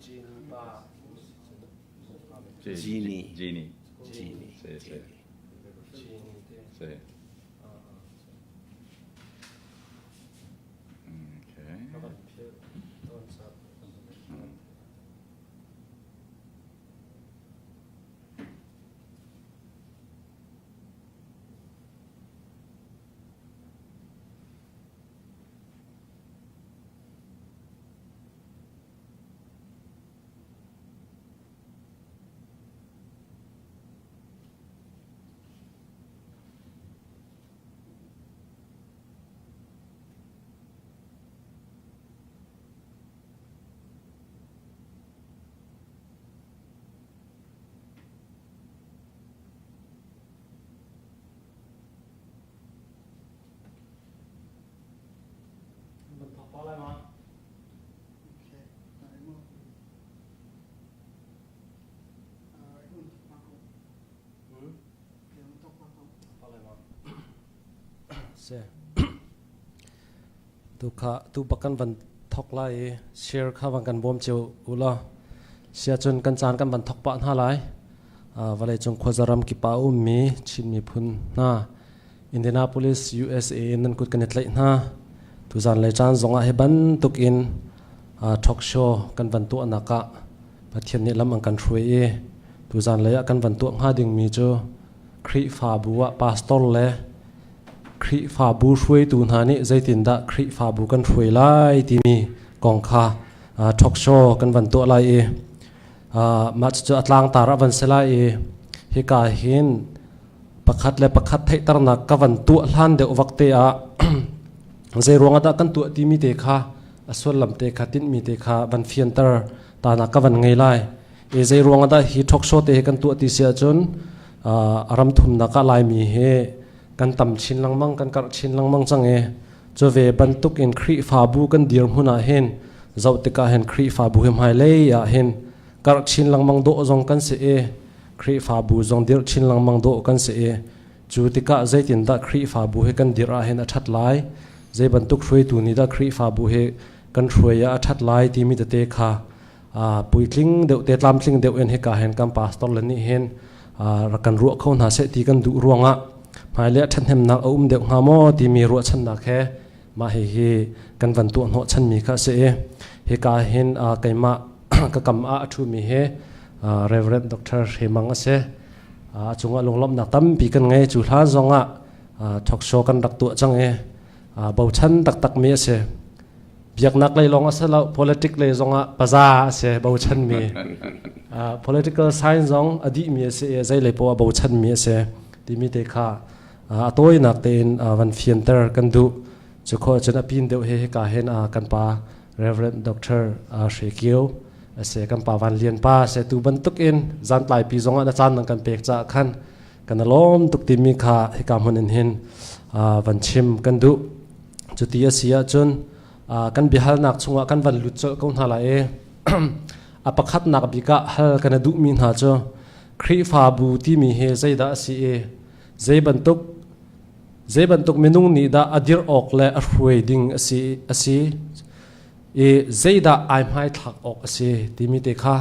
Genie. Genie. Genie. Si, si. Si. Okay. Ban thawk pa lai ma? Se. Tu kha tu bakan van thok lai i share kha van kan bawm cio ula. Sia cun kan caan kan van thok pah hna lai. Vawlei cung khuazaram kipa ummi Chin miphun hna Indianapolis, USA in nan kut kan i tlaih hna. Tuzan lei caan zongah hi bantuk in talk show kan van tuahnak ah Pathian nih lam an kan hruai i tuzan lei ah kan van tuah hnga dingmi cu Khrihfabu ah pastor le Khrihfabu hruaitu hna nih zeitindah Khrihfabu kan hruai lai timi kong kha talk show kan van tuah lai i mah cucu a tlangtar a van si lai i hika hin pakhat le pakhat theihternak ka van tuah hlan deuh vak te ah zei ruangah dah kan tuah timi te kha a sullam te kha tinhmi te kha van fianter tanak ka van ngei lai i zei ruangah dah hi talk show te hi kan tuah ti si ahcun a ram thumnak ah laimi hi kan tam chin lengmang kan karh chin lengmang cang i cu ve bantuk in Khrihfabu kan dirhmun ah hin zoh tikah hin Khrihfabu hi hmailei ah hin karh chin lengmang dawh zong kan si i Khrihfabu zong dirh chin lengmang dawh kan si i cu tikah zeitindah Khrihfabu hi kan dirh ahhin a ṭhat lai zei bantuk hruaitu nih dah Khrihfabu hi kan hruai ah a ṭhat lai timi tete kha puitling deuh te tlamtling deuh in hika hin kan pastor le nih hin rak kan ruah kho hna seh ti kan duh ruangah hmailei ah ṭhathnemnak a um deuh hnga maw timi ruahchannak he mah hihi kan van tuah hnawh chanmi kha a si i hika hin keimah ka kam ah a ṭhumi hi Reverend Dr. Hre Mang a si. A cungah lunglawmhnak tampi kan ngei. Cu hlan zongah talk show kan rak tuah cang i bochan taktakmi a si. Biaknak lei lawng a si lo, politic lei zongah paza a si bochanmi. Political science zong a dihmi a si i zei lei poah bochanmi a si timi te kha a tawinak tein van fianter kan duh. Cu khawh cun a pin deuh hi hika hin kan pa Reverend Dr. Hre Kio a si kan pa Van Lian pa se tu bantuk in zantlai pi zongah na caan nang kan pek caah khan kan lawm tuk timi kha hika hmun in hin van chim kan duh cuti a si ahcun kan biahalnak chungah kan van lut colh ko hna lai i a pakhatnak bik ah hal kan duhmi hna cu Khrihfabu timi hi zeidah a si i zei bantuk Zei bantuk minung nih dah a dirh awk le a hruai ding a si, a si i zeidah ai hmaithlak awk a si timi te kha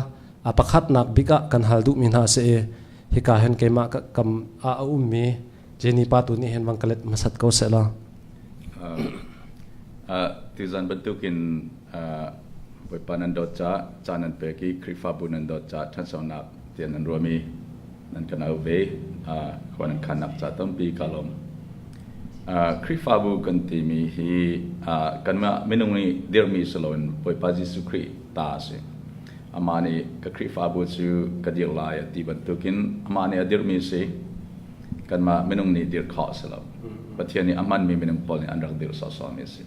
a pakhatnak bik ah kan hal duhmi hna a si i hika hin keimah kam ah a ummi Jenny pa tu nih hin van ka let hmasat ko seh law. Tuzan bantukin Bawipa nan dawt ca caan nan pek i Khrihfabu nan dawt ca ṭhansonak tiah nan ruahmi nan kan au ve. Khua nan khannak ca tampi ka lawm. Khrihfabu kan timi hi kanmah minung nih dirhmi si loin Bawipa Jesuh Khrih ta a si. Amah nih ka Khrihfabu cu ka dirh lai a ti bantukin amah nih a dirhmi si. Kanmah minung nih dirh khawh a si lo. Pathian nih a hmanmi minung pawl nih an rak dirh sawhsawhmi a si.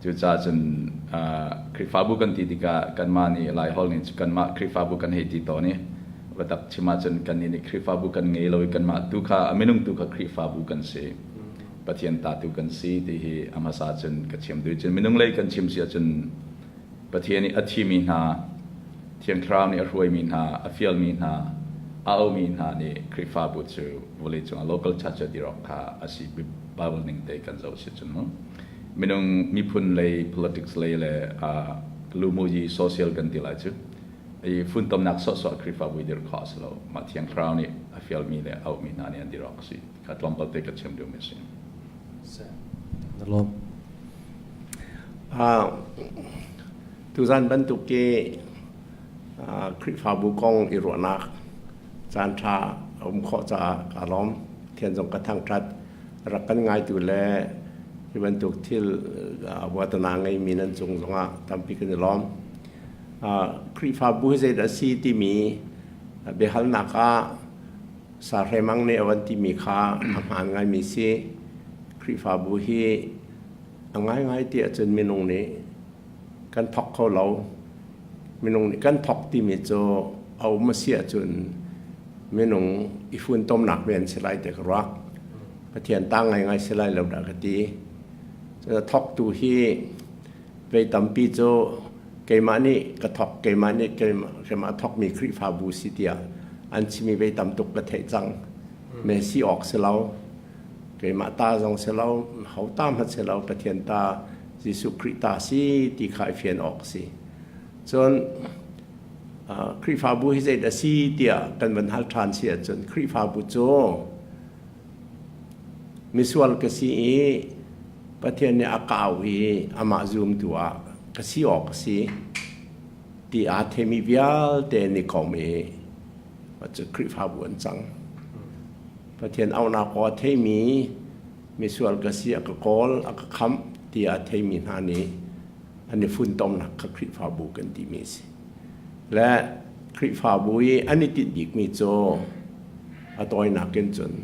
Cucaah cun Khrihfabu kan ti tikah kanmah nih Laiholh nih kanmah Khrihfabu kan hei ti tawn i biatak chim ahcun kannih nih Khrihfabu kan ngei lo i kanmah tu kha a minung tu kha Khrihfabu kan si. Pathian ta tu kan si ti hi a hmasa cun ka chim duh. Cun minung lei kan chim si ahcun Pathian nih a thimi hna, Thiang Thlarau nih a hruaimi hna, a fialmi hna, a aumi hna nih Khrihfabu cu vawleicung ah local church a dirok kha a si Bible ning te kan zoh si cun mu. Minung miphun lei politics lei le lumuyi social kan ti lai cu. I funtomnak sawhsawh Khrihfabu i dir khawh a si lo. Mah Thiang Thlarau nih a fialmi le auhmi hna nih an dir awk a si. Kha tlawmpal te ka chim duhmi a si. Na lawm. Tuzan bantuk i Khrihfabu kong i ruahnak caan ṭha a um khawh caah kaa lawm. Pathian zong ka thangṭhat. Rak kan ngaitu le hi bantuk thil vuatana ngeimi nan cung zongah tampi kan i lawm. Khrihfabu hi zeidah a si timi biahalnak ah Sahremang nih a van timi kha a hmaan ngaimi si. Khrihfabu hi a ngaingai ti ahcun minung nih kan thawk kho lo. Minung nih kan thawk timi cu a um a si ahcun minung i funtomnak men si lai ti ka ruah. Pathian ta ngaingai si lai lo dah ka ti. Cun a thawktu hi vei tampi cu keimah nih ka thawk, keimah nih keimah thawkmi Khrihfabu si tiah an chimi vei tam tuk ka theih cang. Me si awk si lo. Keimah ta zong si lo, ho ta hmanh si lo, Pathian ta Jesuh Khrih ta si ti kha i fian awk a si. Cun Khrihfabu hi zeidah a si tiah kan van hal ṭhan si ahcun Khrihfabu cu misual ka si i Pathian nih a ka auh i amah zumtu ah ka si awk a si ti aa theimi vialte nih kom i cu Khrihfabu an cang. Pathian auhnak aw a theimi misual ka si a ka kawl a ka khamh tiah a theimi hna nih an i funtomnak kha Khrihfabu kan timi a si. Le Khrihfabu i an i tinh bikmi cu a tawinak in cun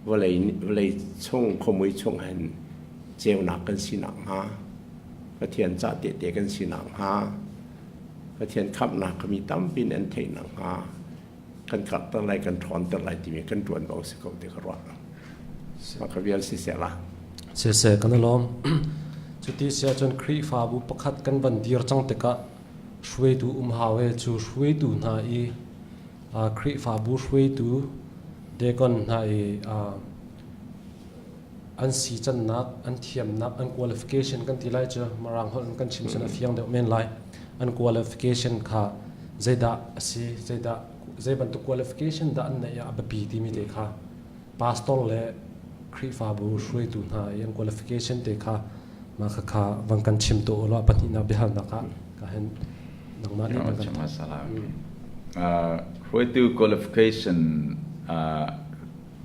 vawlei chung khuamui chung hin ceunak kan si nakhnga Pathian cah tehte kan si nakhnga Pathian khamhnak kha mi tampi nih an theih nakhnga kan karhter lai kan ṭhawnter lai timi kan ṭuanvo si ko ti ka ruah. Mah ka vial siseh la. Siseh kan i lawm. Cuti si ahcun Khrihfabu pakhat kan van dir cang tikah hruaitu um hau e cu hruaitu hna i Khrihfabu hruaitu deacon hna i an si cannak an thiamnak an qualification kan ti lai cu Mirang holh in kan chim cun a fiang deuh men lai an qualification kha zeidah a si zeidah zei bantuk qualification dah an neih ah a biapi timi te kha pastor le Khrihfabu hruaitu hna i an qualification te kha mah kha kha van kan chim tu ulaw pahnihnak biahalnak ah ka hen nangmah nih kan Hruaitu qualification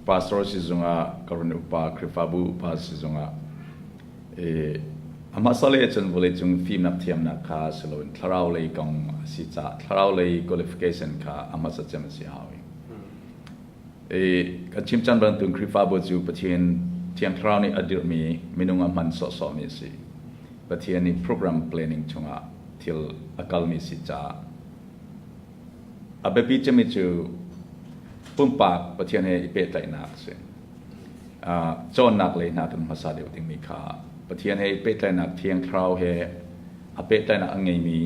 pastor si zungah ka run upa Khrihfabu upa si zungah amah sale cun vawleicung fimnak thiamnak kha si loin thlarau lei kong a si caah thlarau lei qualification kha a hmasa cem a si hau i kan chim cang bantuk Khrihfabu cu Pathian Thiang Thlarau nih a dirhmi minung a hman sawhsawhmi a si. Pathian nih program planning chungah thil a kalmi si caah A biapi cemmi cu pumpak Pathian he i pehtlaihnak a si. Cawnnak lei hna kan hmasa deuh dingmi kha Pathian he i pehtlaihnak Thiang Thlarau he a pehtlaihnak a ngeimi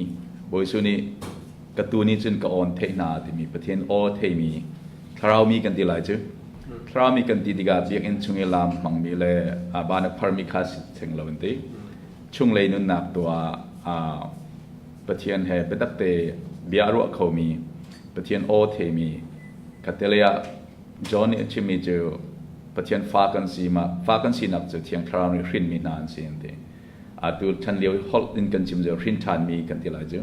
Bawi Jesuh nih ka tuu nih cun ka awn theih hna timi Pathian aw theimi Thlarau mi kan ti lai cu. Thlarau mi kan ti tikah biakinn chung i laam hmangmi le ban a pharmi kha si theng lo an ti. Chunglei nunnak tu ah Pathian he biatak te bia a ruah khomi, Pathian aw theimi, khatte ah John nih a chimmi cu Pathian fa kan si ma fa kan sinak cu Thiang Thlarau nih hrinmi hna an si an ti. Atu chan lio holh in kan chim cu hrin ṭhanmi kan ti lai cu.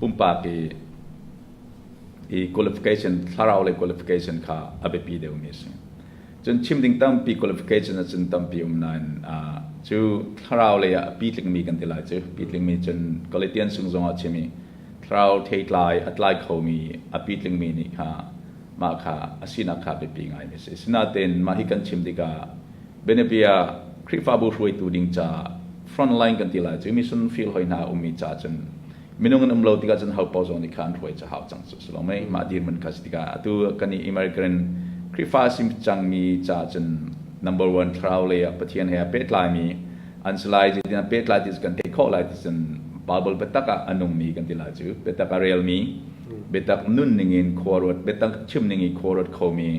Pumpak i i qualification thlarau lei qualification kha a biapi deuhmi a si. Cun chim ding tampi qualification ahcun tampi um nain cu thlarau lei ah a pitlingmi kan ti lai cu. Pitlingmi cun Galatian sung zong ah chim i thlarau theitlai a tlai khomi a pitlingmi nih kha mah kha a sinak kha biapi ngaimi a si. Sinain mah hi kan chim tikah bianabia Khrihfabu hruaitu ding caah front line kan ti lai cu mission field hoi hna ummi ca cun minung an um lo tikah cun hopaoh zong nih kha an hruai cu hau cang cu si lo mei mah dirhmun kha si tikah atu kan i American Khrihfa sim cangmi ca cun number one thlarau lei ah Pathian he a pehtlaimi an si lai zeitin an pehtlai ti cu kan theih khawh lai ti cun Bible biatak ah a nungmi kan ti lai cu biatak a relmi biatak nun ningin khua ruat biatak chim ning i khua ruat khomi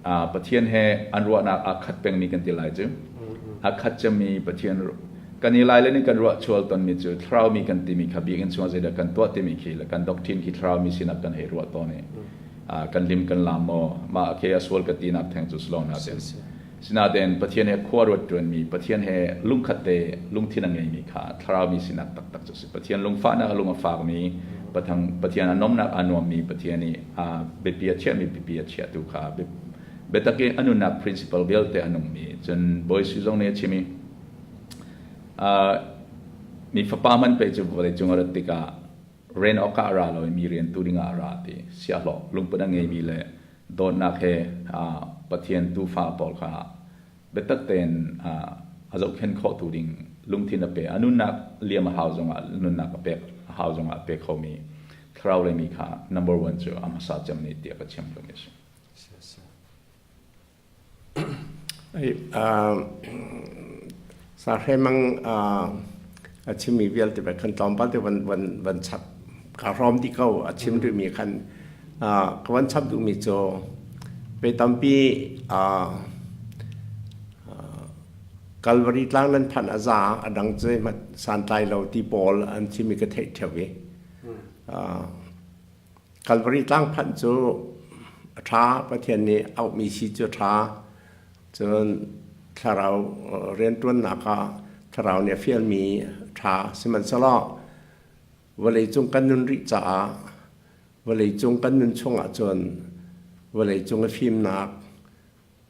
Pathian he an ruahnak aa khat pengmi kan ti lai cu a khat cemmi Pathian. Kan i lai le nih kan ruah chual tonmi cu thlaraumi kan timi kha biakinn chungah zeidah kan tuah timi khi le kan doctrine khi thlaraumi sinak kan hei ruah tawn i kan lim kan lam maw mah khi a sual ka tinak theng cu si lo natin sinain Pathian he khua ruat ṭuanmi Pathian he lungkhat te lungthin a ngeimi kha thlaraumi sinak taktak cu si. Pathian lungfahnak a lung a fakmi Pathian a nomnak aa nuammi Pathian i a biapi a chiahmi biapi a chiahtu kha biatak i a nunnak principle vialte a nungmi. Cun Bawi Jesuh zong nih a chim i mi fapa man pe cu vawleicung a rat tikah rian awkah a ra lo i mi rian tu dingah a ra ti. Siahlawh lungput a ngeimi le dawtnak he Pathian tuufa pawl kha biatak tein a zohkhenh khawhtu ding lungthin a pe. A nunnak liam a hau zongah nunnak a pek a hau zongah a pe khomi thlarau lei mi kha number one cu a hmasa cem nih tiah ka chim duhmi a si. Sahremang a chimmi vialte bel khan tlawmpal te van van van chap ka hrawm dih ko. A chim duhmi khan ka van chap duhmi cu ve tampi Calvary tlang nan phanh a za, a dang cu santlai lo ti pawl an chimmi ka theih ṭheo i Calvary tlang phanh cu a ṭha. Pathian nih auhmi si cu a ṭha. Cun thlarau rianṭuannak ah thlarau nih a fialmi a ṭha. Sihmanhsehlaw vawleicung kan nun rih caah vawleicung kan nun chungah cun vawleicung i fimnak,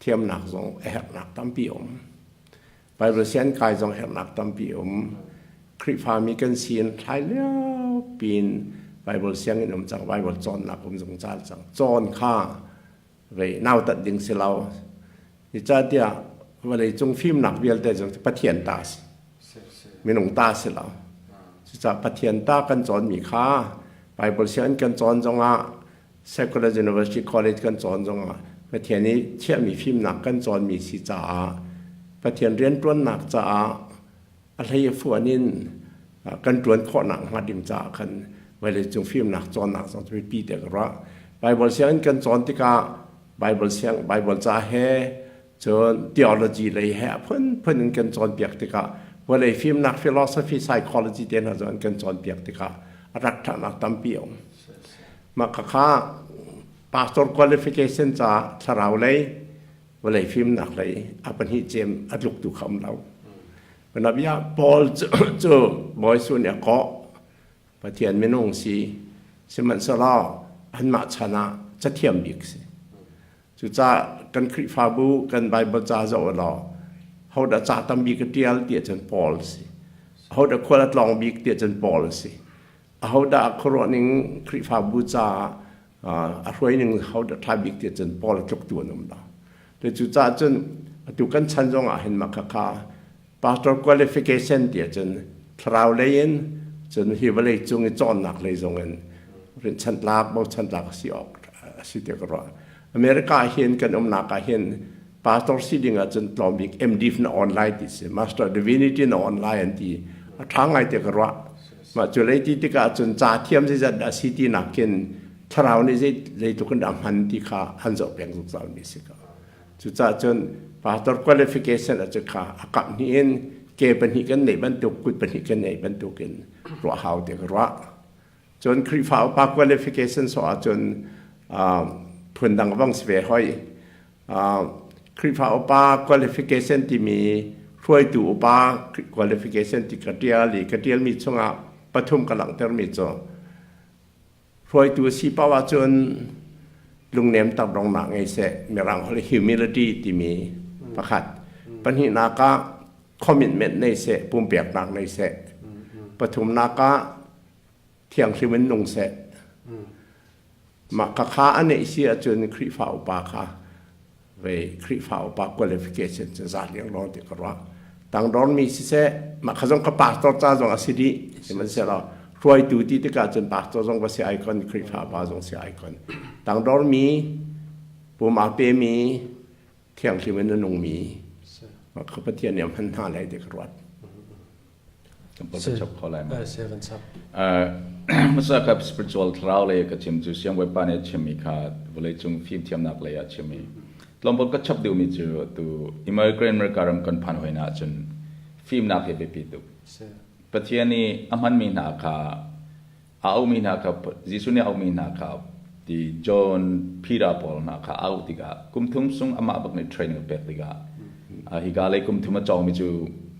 thiamnak zong a herhnak tampi a um. Bible sian kai zong herhnak tampi a um. Khrihfami kan si in thlai lio piin Bible sianginn um cang, Bible cawnnak um zungzal cang. Cawn kha vei nautat ding si lo. Zeicahtiah vawleicung fimnak vialte zong cu Pathian ta a si. Minung ta si lo. Cucaah Pathian ta kan cawnmi kha Bible sianginn kan cawn zongah, secular university college kan cawn zongah Pathian i chiahmi fimnak kan cawnmi si caah Pathian rianṭuannak caah a hlei a fuan in kan ṭuan khawhnak hnga ding caah khan vawleicung fimnak cawnnak zong cu biapi te ka ruah. Bible sianginn kan cawn tikah Bible siang Bible ca he cun theology lei he a phunphun in kan cawnpiak tikah vawlei fimnak philosophy, psychology te hna zong an kan cawnpiak tikah a rak ṭhatnak tampi a um. Mah khakha pastor qualification ca thlarau lei vawlei fimnak lei a pahnih cem a tluktu kha um lo. Panabia Paul cu Bawi Jesuh nih a kawh. Pathian minung si sihmanhsehlaw anmah chan ah cathiam bik si. Cucaah kan Khrihfabu kan Bible ca zoh law hodah ca tam bik a ṭial ti ahcun Paul si. Hodah khual a tlawng bik ti ahcun Paul si. Ahodah khuaruah ning Khrihfabu caah a hruai ning hodah ṭha bik ti ahcun Paul a tluktu an um lo. Cucaah cun atu kan chan zong ah hin mah khakha pastor qualification ti ahcun thlarau lei in cun hi vawlei cung i cawnnak lei zong in rinchanh tlak bochan tlak a si awk a si tiah ka ruah. America ah hin kan umnak ah hin pastor si ding ahcun tlawm bik MD na online ti si, Master Divinity na online an ti. A ṭha ngai tiah ka ruah. Mah cu lei ti tikah cun ca thiam zeizat dah si ti nakin thlarau nih zeitluk in dah hman ti kha an zoh peng zungzal mi si ko. Cucaah cun pastor qualification a cu kha a kap hnih in ke pahnih kan neih bantuk, kut pahnih kan neih bantuk in ruah hau ti ka ruah. Cun Khrihfa upa qualification sawh ahcun phundang vang si ve hoi. Khrihfa upa qualification timi hruaitu upa qualification ti ka ṭial i ka ṭialmi chungah pathum ka langhtermi cu hruaitu si paoh ahcun lungnem takdongnak ngei seh, Mirang holh humility timi pakhat. Pahnihnak ah commitment nei seh, pumpeknak nei seh. Pathumnak ah thianghlim in nung seh. Mah khakha a neih si ahcun Khrihfa upa kha ve Khrihfa upa qualification cu za liangluang ti ka ruah. Tangdormi siseh, mah kha zong ka pastor ca zong a si dih. Sihmanhsehlaw hruaitu ti tikah cun pastor zong va si ai kon, Khrihfa upa zong si ai kon. Tangdormi, pum aa pemi, thianghlim in a nungmi, mah kha Pathian nih a hman hna lai ti ka ruat. Kan chap kho lai ma? Hmasa ka spiritual thlarau lei ka chim cu siangbawipa nih a chimmi kha vawleicung fimthiamnak lei ah chimmi. Tlawmpal ka chap duhmi cu tu immigrant America ram kan phan hoi na ahcun Fimnak hi biapi tuk. Pathian nih a hmanmi hna kha a aumi hna kha Jesuh nih a aumi hna kha ti John, Peter pawl hna kha a auh tikah kum thum sung amah bak nih training a pek tikah hika lei kum thum a cawngmi cu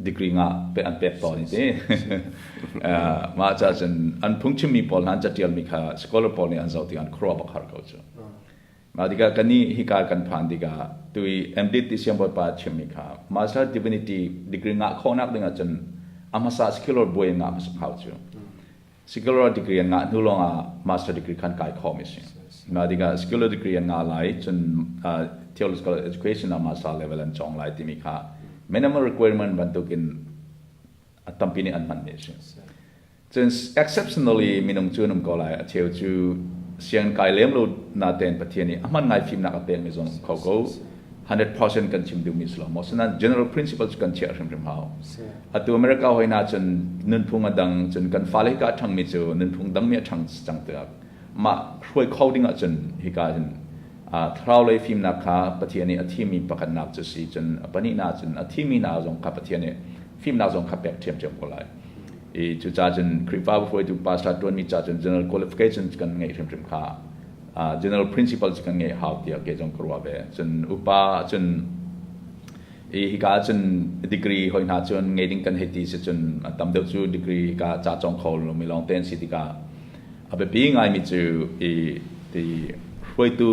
degree ngah pe an pek tawn i ti. Mah ca cun an phungchimmi pawl hna an catialmi kha scholar pawl nih an zoh tikah an khuaruah bak har ko cu. Mah tikah kannih hika kan phan tikah tui MDitt ti siangbawipa a chimmi kha Master Divinity degree ngah khawhnak ding ahcun a hmasa secular buai in ngah hmasak hau cu. Secular degree an ngah hnu lawngah master degree khan kai khawhmi si. Mah tikah secular degree an ngah lai cun theological education ah master level an cawng lai timi kha minimum requirement bantukin a tampi nih an hmanmi a si. Cun exceptionally minung cu an um ko lai. A cheu cu sianginn kai lem lo natein Pathian nih a hman ngai fimnak a pekmi zong um kho ko. 100% kan chim duhmi si lo maw? Asinain general principle cu kan chiah hrimhrim hau. Atu America hoi hna cun nunphung a dang, cun kan fale hika a ṭhangmi cu nunphung dangmi a ṭhang cang tikah mah hruai kho ding ahcun hika hin thlarau lei fimnak kha Pathian nih a thimmi pakhatnak cu si cun a pahnihnak cun a thimmi hna zong kha Pathian nih fimnak zong kha pek ṭhiamṭhiam ko lai. I cucaah cun Khrihfabu hruaitu pastor ṭuanmi ca cun general qualifications kan ngeih hrimhrim kha general principles kan ngeih hau tiah kei zong ka ruah ve. Cun upa cun i hika cun degree hoi hna cun ngei ding kan hei ti si cun a tam deuh cu degree hika ca cawng kho lomi lawng te an si tikah a biapi ngaimi cu i ti hruaitu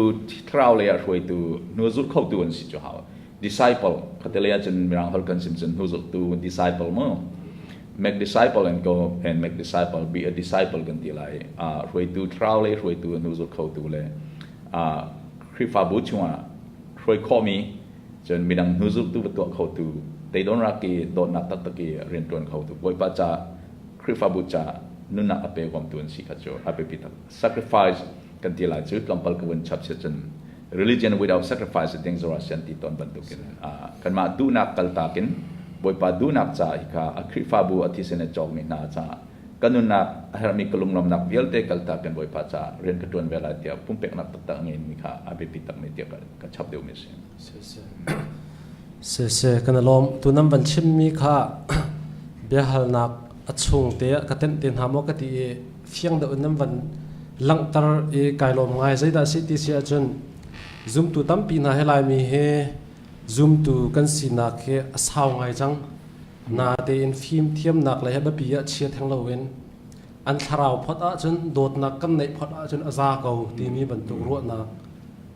thlarau lei ah hruaitu hnu zulh khotu an si cu hau. Disciple khattelei ahcun mirang holh kan sim cun hnuzulhtu disciple mu make disciple and go and make disciple be a disciple kan ti lai. Hruaitu thlarau lei hruaitu hnuzulh khotu le Khrihfabu chungah hruai khawhmi cun midang hnuzulhtu va tuah khotu teidon rak i dawtnak taktak i riantuan khotu Bawipa ca Khrihfabu ca nunnak a pe huamtu an si kha cu a biapi tak. Sacrifice kan ti lai cu tlawmpal ka vun chap si cun religion without sacrifice is dangerous an ti tawn bantukin kanmah duhnak kaltak in Bawipa duhnak ca hi kha a Khrihfabu a thisen a cawkmi hna caah ka nunnak a herhmi ka lunglawmnak vialte kaltak in Bawipa caah rian ka ṭuan ve lai tiah pumpeknak taktak a ngeimi kha a biapi takmi tiah ka chap deuhmi a si. Siseh, kan i lawm. Tu nan van chimmi kha biahalnak a chung te ah ka tenh te hna maw ka ti i fiang deuh in nan van langhter i kai lawm ngai. Zeidah a si ti si ahcun zumtu tampi hna hi Laimi hi zumtu kan sinak hi a sau ngai cang. Natein fimthiamnak lei he biapi ah chia theng loin an thlarau phot ahcun dawtnak kan neih phot ahcun a za ko timi bantuk ruahnak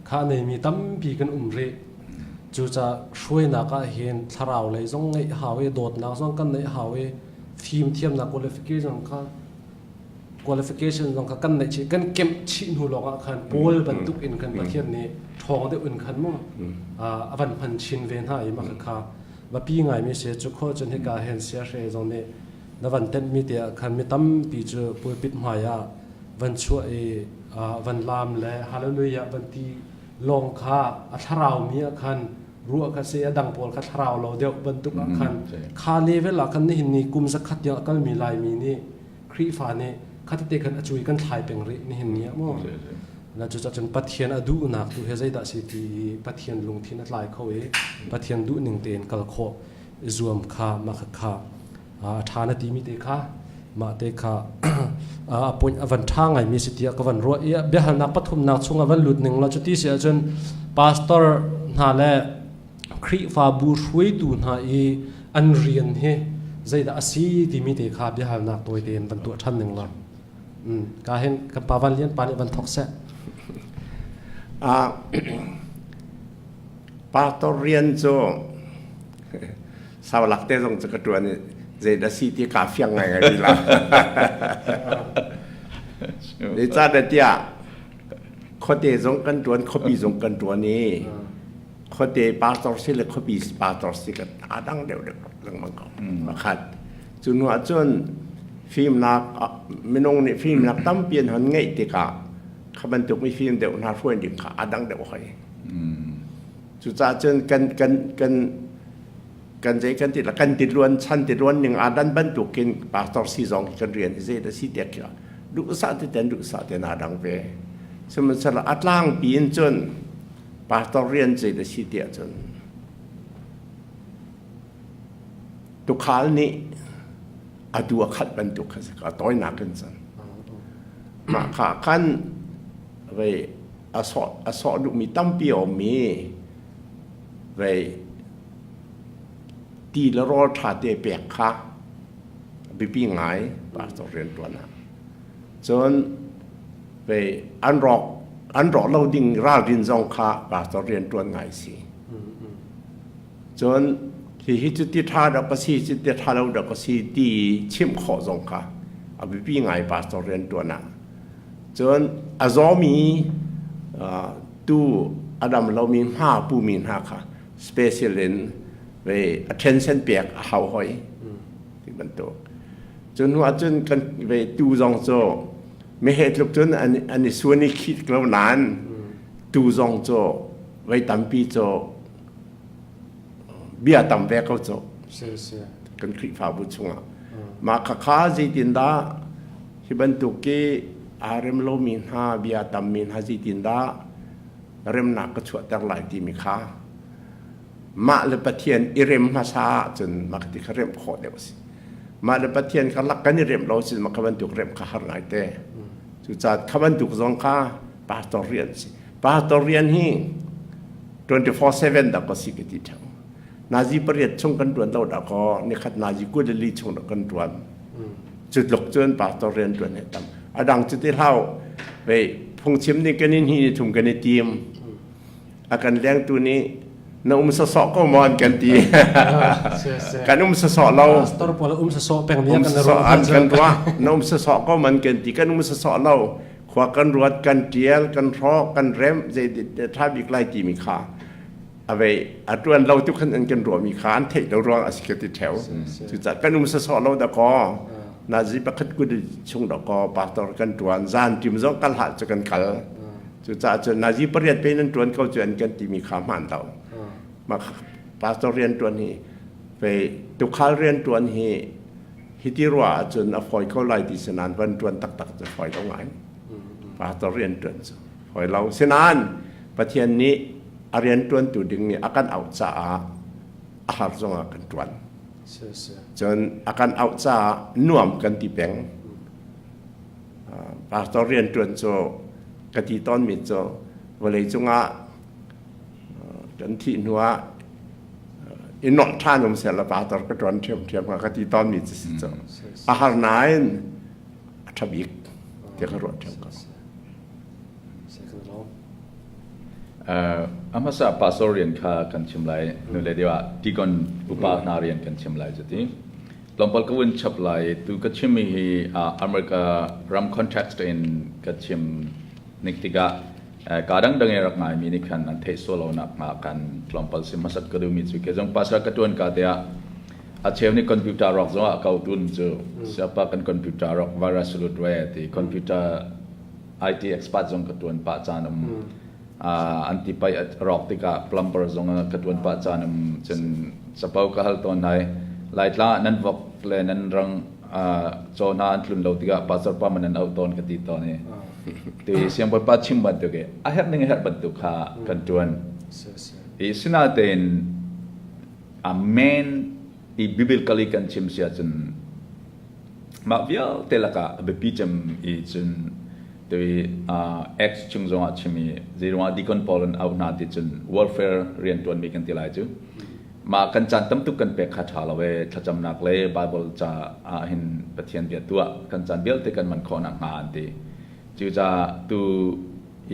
kha a neimi tampi kan um rih. Cucaah hruainak ah hin thlarau lei zong ngeih hau i dawtnak zong kan neih hau i fimthiamnak qualification kha qualification zong kha kan neih chih kan kemh chih hnu lawng ah khan Paul bantuk in khan Pathian nih ṭhawng deuh in khan mu a van hman chin ve hna i mah kha biapi ngaimi si. Cu khawh cun hika hin siahre zong nih na van tenhmi te ah khan mi tampi cu pulpit hmai ah van chuah i van laam le hallelujah van ti lawng kha a thlarau mi ah khan ruah kha si a dang pawl kha thlarau lo deuh bantuk ah khan kha level ah khan nihin ni kum zakhat tiang a kalmi Laimi nih Khrihfa nih khatete khan a cui kan thlai peng rih nihin ni ah maw na cucacun Pathian a duhnak tu he zeidah si ti i Pathian lungthin a tlai kho i Pathian duhning tein kal khawh i zuam kha mah kha a ṭha na timi te kha mah te kha a point a van ṭha ngaimi si tiah ka van ruah i biahalnak pathumnak chung a van lut ning la cuti si ahcun pastor hna le Khrihfabu hruaitu hna i an rian hi zeidah a si timi te kha biahalnak tawi tein van tuah ṭhan ning la ka hin kan pa Van Lian pa nih van thok seh. Pastor rian cu Sau lak te zong cu ka ṭuan i zeidah si ti kaa fiang ngaingai rih lo. Zeicahtiah khuate zong kan ṭuan, khuapi zong kan ṭuan i khuate pastor si le khuapi pastor si kan aa dang deuhdeuh lengmang ko. Pakhat. Cu hnu ahcun fimnak minung nih fimnak tampi an hon ngeih tikah kha bantuk mifim deuh hna hruai ding kha aa dang deuh hoi. Cucaah cun kan kan kan kan zei kan ti kan ti luan chan ti luan ning aa dan bantukin pastor si zong kan rian hi zei da si tiah khi duhsah ti ten duhsah ten aa dang ve. Sihmanhsehlaw a tlangpi in cun pastor rian zei da si tiah cun. Tukhal nih a tuu a khalh bantuk kha si ka tawinak in cun. Mah kha khan vei a sawh a sawh duhmi tampi a um i vei ti le rawl ṭha te pek kha biapi ngai pastor rianṭuan ah. Cun vei an rawk an rawh lo ding ralrin zong kha pastor rianṭuan ngai si. Cun hihi cu ti ṭha dah ka si, cu ti ṭha lo dah ka si ti chimh khawh zong kha a biapi ngai pastor rianṭuan ah. Cun a zawmi tu a dam lomi hma pumi hna kha special in ve attention pek a hau hoi ti bantuk. Cu hnu ah cun kan ve tu zong cu meheh tluk cun an i suan i khit lo nain tu zong cu vei tampi cu bia tam ve ko cu kan Khrihfabu chungah. Mah khakha zeitindah hi bantuk i aa rem lomi hna bia tammi hna zeitindah remnak ka chuahter lai timi kha mah le Pathian i rem hmasa ahcun mah ti kha remh khawh deuh a si. Mah le Pathian kha lak kan i remh lo cun mah kha bantuk remh kha har ngai te. Cucaah kha bantuk zong kha pastor rian si. Pastor rian hi 24/7 dah ka si ka ti ṭheo. Nazi pariat chung kan ṭuan lo dah kaw nikhat nazi 24 chung dah kan ṭuan. Cu tluk cun pastor rian ṭuan he tam. A dang cu ti hlau. Vei phungchim nih kan in hi ni thum kan i tim. A kan lengtu nih na um sawsawh ko maw an kan ti. Kan um sawsawh lo. Pastor pawl um sawsawh peng mi kan ruah. An kan ruah. Na um sawsawh ko man kan ti. Kan um sawsawh lo. Khua kan ruat, kan ṭial, kan hrawk, kan remh, zei ṭha bik lai timi kha a vei a ṭuan lo tu khan an kan ruahmi kha an theih lo ruang a si ka ti ṭheo. Cucaah kan um sawsawh lo da kaw nazi pakhat kut chung da kaw pastor kan ṭuan zan ṭim zong kal hlah cu kan kal. Cucaah cun nazi pariat pe nan ṭuan ko cu an kan timi kha hmaan lo. Mah pastor rian ṭuan hi vei tukhal rian ṭuan hi Hiti ruah ahcun a fawi ko lai ti si nain van ṭuan taktak cu fawi lo ngai. Pastor rian ṭuan cu fawi lo. Sinain Pathian nih a rian ṭuantu ding nih a kan auh caah a har zongah kan ṭuan. Cun a kan auh caah nuam kan ti peng. Pastor rian ṭuan cu ka ti tawnmi cu vawlei cungah kan thih hnuah i nolh ṭhan um seh la pastor ka ṭuan ṭhiamṭhiam hnga ka ti tawnmi cu si cu. A har nain a ṭha bik ti ka ruah ṭhiam ko. A hmasa pastor rian kha kan chim lai nu le deuh ah deacon upa hna rian kan chim lai cuti. Tlawmpal ka vun chap lai tu ka chimmi hi America ram context in ka chim nik tikah Kaa dangdang i rak ngaimi nih khan an theih sual lo nakhnga khan tlawmpal sim hmasat ka duhmi cu ke zong pastor ka ṭuan ka te ah a cheu nih computer rawk zong ah ko tun cu siapa kan computer rawk virus lut ve ti computer IT expert zong ka ṭuan pah caan um an ti pai rawk tikah plumber zong ka ṭuan pah caan um cun capo ka hal tawn hai laitla nan vok le nan rang caw hna an tlun lo tikah pastor pa man an auh tawn ka ti tawn i ti siangbawipa chim bantuk i a herh ning a herh bantuk kha kan ṭuan. I sinatein a main i biblically kan chim si ahcun mah vialte lakah a biapi cem i cun tui Acts chung zongah chim i zeiruangah deacon pawl an auh hna ti cun welfare rian ṭuanmi kan ti lai cu. Mah kan caan tam tuk kan pek kha ṭha lo ee. Thlacamnak le Baibal ca ah hin Pathian bia tuah kan caan vialte kan man khawh nakhnga an ti. Cucaah tu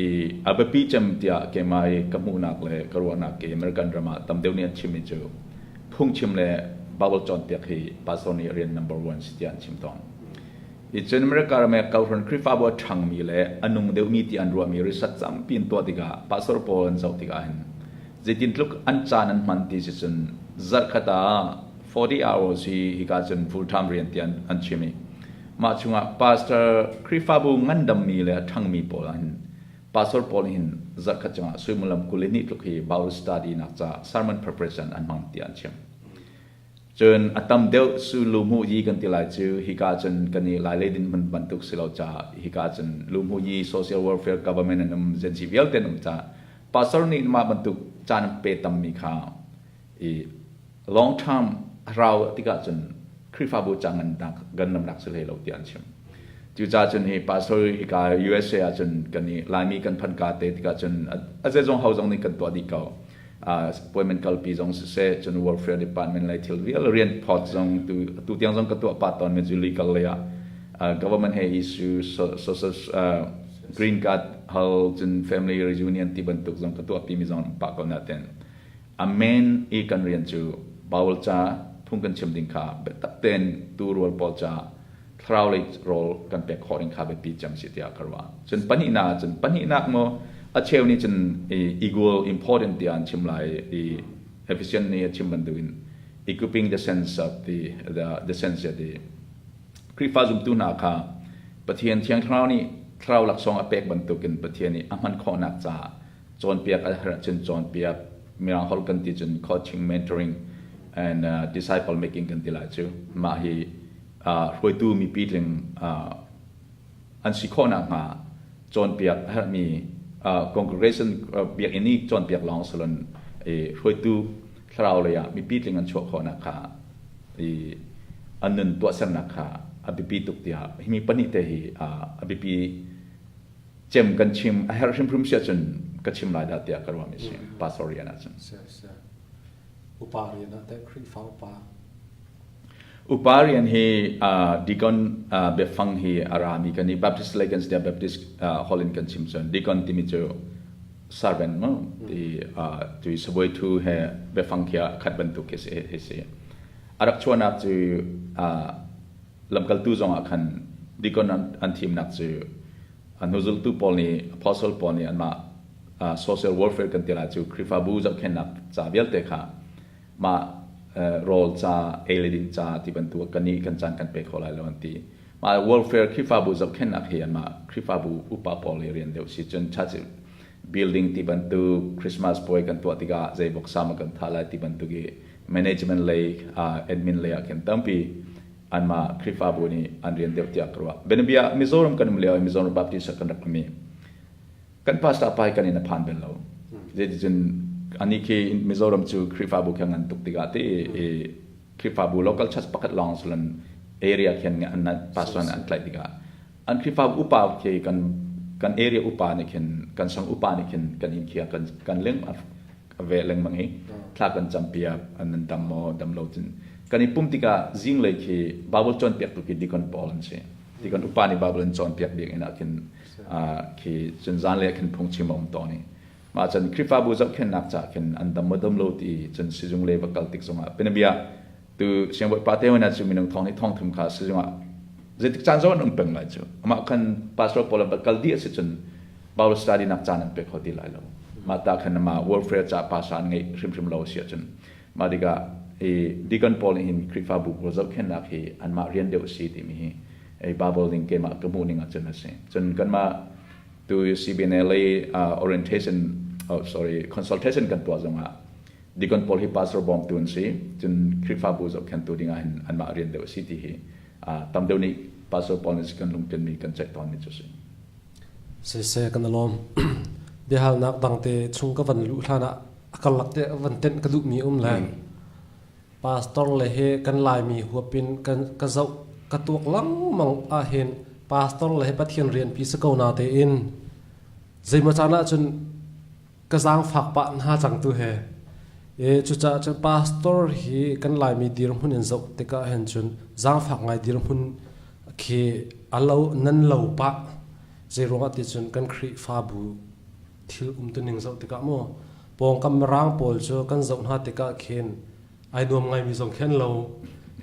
i a biapi cem tiah keimah i ka hmuhnak le ka ruahnak i American ram ah tam deuh nih an chimmi cu phungchim le Baibal cawnpiak hi pastor nih rian number one si tiah an chim tawn. I cun America ram i kohhran Khrihfabu a ṭhangmi le a nung deuhmi ti an ruahmi research tampi an tuah tikah pastor pawl an zoh tikah hin zeitin tluk an caan an hman ti si cun zarhkhat ah 40 hours hi hika cun full time rian ti an chim i mah chungah pastor Khrihfabu ngandammi le a ṭhangmi pawl ah hin pastor pawl hin zarhkhat chungah suimilam 22 tluk hi Bible study nak ca sermon preparation an hmang tiah an chim. Cun a tam deuh su luhmuhyi kan ti lai cu hika cun kan i Lailei dinhmun bantuk si lo caah hika cun luhmuhyi social welfare government an um agency vialte an um caah pastor nih mah bantuk caan an pe tammi kha i long term A rau tikah cun Khrihfabu ca ngan gan lamnak si hlei lo tiah an chim. Cucaah cun hi pastor hika USA ah cun kan i Laimi kan phanh ka te tikah cun a zeizong ho zong nih kan tuah dih ko. Appointment kalpi zong siseh, cun welfare department lei thil vial rian phawt zong tu tu tiang zong ka tuah pah tawn mi cu legal lei ah government he issue social green card hal cun family reunion ti bantuk zong ka tuah pi mi zong pah ko na ten. A main i kan rian cu Bible ca phung kan chim ding kha biatak tein tu rual pawl ca thlarau lei rawl kan pek khawh ding kha biapi cem si tiah ka ruah. Cun pahnihnak ah cun pahnihnak maw a cheu nih cun equal important tiah an chim lai i efficient nih a chim bantukin equipping the sense of the sense the Khrihfa zumtu hna kha Pathian Thiang Thlarau nih thlarau laksawng a pek bantukin Pathian nih a hman khawhnak caah cawnpiak a herh ahcun cawnpiak Mirang holh kan ti cun coaching mentoring and disciple making kan ti lai cu mah hi hruaitu mipi tling an si khawh nakhnga cawnpiak a herhmi congregation biakinn i cawnpiak lawng si loin hruaitu thlarau lei ah mipi tling an chuah khawhnak kha i an nun tuahsernak kha a biapi tuk tiah himi pahnih te hi a biapi cem kan chim a herh hrimhrim si ahcun ka chim lai dah tiah ka ruahmi si pastor rian ahcun. Upa rian ah teh Khrihfa upa Upa rian hi deacon biafang hi a rami kan i Baptist lei kan si tiah Baptist hall in kan chim cun deacon timi cu servant mu ti tui sabuai thu he biafang khi khat bantuk khi si si a rak chuahnak cu lamkaltu zong ah khan deacon an thimnak cu a hnuzultu pawl nih apostle pawl nih anmah social welfare kan ti lai cu Khrihfabu zohkhenhnak ca vialte kha mah rawl ca ei le din ca ti bantuk kan nih kan caan kan pe kho lai lo an ti. Mah welfare Khrihfabu zohkhenhnak hi anmah Khrihfabu upa pawl i rian deuh si cun church building ti bantuk Christmas puai kan tuah tikah zei voksa ma kan tha lai ti bantuk i management lei admin lei ah khin tampi anmah Khrihfabu nih an rian deuh tiah ka ruah. Bianabia Mizoram kan um lio i Mizoram Baptist ah kan rak um i kan pastor pa hi kan in a phan bel lo. Zeiticun anih khi Mizoram cu Khrihfabu khi ngan tuk tikah ti i Khrihfabu local church pakhat lawng siloin area khin an pastor an tlaih tikah an Khrihfabu upa khi kan kan area upa nih khin kan sang upa nih khin kan inn khi kan kan leng ve lengmang i thla kan campiak an nan dam maw dam lo cun kan i pum tikah zinglei khi Bible cawnpiaktu khi deacon pawl an si. Deacon upa nih Bible an cawnpiak biakinn ah khin khi cun zanlei ah khin phungchim a um tawn i mah cun Khrihfabu zohkhenhnak caah khin an dam maw dam lo ti cun sizung lei va kal tik zongah bianabia tu siangbawipa te hna cu minung thong nih thong thum kha sizung ah zeitik caan zong an um peng lai cu amah khan pastor pawl va kal dih a si cun Bible study nak caan an pe kho ti lai lo mah ta khan ama welfare ca pastor an ngeih hrimhrim lo si ahcun mah tikah i deacon pawl nih hin Khrihfabu pawl zohkhenhnak hi anmah rian deuh si timi hi ei Bible ning keimah ka hmuh ning ahcun a si cun kanmah tu CBNA lei orientation oh sorry consultation kan tuah zongah deacon pawl hi pastor bawmtu an si cun Khrihfabu zohkhenhtu dingah hin anmah rian deuh a si ti hi tam deuh nih pastor pawl nih kan lungtlinmi kan ceih tawnmi cu si. Siseh kan i lawm. Biahalnak dangte chung ka van luh hlan ah a karlak te van tenh ka duhmi um le pastor le he kan Laimi huap in kan ka zoh ka tuak lengmang ahhin pastor le he Pathian rianpi si ko na tein zeimaw caan ahcun ka zaangfak pah hna cang tu he e cucaah cun pastor hi kan Laimi dirhmun in zoh tikah hin cun zaangfak ngai dirhmun khi alo nan lo pah zeiruangah ti cun kan Khrihfabu thil umtuning zoh tikah maw pawngkam mirang pawl cu kan zoh hna tikah khin ai nuam ngaimi zong khin lo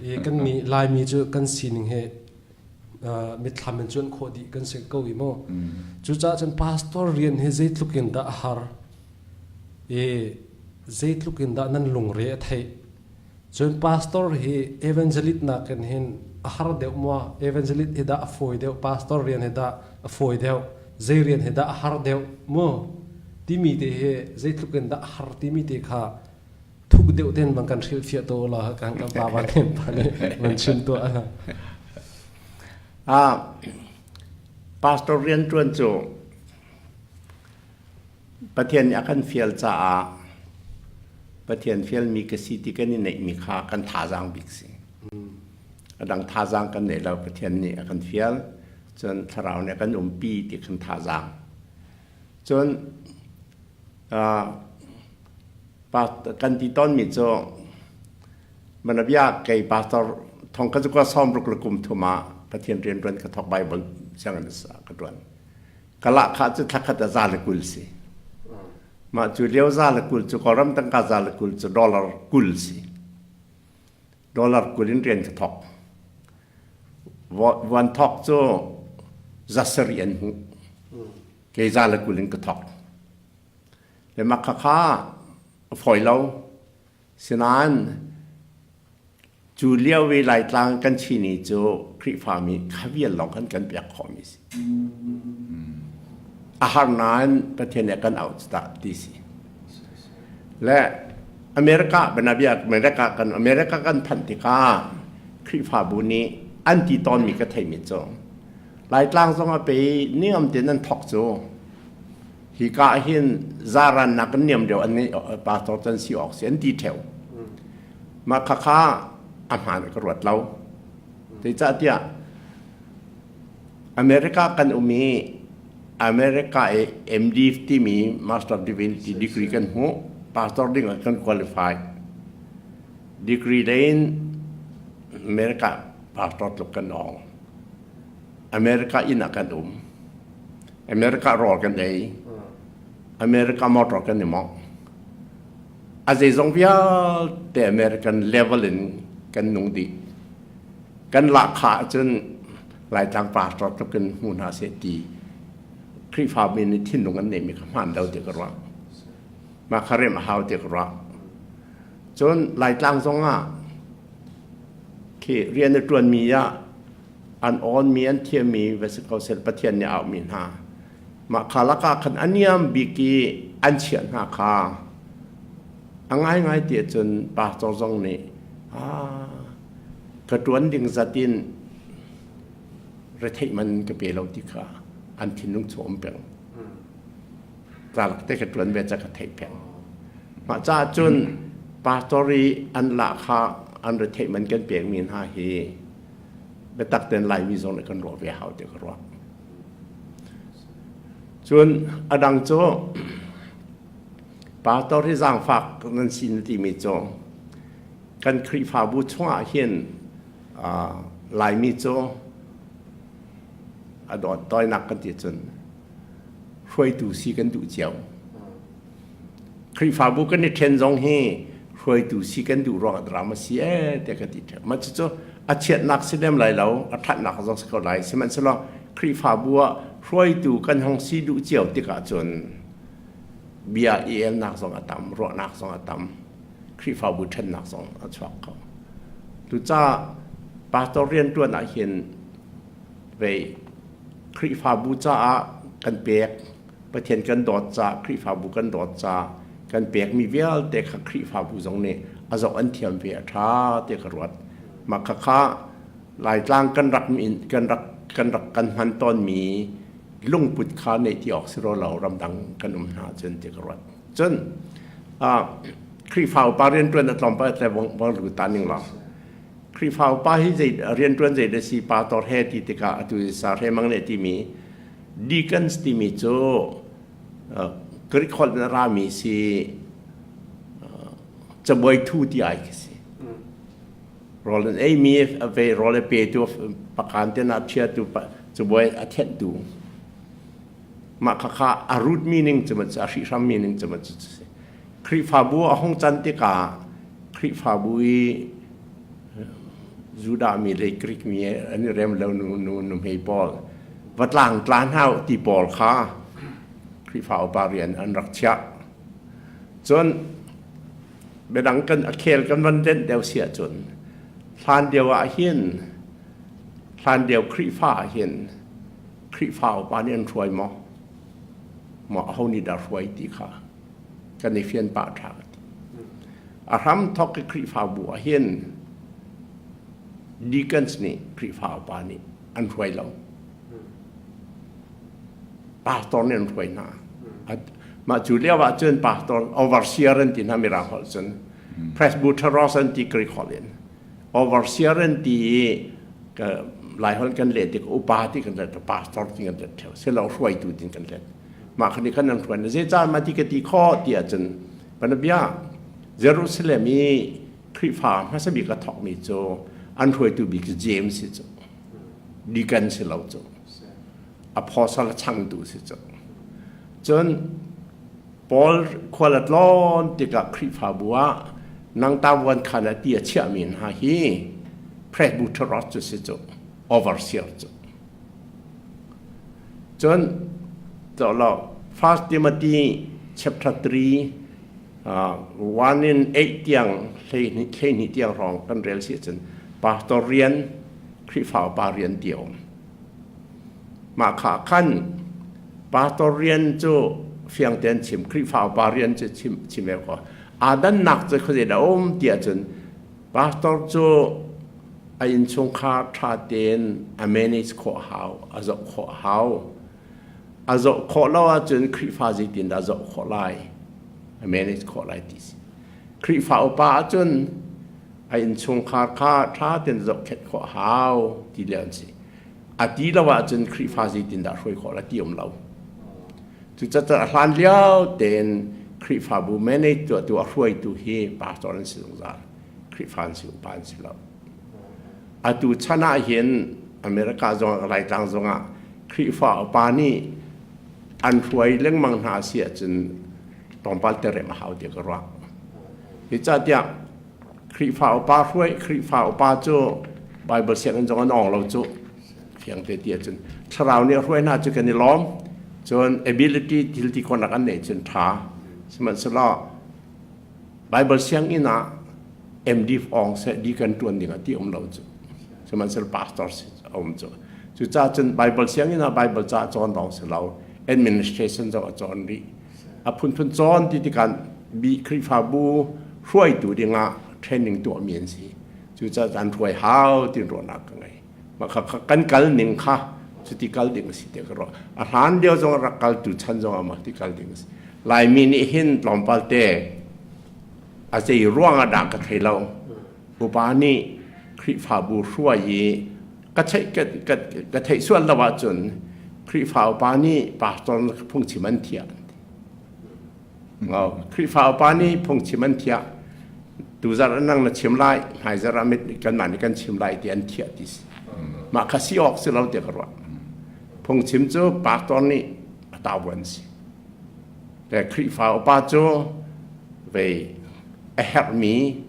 i kan mi Laimi cu kan sining he mitthlam in cuan khawh dih kan si ko i maw cucaah cun pastor rian hi zeitluk in dah a har i zeitluk in dah nan lungre a theih cun pastor hi evangelist nakin hin a har deuh maw evangelist hi dah a fawi deuh pastor rian hi dah a fawi deuh zei rian hi dah a har deuh mu timi te hi zeitluk in dah a har timi te kha thuk deuh ten bang kan hrilhfiah to la kan kan pa van hem pa nih van chim tuah Ah pastor rian tuan cu Pathian nih a kan fial caah. Pathian fialmi ka si ti kan i neihmi kha kan thazaang bik si. A dang thazaang kan nei lo, Pathian nih a kan fial, cun Thlarau nih a kan umpi ti kan thazaang. Cun kan ti tawnmi cu Manabia kei pastor thong ka cu ka sawm ruk le kum thum ah Pathian rian ṭuan ka thawk Bible sianginn ka ṭuan. Ka lahkhah cu thlakhat a za le 20 si. Mah cu lio za le 20 cu Kawlram tangka za le 20 cu dollar 20 si. Dollar 20 in rian ka thawk. Vuan thawk cu za sarih an hmuh. Kei za le 20 in ka thawk. Le mah khakha a fawi lo. Sinain cu lio i Laitlang kan Chinmi cu Khrihfami kha vial lawng khan kan pek khawhmi si. A har nain Pathian nih a kan auh cu tah ti si. Le America banabia America kan America kan phanh tikah Khrihfabu nih an ti tawnmi ka theimi cu Laitlang zong a pe i niam tein an thawk cu hika ah hin zaran nak in niam deuh an ngeih pastor can si awk si an ti ṭheo. Mah khakha a hmaan ka ruat lo. Zeicahtiah America kan um i America i MD timi Master of Divinity degree kan hmuh, pastor ding ah kan qualify. Degree lei in America pastor tluk kan awng. America inn ah kan um. America rawl kan ei. America motor kan i mawngh. A zeizong vialte American level in kan nung dih. Kan lahkhah ahcun Laitlang pastor tluk in hmu hna seh ti Khrihfami nih thinlung an neihmi kha hmaan lo ti ka ruah. Mah kha remh a hau ti ka ruah. Cun Laitlang zong ah khi rian a ṭuanmi ah an awnmi an thiammi va si ko seh Pathian nih a auhmi hna mah kha lakah khan a niam bik i an chiah hna kha a ngaingai ti ahcun pastor zong nih ka ṭuan ding zat in retheih man ka pe lo ti kha an thinlung chung um peng te ka ṭuan ve ca ka theih peng mah caah cun pastor i an lahkhah an retheih man kan pekmi hna hi biatak tein Laimi zong nih kan ruah ve hau ti ka ruah. Cun a dang cu pastor hi zaangfak nan si na timi cu kan Khrihfabu chungah hin Laimi cu a dawt tawinak kan ti cun hruaitu si kan duh cio. Khrihfabu kan i ṭhen zong hi hruaitu si kan duh ruangah drama si ee tiah ka ti ṭheo. Mah cucu a chiatnak si lem lai lo, a ṭhatnak zong si ko lai. Sihmanhsehlaw Khrihfabu ah hruaitu kan hong si duh cio tikah cun bia i elnak zong a tam, ruahnak zong a tam, Khrihfabu ṭhennak zong a chuak kho. Tucaah pastor rianṭuan ah hin vei Khrihfabu caah kan pek Pathian kan dawt ca Khrihfabu kan dawt ca kan pekmi vialte kha Khrihfabu zong nih a zoh an thiam ve a ṭha ti ka ruat. Mah khakha Laitlang kan rak kan rak kan rak kan hman tawnmi lungput kha neih ti awk si ro lo ramdang kan um hna cun ti ka ruat. Cun Khrihfa upa rianṭuan a tlawmpal tle vong lut ta ning law Khrihfa upa hi zei rianṭuan zei dah si pastor he ti tikah atu sa hre mang nih timi deacons timi cu Greek holh in a rami si cabuai thu ti ai khi si. Rawl an eimi a ve rawl a petu pakan te na phiatu cabuai a thenhtu mah khakha a root meaning cu a hrihhram meaning cu cu si. Khrihfabu a hung can tikah Khrihfabu i Judah mi le Greek mi an i rem lo nu nu nuhmei pawl va tlang tla hna u ti pawl kha Khrihfa upa rian an rak chiah. Cun biadang kan a khel kan van denh deuh si ahcun hlan deuh ah hin hlan deuh Khrihfa ah hin Khrihfa upa nih an hruai maw? Maw aho nih dah hruai ti kha kan i fian pah ṭha ka ti. A hram thawk i Khrihfabu ah hin deacons nih Khrihfa upa nih an hruai lo. Pastor nih an hruai hna. Mah cu lio ah cun pastor overseer an ti hna Mirang holh cun. Presbyteros an ti Greek holh in. Overseer an ti i Lai holh kan leh tik upa ti kan let, pastor ti kan let theo. Silo hruaitu tin kan let. Mah khan kan an hruai. Zeicah mah ti ka ti kho ti ahcun panabia Jerusalem i Khrihfa hmasa bik a thawkmi cu an hruaitu bik cu James si cu. Deacon si lo cu. Apostle a changtu si cu. Cun Paul khual a tlawn tikah Khrihfabu ah nang tavuan khan a ti a chiahmi hna hi presbyteros cu si cu, overseer cu. Cun First Timothy chapter 3 1 in 8 tiang 12 tiang hrawng kan rel si ahcun pastor rian Khrihfa upa rian ti a um. Mah kha khan pastor rian cu fiang tein chim Khrihfa upa rian cu chim chim e ko. Aa dannak cu khuazei dah um ti ahcun pastor cu a innchungkhar ṭha tein a manage khawh a hau, a zoh khawh a hau. A zoh khawh lo ahcun Khrihfa zeitindah a zoh khawh lai, a manage khawh lai ti si. Khrihfa upa ahcun a innchungkhar kha ṭha tein zohkhenh khawh a hau ti le an si. A ti lo ahcun Khrihfa zeitindah hruai khawh la ti um lo. Cucaah a hlan lio tein Khrihfabu manage tuahtu a hruaitu hi pastor an si zungzal. Khrihfa an si upa an si lo. Atu chan ah hin America zongah Laitlang zongah Khrihfa upa nih an hruai lengmang hna si ahcun tlawmpal te rem a hau tiah ka ruah. Zeicahtiah Khrihfa upa hruai Khrihfa upa cu Bible sianginn zong an awng lo cu fiang te ti ahcun thlarau nih a hruai hna cu kan i lawm cun ability thil ti khawhnak an neih cun ṭha sihmanhsehlaw Bible sianginn ah MD awng seh deacon ṭuan ding ah ti um lo cu sihmanhsehlaw pastor a um cu cucaah cun Bible sianginn ah Bible ca cawn lawng si lo administration zong a cawn rih a phunphun cawn ti tikah bi Khrihfabu hruaitu dingah training tuahmi an si cucaah an hruai hau ti ruahnak ka ngei mah kha kan kal ning kha cuti kal ding a si te ka ruah a hlan lio zong rak kal tu chan zong ah ti kal ding a si Laimi nih hin tlawmpal te a zei ruang ah dah ka thei lo upa nih Khrihfabu hruai i ka theih ka theih sual lo ahcun Khrihfa upa nih pastor phungchim an thiah. Khrihfa upa nih phungchim an thiah. Tuzarh nang na chim lai, hmaizarh ah kanmah nih kan chim lai ti an thiah ti si. Mah kha si awk si lo tiah ka ruah. Phungchim cu pastor nih a tavuan si. Le Khrihfa upa cu vei a herhmi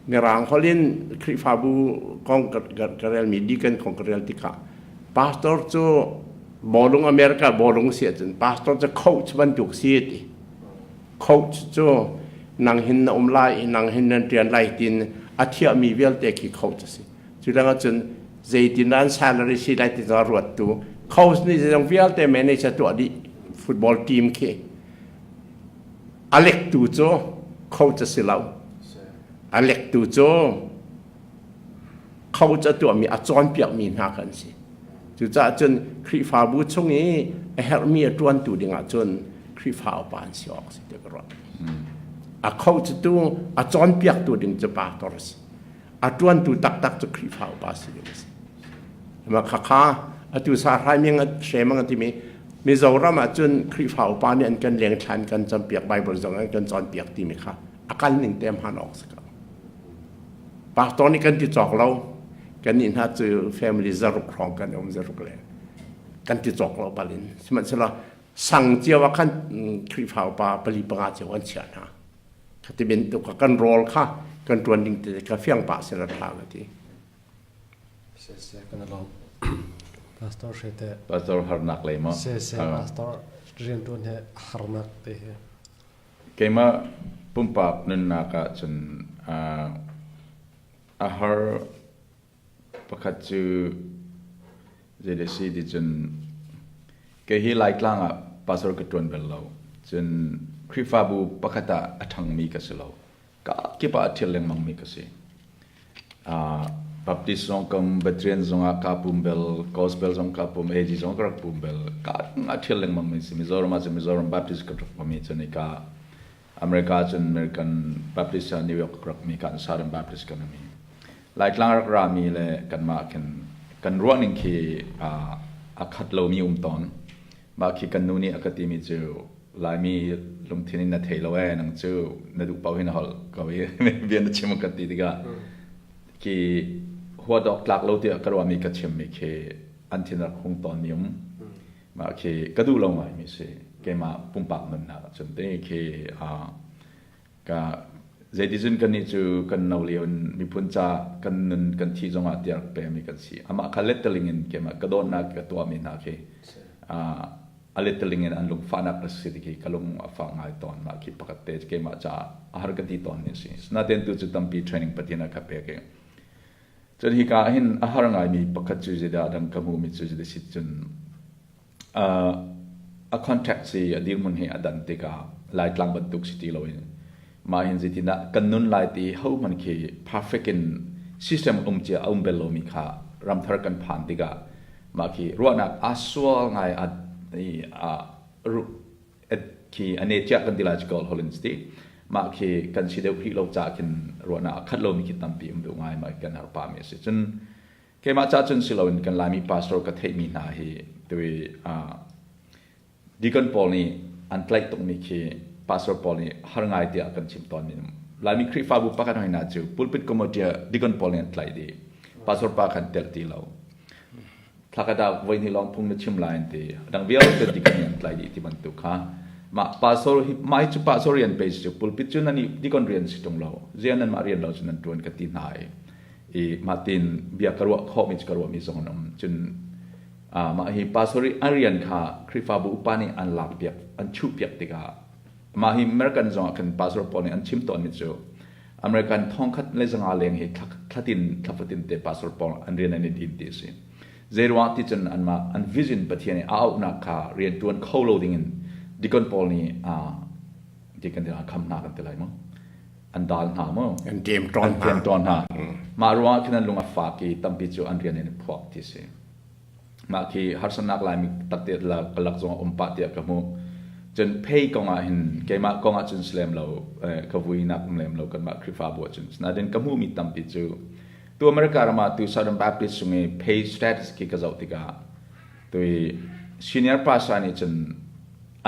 Mirang holh in Khrihfabu kong ka relmi deacon kong ka rel tikah pastor cu bawlung America bawlung si ahcun pastor cu coach bantuk si ti. Coach cu nang hin na um lai, nang hin nan ṭian lai tin a thiahmi vialte khi coach a si. Cu dang ahcun zeitin an salary si lai ti zong ruattu coach nih zeizong vialte manager tuah dih football team khi A lektu cu coach a si lo. A lektu cu coach a tuahmi a cawnpiakmi hna kha an si. Cucaah cun Khrihfabu chung i a herhmi a ṭuantu dingah cun Khrihfa upa an si awk a si ti ka ruah. A coach tu a cawnpiaktu ding cu pastor a si. A ṭuantu taktak cu Khrihfa upa si ding a si. Mah khakha atu sa hraiming hremang a timi Mizoram ah cun Khrihfa upa nih an kan leng thlan kan campiak Bible zong an kan cawnpiak timi kha a kal ning te hman awk si ko. Pastor nih kan ti cawk lo. Kan nih hna cu family zaruk hrawng kan um zaruk le kan ti cawk lo balin. Sihmanhsehlaw sang cio ah khan Khrihfa upa pali panga cio an chiah hna. Khati bantuk kan rawl kha kan ṭuan ding te kha fiang pah seh la ṭha ka ti. Siseh kan i lawm. Pastor Hrete. Pastor harnak lei maw? Siseh pastor rianṭuan he harnak te he. Keimah pumpak nunnak ah cun a har pakhat cu zeidah si ti cun kei hi Laitlang ah pastor ka ṭuan bal lo. Cun Khrihfabu pakhat ah a ṭhangmi ka si lo. Ka kip ah a ṭhial lengmangmi ka si. Baptist zong kam Veteran zong ah ka pum bel, Gospel zong ka pum, AG zong ka rak pum bel. Ka a thial lengmang mi si. Mizoram ah cun Mizoram Baptist ka rak mi cun ka America cun American Baptist ah New York ka rak mi kan Southern Baptist kan mi. Laitlang rak ra mi le kanmah khin kan ruah ning khi a khat lo mi um tawn. Mah khi kan nu nih a ka ti mi cu Laimi lungthin in na thei lo ee nang cu na duh paoh hin a holh ko i bia na chim ka ti tikah khi huat awk tlak lo tiah ka ruahmi ka chimmi khi an thin rak hung tawn mi um. Mah khi ka duh lo ngaimi si keimah pumpak nunnak ahcun te khi ka zeiticun kannih cu kan no lio in miphun ca kan nun kan thi zongah tiah rak pemi kan si. Amah kha letteling in keimah ka dawtnak ka tuahmi hna khi a letteling in an lungfahnak a si ti khi ka lung a fak ngai tawn. Mah khi pakhat te keimah caah a har ka ti tawn ni a si. Natein tu cu tampi training Pathian a ka pek i cun hika ah hin a har ngaimi pakhat cu zeidah dang ka hmuhmi cu zeidah si cun a contract si a dirhmun he a dan tikah Laitlang bantuk si ti loin mah hin zeitindah kan nun lai ti hohmanh khi perfect in system um cia a um bel lomi kha ramthar kan phan tikah mah khi ruahnak aa sual ngai a khi a ne cia kan ti lai cu holin ti mah khi kan si deuh rih lo ca khin ruahnak a khat lomi khi tampi um duh ngai mah kan har pa mi a si. Cun keimah ca cun si loin kan Laimi pastor ka theihmi hna hi tui deacon pawl nih an tlaih tukmi khi pastor pawl nih har ngai tiah kan chim tawn mi. Laimi Khrihfabu pakhat hoi hna cu pulpit committee ah deacon pawl nih an tlaih dih, pastor pa khan telh ti lo. Thlakhat ah voi hnih lawng phung na chim lai an ti, dang vialte deacon nih an tlaih dih ti bantuk kha. Mah pastor hi mah hi cu pastor rian pe si cu pulpit cu nan i deacon rian si tung lo, ziah nan mah rian lo cu nan tuan ka ti hna i i mah tin bia ka ruah khawhmi cu ka ruahmi zong an um. Cun mah hi pastor i a rian kha Khrihfabu upa nih an lakpiak, an chuhpiak tikah mah hi American zong ah khan pastor pawl nih an chim tawnmi cu American 1500 leng hi thlatin thlafatin te pastor pawl an rian an i din ti a si. Zeiruang ti cun anmah an vision Pathian i a auhnak kha rian ṭuan kho lo dingin deacon pawl nih deacon ti kham hna kan ti lai maw? An dal hna maw? An ṭem ṭawn hna. An ṭem hna. Mah ruangah khin an lung a fak i tampi cu an rian in i phuak ti si. Mah khi harsatnak Laimi takte ka lak zong a um pah tiah ka hmuh. Cun pay kong ah hin keimah kong ah cun si lem lo, ka vuinak um lem lo kanmah Khrihfabu ah cun. Nain ka hmuhmi tampi cu tu America ram ah tu Southern Baptist chung i pay status khi ka zoh tikah tui senior pastor nih cun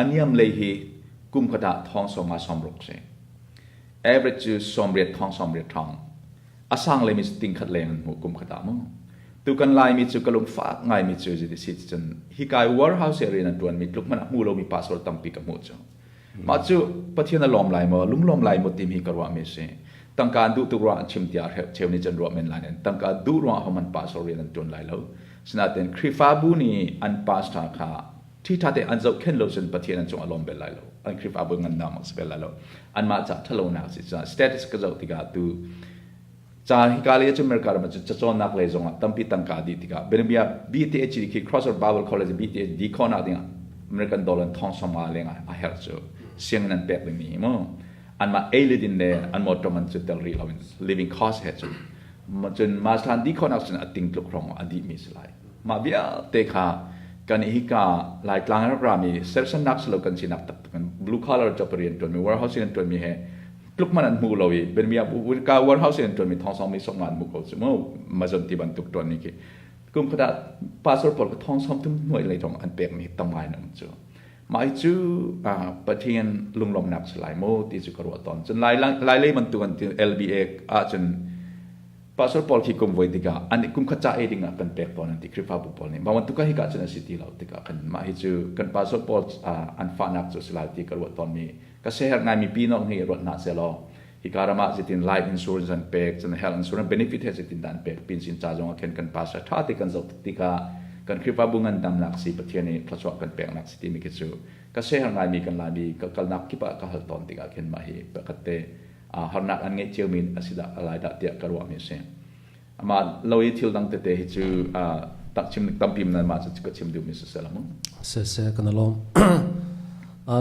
a niam lei hi kum khat ah thong sawm nga sawm ruk si. Average cu 80 thong 80 thong. A sang leimi cu ting khat leng an hmuh kum khat ah mu. Tu kan Laimi cu ka lungfak ngaimi cu ziti si cun hikai warehouse i rian an ṭuanmi tluk hmanh ah hmu lomi pastor tampi ka hmuh cu. Mah cu Pathian a lawm lai maw, lunglawm lai maw timi ka ruahmi a si. Tangka an duh tuk ruangah an chim tiah cheu nih cun ruah men lai nain tangka duh ruangah hohmanh pastor rian an ṭuan lai lo. Sinain Khrihfabu nih an pastor kha ṭhiṭha tein an zohkhenh lo cun Pathian an cung a lawm bel lai lo. An Khrihfabu ngandam a si bel lai lo. Anmah ca ṭhalonak a si caah status ka zoh tikah tu ca hika lei cu America ram ah cun cacawnnak lei zongah tampi tangka a dih tikah bianabia BTH khi Crossroad Bible College BTH di khawhnak dingah American dollar thong sawmnga leng a herh cu sianginn an pek dingmi hi mu anmah ei le din le an motor man cu tel rih loin living cost he cun cun master di khawhnak cun a ting tluk hrawng a dih mi si lai. Mah vialte kha kan hika Laitlang rak rami sersannak silo kan sinak taktak in blue collar job rian tuanmi warehouse rian tuanmi he tluk man an hmu lo i benmia ka warehouse rian tuanmi thong mi sok an hmu ko cu mu mazon ti bantuk tuanmi khi kum khat ah pastor pawl ka thong som thum hnuai lei thong an pek mi tam ngai na um cu. Mah hi cu Pathian lunglawmhnak si lai maw ti cu ka ruah tawn. Cun lai lai lei bantuk an ti LBA ahcun Pastor pawl khi kum voi tikah an kum khat ca ei ding ah kan pek tawn an ti Khrihfabu pawl nih. Mah bantuk ah hika cun a si ti lo tikah kan mah hi cu kan pastor pawl an fahnak cu si lai ti ka ruah tawn mi ka siaherh ngai mi pi nok hi ruat hna selaw hika ram ah zeitin life insurance an pek cun health insurance benefit he zeitin dah an pek pin sin ca zong ah khin kan pastor tha te kan zoh tikah kan Khrihfabu ngandamnak si Pathian nih thluachuah kan peknak si timi khi cu ka siaherh ngaimi kan Laimi ka kalnak kip ah ka hal tawn tikah khin mah hi pakhat te harnak an ngeih ciomi a si dah lai dah tiah ka ruahmi a si. Amah lo i thil dang tete hi cu tak chim tampi nan mah cu ka chim duhmi si sel mu. Se se kan alawm.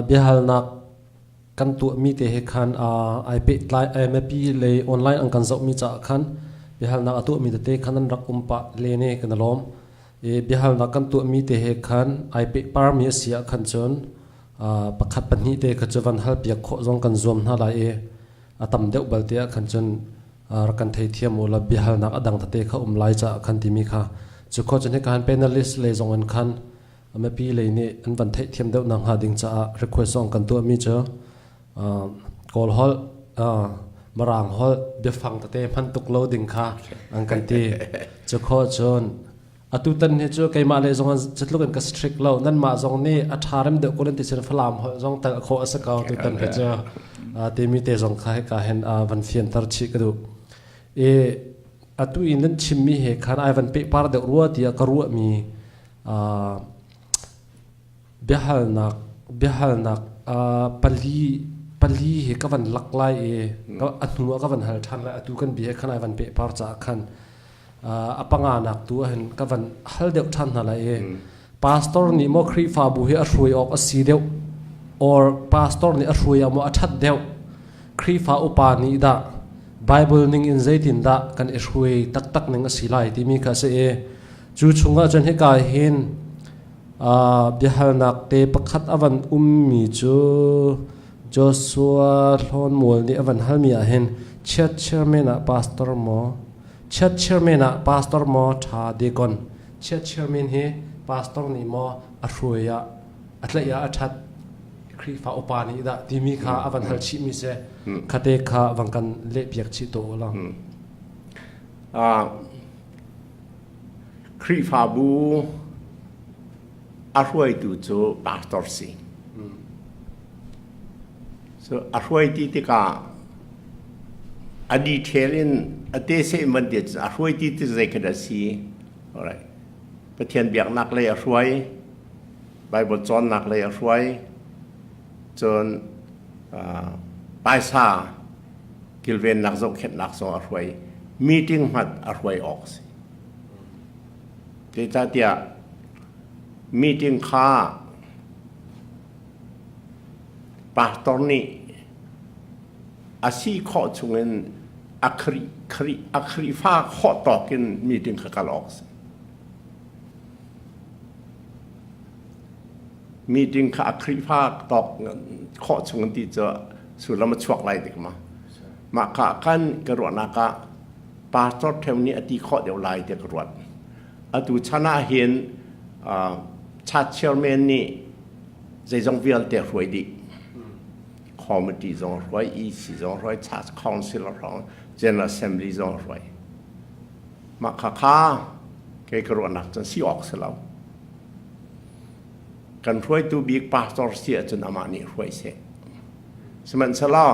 Biahalnak kan tuahmi te he khan ai pehtlai MAP lei online an kan zohmi caah khan Biahalnak a tuahmi tete khan an rak um pah len i kan i lawm. I biahalnak kan tuahmi te he khan ai pehparmi a si ah khan cun pakhat pahnih te kha cu van halpiak khawh zong kan zuam hna lai i a tam deuh balte ah khan cun rak kan theithiam u law biahalnak a dang tete kha um lai caah khan timi kha cu khawh cun hika han panelist lei zong in khan mipi lei nih an van theihthiam deuh nak hnga ding caah request zong kan tuahmi cu Kawl holh Mirang holh biafang tete hman tuk lo ding kha an kan ti. Cu khawh cun atutan hi cu keimah le zong cutluk in ka strict lo nanmah zong nih a ṭha rem deuh ko nan ti cun Falam holh zong tel khawh a si ko tutan hi cu timi te zong kha hika hin van fianter chih ka duh. I atu i nan chimmi he khan ai van pehpar deuh rua tiah ka ruahmi biahalnak biahalnak pali pali hi ka van lak lai i a hnu ah ka van hal ṭhan lai atu kan bia khan ai van pehpar caah khan a panganak tu ah hin ka van hal deuh ṭhan hna lai i pastor nih maw Khrihfabu hi a hruai awk a si deuh or pastor nih a hruai ah maw a ṭhat deuh Khrihfa upa nih dah Bible ning in zeitindah kan i hruai taktak ning a si lai timi kha a si i cu chungah cun hika hin Biahalnak te pakhat a van ummi cu Joshua Hlawnmual nih a van halmi ahhin chiat chairman ah pastor maw chiat chairman ah pastor maw ṭha deacon chiat chairman hi pastor nih maw a hruai ah a tlaih ah a ṭhat Khrihfa upa nih dah timi kha a van hal chihmi si khate kha van kan lehpiak chih to ulaw. Khrihfabu a hruaitu cu pastor si. So a hruai ti tikah a detail in a te seh in van ti a hruai ti ti zei kha dah si. Alright. Pathian biaknak lei a hruai, Bible cawnnak lei a hruai, cun paisa kilvennak zohkhenhnak zong a hruai. Meeting hmanh a hruai awk si. Zeicahtiah meeting kha pastor nih a si khawh chungin a Khrihfa khawh tawk in meeting kha kal awk a si. Meeting kha a Khrihfa tawk khawh chung ti cu sullam a chuak lai dik ma. Mah kha khan ka ruahnak ah pastor ṭheo nih a ti khawh deuh lai tiah ka ruat. Atu chan ah hin church chairman nih zeizong vialte hruai dih. Committee zong hruai, EC zong hruai, church council hruai, General Assembly zong hruai. Mah kha kha kei ka ruahnak cun si awk si lo. Kan hruaitu bik pastor si ahcun amah nih hruai seh. Sihmanhsehlaw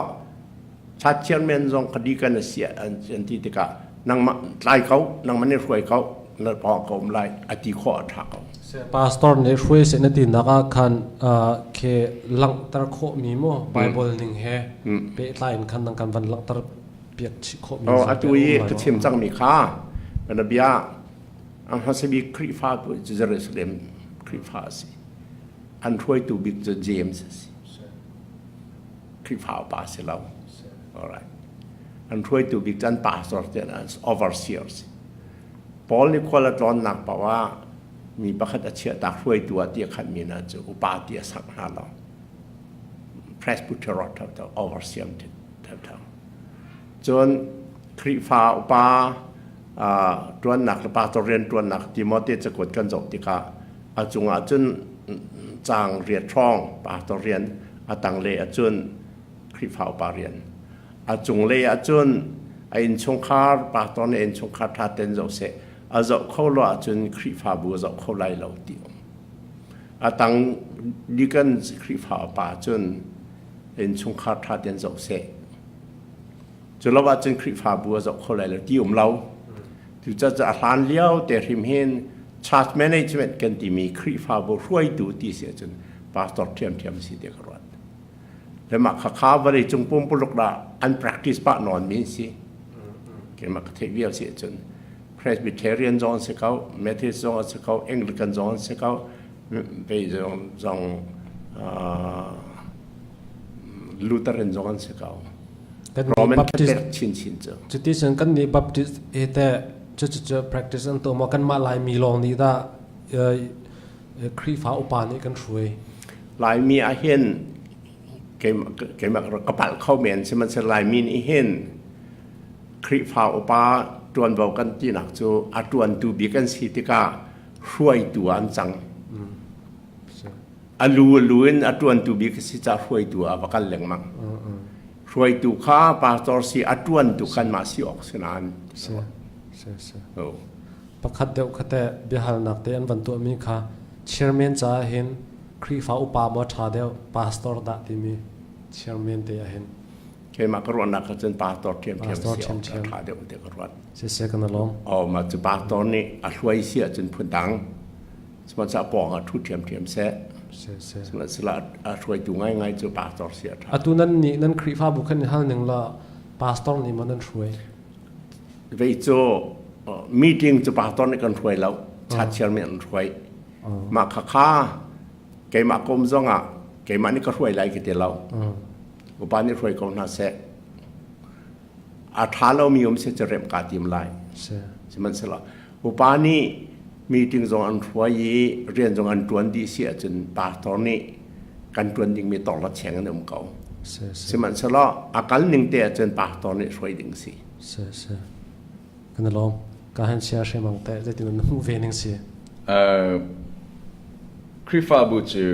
church chairman zong ka deacon a si an ti tikah nangmah tlai ko, nangmah nih hruai ko, na pawng ka um lai a ti khawh a ṭha ko. Pastor nih hruai seh na tinak ah khan ke langhter khawhmi mu Bible ning he pehtlai in khan nang kan van langhter piak chih khawhmi Oh, atu i ka chim cangmi kha kana bia ang hmasa bik Khrihfa tu Jerusalem Khrihfa a si. An hruaitu bik cu James a si. Khrihfa upa si lo. Alright. An hruaitu bik cu an pastor te an overseers. Paul nih khual a tlawnnak paoh ah mi pakhat a chiahtak hruaitu ah ti a khatmi hna cu upa ti a sak hna lo. Presbyteros thotho, overseer thotho. Cun Khrihfa upa ṭuannak le pastor rian ṭuannak Timote cakuat kan zoh tikah a cungah cun caang riat hrawng pastor rian a tanglei ahcun Khrihfa upa rian a cunglei ahcun a innchungkhar pastor nih innchungkhar ṭha ten zoh seh a zoh kho lo ahcun Khrihfabu a zoh kho lai lo ti um a tang deacon Khrihfa upa cun innchungkhar ṭha ten zoh seh cu lo ahcun Khrihfabu a zoh kho lai lo ti um lo cucaah a hlan lio te hrim hin church management kan timi Khrihfabu hruaitu ti si ahcun pastor ṭhiamṭhiam si ti ka ruat le mah khakha vawlei cung pumpuluk dah an practice pah nawn mi si keimah ka theih vial si ahcun Presbyterian zong an si ko Methodist zong an si ko Anglican zong an si ko zong zong Lutheran zong an si ko. Kan nih Roman Baptist Catholic chinchin cu. Cuti cun kan nih Baptist he teh cucu practice an tuah maw kanmah Laimi lawng nih dah Khrihfa upa nih kan hruai? Laimi ah hin keimah ka palh kho men, sihmanhsehlaw Laimi nih hin Khrihfa upa ṭuanvo kan tinak cu a ṭuantu bik an si tikah hruaitu ah an cang. A lu a lu in a ṭuantu bik a si caah hruaitu ah a va kal lengmang. Hruaitu kha pastor si, a ṭuantu kanmah si awk si nain. Si, si, si. Pakhat deuh kha teh biahalnak te an van tuahmi kha chairman caah hin Khrihfa upa maw ṭha deuh, pastor dah timi chairman te ah hin. Keimah ka ruahnak ah cun pastor ṭhiamṭhiam si awk a ṭha deuh ti ka ruat. Siseh kan alawm. Oh, mah cu pastor nih a hruai si ahcun phundang. Sihmanhsehlaw a pawng ah ṭhu ṭhiamṭhiam seh. Sihmanhsehlaw a hruaitu ngaingai cu pastor si a ṭha. Atu nan nih nan Khrihfabu khan i hal ning law pastor nih maw nan hruai? Vei cu meeting cu pastor nih kan hruai lo. Chatchiar nih an hruai. Mah khakha keimah kom zong ah keimah nih ka hruai lai ka ti lo. Upa nih hruai ko hna seh. A ṭha lomi um seh cu remh kaa tim lai. Sihmanhsehlaw upa nih meeting zong an hruai i rian zong an ṭuan dih si ahcun pastor nih kan ṭuan dingmi torla cheng an um ko. Sihmanhsehlaw a kal ning te ahcun pastor nih hruai ding si. Kan lawm. Ka han share hrimang te zeitin na hmuh ve ning si. Khrihfabu cu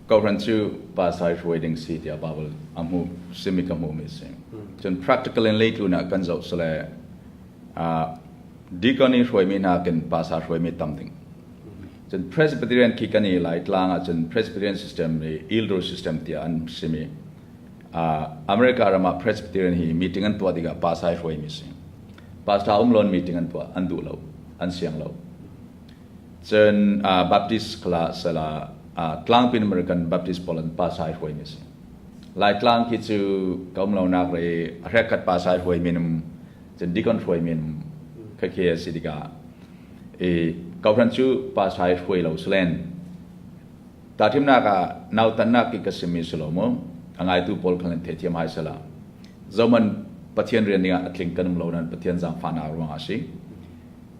kohhran cu pasai hruai ding si tiah Bible a hmuh simi ka hmuhmi si. Cun practical in leitlun ah kan zoh sale deacon i hruaimi hna kin pasa hruaimi tam ding. Cun Presbyterian khi kan i lai tlang ah cun Presbyterian system i elder system tiah an simi. America ram ah Presbyterian hi meeting an tuah tikah pasa i hruaimi si. Pastor um lon meeting an tuah an duh lo, an siang lo. Cun Baptist kala sala tlangpin American Baptist pawl an pasa i hruaimi si. Laitlang khi cu ka um lonak re a hrekkhat pasa i hruaimi num cun deacon hruaimi num khakhe a si tikah i kohhran cu pasa i hruai lo silen tahthimnak ah nautannak ki ka simi si lo mu a ngaitu pawl khan an theithiam hai sala zoman Pathian rian dingah a tling kan um lo nan Pathian zaangfahnak ruangah a si.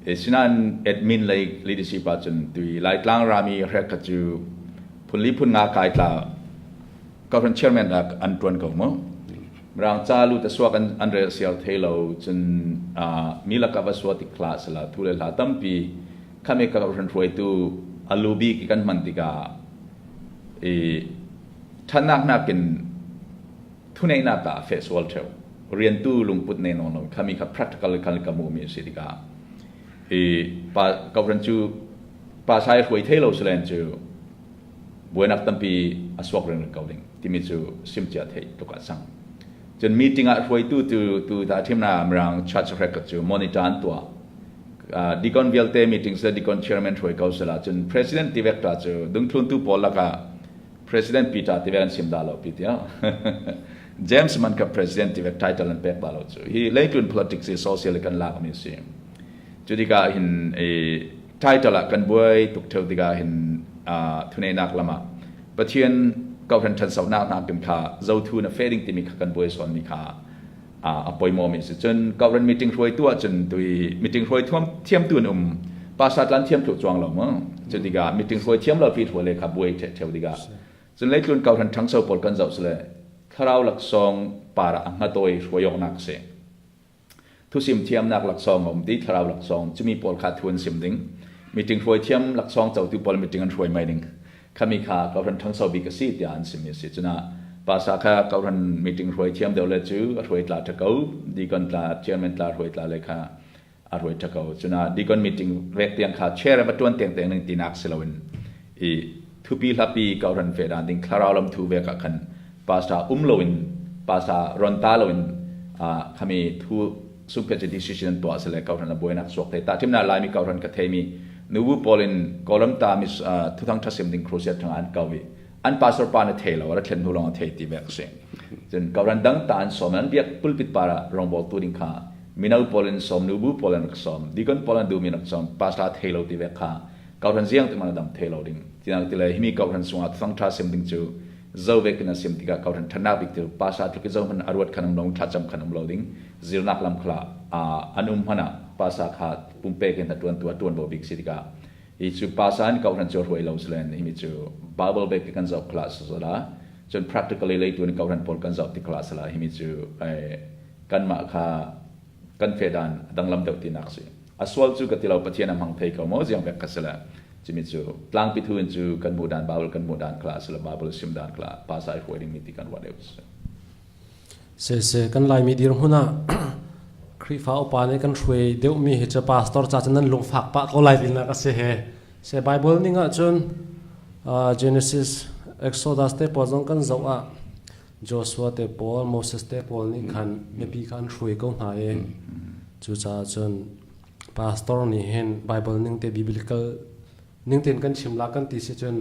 Sinain admin lei leadership ahcun tui Laitlang rami hrek cu phunli phun nga kai tla government chairman ah an tuan ko mu. Mirang ca lu ta suak an rel siar thei lo cun mi laka va sua tik khla sala thu le hla tampi khame ka government hruaitu alubi ki kan hman tikah i thanak nakin thuneihnak ah a feh sual theo. Riantu lungput ne nawn lo khami kha practical khan ka mu mi si tikah i pa government cu pa sai hruai thei lo silen cu buainak tampi a suak ring ko ding timi cu sim cia thei tuk ah sang. Cun meeting ah hruaitu tu tu ta thimna mirang church record cu monitor an tuah. Deacon vialte meeting se deacon chairman hruai ko sela cun president tivek ta cu dungthlun tu pawl lakah President Peter ti an sim dah lo pi tiah James man ka president ti title an pek ba lo cu hi leitlun politics hi social kan lak mi si. Cu tikah hin title ah kan buai tuk theu tikah hin thuneinak lama Pathian kohhran ṭhansonak hna kin kha zothu na fe ding timi kha kan buai sawn mi kha a poimo mi si. Cun kohhran meeting hruaitu ah cun tui meeting hruai thiam thiamtu an um pastor tlan thiam thlu chuang lo mu. Cu tikah meeting hruai thiam lo pi hruai le kha buai theu tikah cun leitlun kohhran ṭhangso pawl kan zoh sile thlarau laksawng para a hngatoi hruai nak si thusim thiamnak laksawng um ti thlarau laksawng cumi pawl kha thu an sim ding meeting hruai thiam laksawng cotu pawl meeting an hruai mai ding khami kha kohhran ṭhangso bik a si tiah an simi a si. Cuna pasa kha kohhran meeting hruai thiam deuh le cu a hruai tla ṭha ko, deacon tla, chairman tla hruai tla le kha a hruai ṭha ko. Cuna deacon meeting rek tiang kha chair va ṭuan tiang tiang ning tinak si loin i thupi hlapi kohhran fe dan ding thlarau lam thu vek ah khan pastor um loin, pastor ron ta loin khami thu sungphet cu decision an tuah sile kohhran a buainak suak te ta thimna Laimi kohhran ka theimi nubu pawl in Kawlram ta mis thuthang thasim ding crusade thang an kau i an pastor pa na thei lo ra thlen hnu long a thei ti vek si. Cun kohhran dang ta an som an biak pulpit para rongbol tu ding kha mino pawl in som, nubu pawl an rak som, deacon pawl an duhmi rak som, pastor thei lo ti vek kha kohhran ziang te man dam thei lo ding tinak ti le himi kohhran sungah thuthang tha sim ding cu Zo ve kin a sim tikah kau thanak bik tu pasa tluk zo man aruat khan um lo thlacam khan um lo ding zirnak lam khala an um hmana pasa kha pumpe kin tuan tu tuan bo bik si tikah hi cu pasa an kau cu hruai lo selen hi mi cu Bible bek kan zoh khala sala cun practically lei tu kau pawl kan zoh ti khala sala hi mi cu kanmah kha kan fedan danglam deuh tinak si a sual cu ka ti lo Pathian a hmang thei ko maw ziang bek ka sila cimi cu tlangpi thu in cu kan hmuh dan Bible kan hmuh dan khala sila Bible sim dan khala pasa i hruai ding mi ti kan ruah deuh si. Se se kan Laimi dirhmun ah Khrihfa upa nih kan hruai deuhmi hi cu pastor ca cun nan lungfak pah ko lai tinak a si he. Se Bible ning ahcun Genesis, Exodus te pawl zong kan zoh ah Joshua te pawl, Moses te pawl nih khan mipi kha an hruai ko hna i cucaah cun pastor nih hin Bible ning te biblical ning tein kan chim la kan ti si cun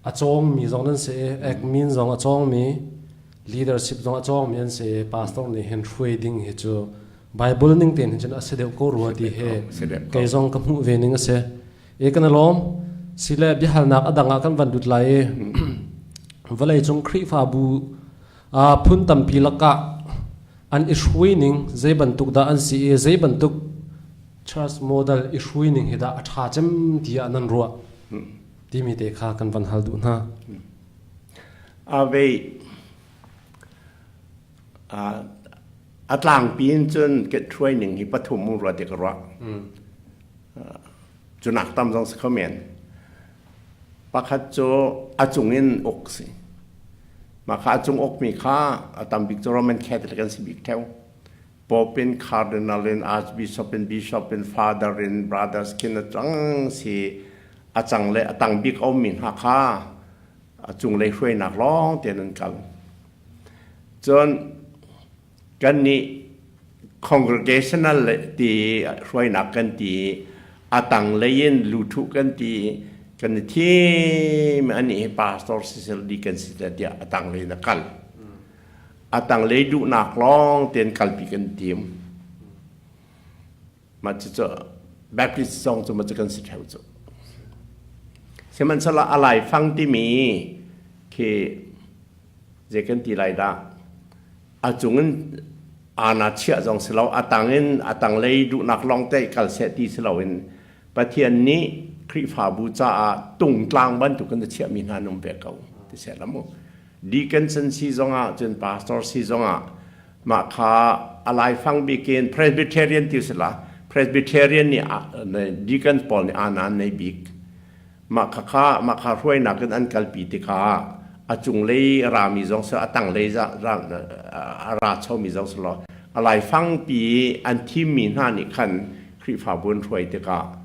a cawngmi zong nan si i admin zong a cawngmi leadership zong a cawngmi an si i pastor nih hin hruai ding hi cu Bible ning tein hin cun a si deuh ko rua ti hi kei zong ka hmuh ve ning a si. E kan lawm sile biahalnak a dang ah kan van lut lai i vawlei cung Khrihfabu phun tampi lakah an i hruai ning zei bantuk dah an si i zei bantuk church model i hruai ning hi dah a ṭha cem tiah nan ruah timi te kha kan van hal duh hna. Ave a tlangpi in cun ke hruai ning hi pathum mu rua ti ka ruah. Cu nak tam zong si kho men. Pakhat cu a cung in uk si. Mah kha a cung ukmi kha a tam bik cu Roman Catholic an si bik theo. Pope in Cardinal in Archbishop in Bishop in Father in Brothers khin a cang si a cang le a tang bik a ummi hna kha a cunglei hruainak lawng tein an kal. Cun kannih congregational le ti hruainak kan ti a tanglei in luthu kan ti kan i thim ani hi pastor sisel deacon sisel tiah a tanglei in a kal. A tanglei duhnak lawng tein kalpi kan tim. Mah cucu Baptist zong cu macu kan si theo cu. Sihmanhsehlaw a laifang timi khi zei kan ti lai dah a cung in ana chiah zong si lo a tang in a tanglei duhnak lawng te kal seh ti si loin Pathian nih Khrihfabu caah tungtlang bantuk in a chiahmi hna an um ve ko ti seh la mu. Deacon si zongah cun pastor si zongah mah kha a laifang bik in Presbyterian ti si la Presbyterian nih deacon pawl nih ana an nei bik. Mah kha kha mah kha hruainak in an kalpi tikah a cunglei a rami zong si a tanglei a ra chomi zong si law a laifang pi an thimmi hna nih khan Khrihfabu an hruai tikah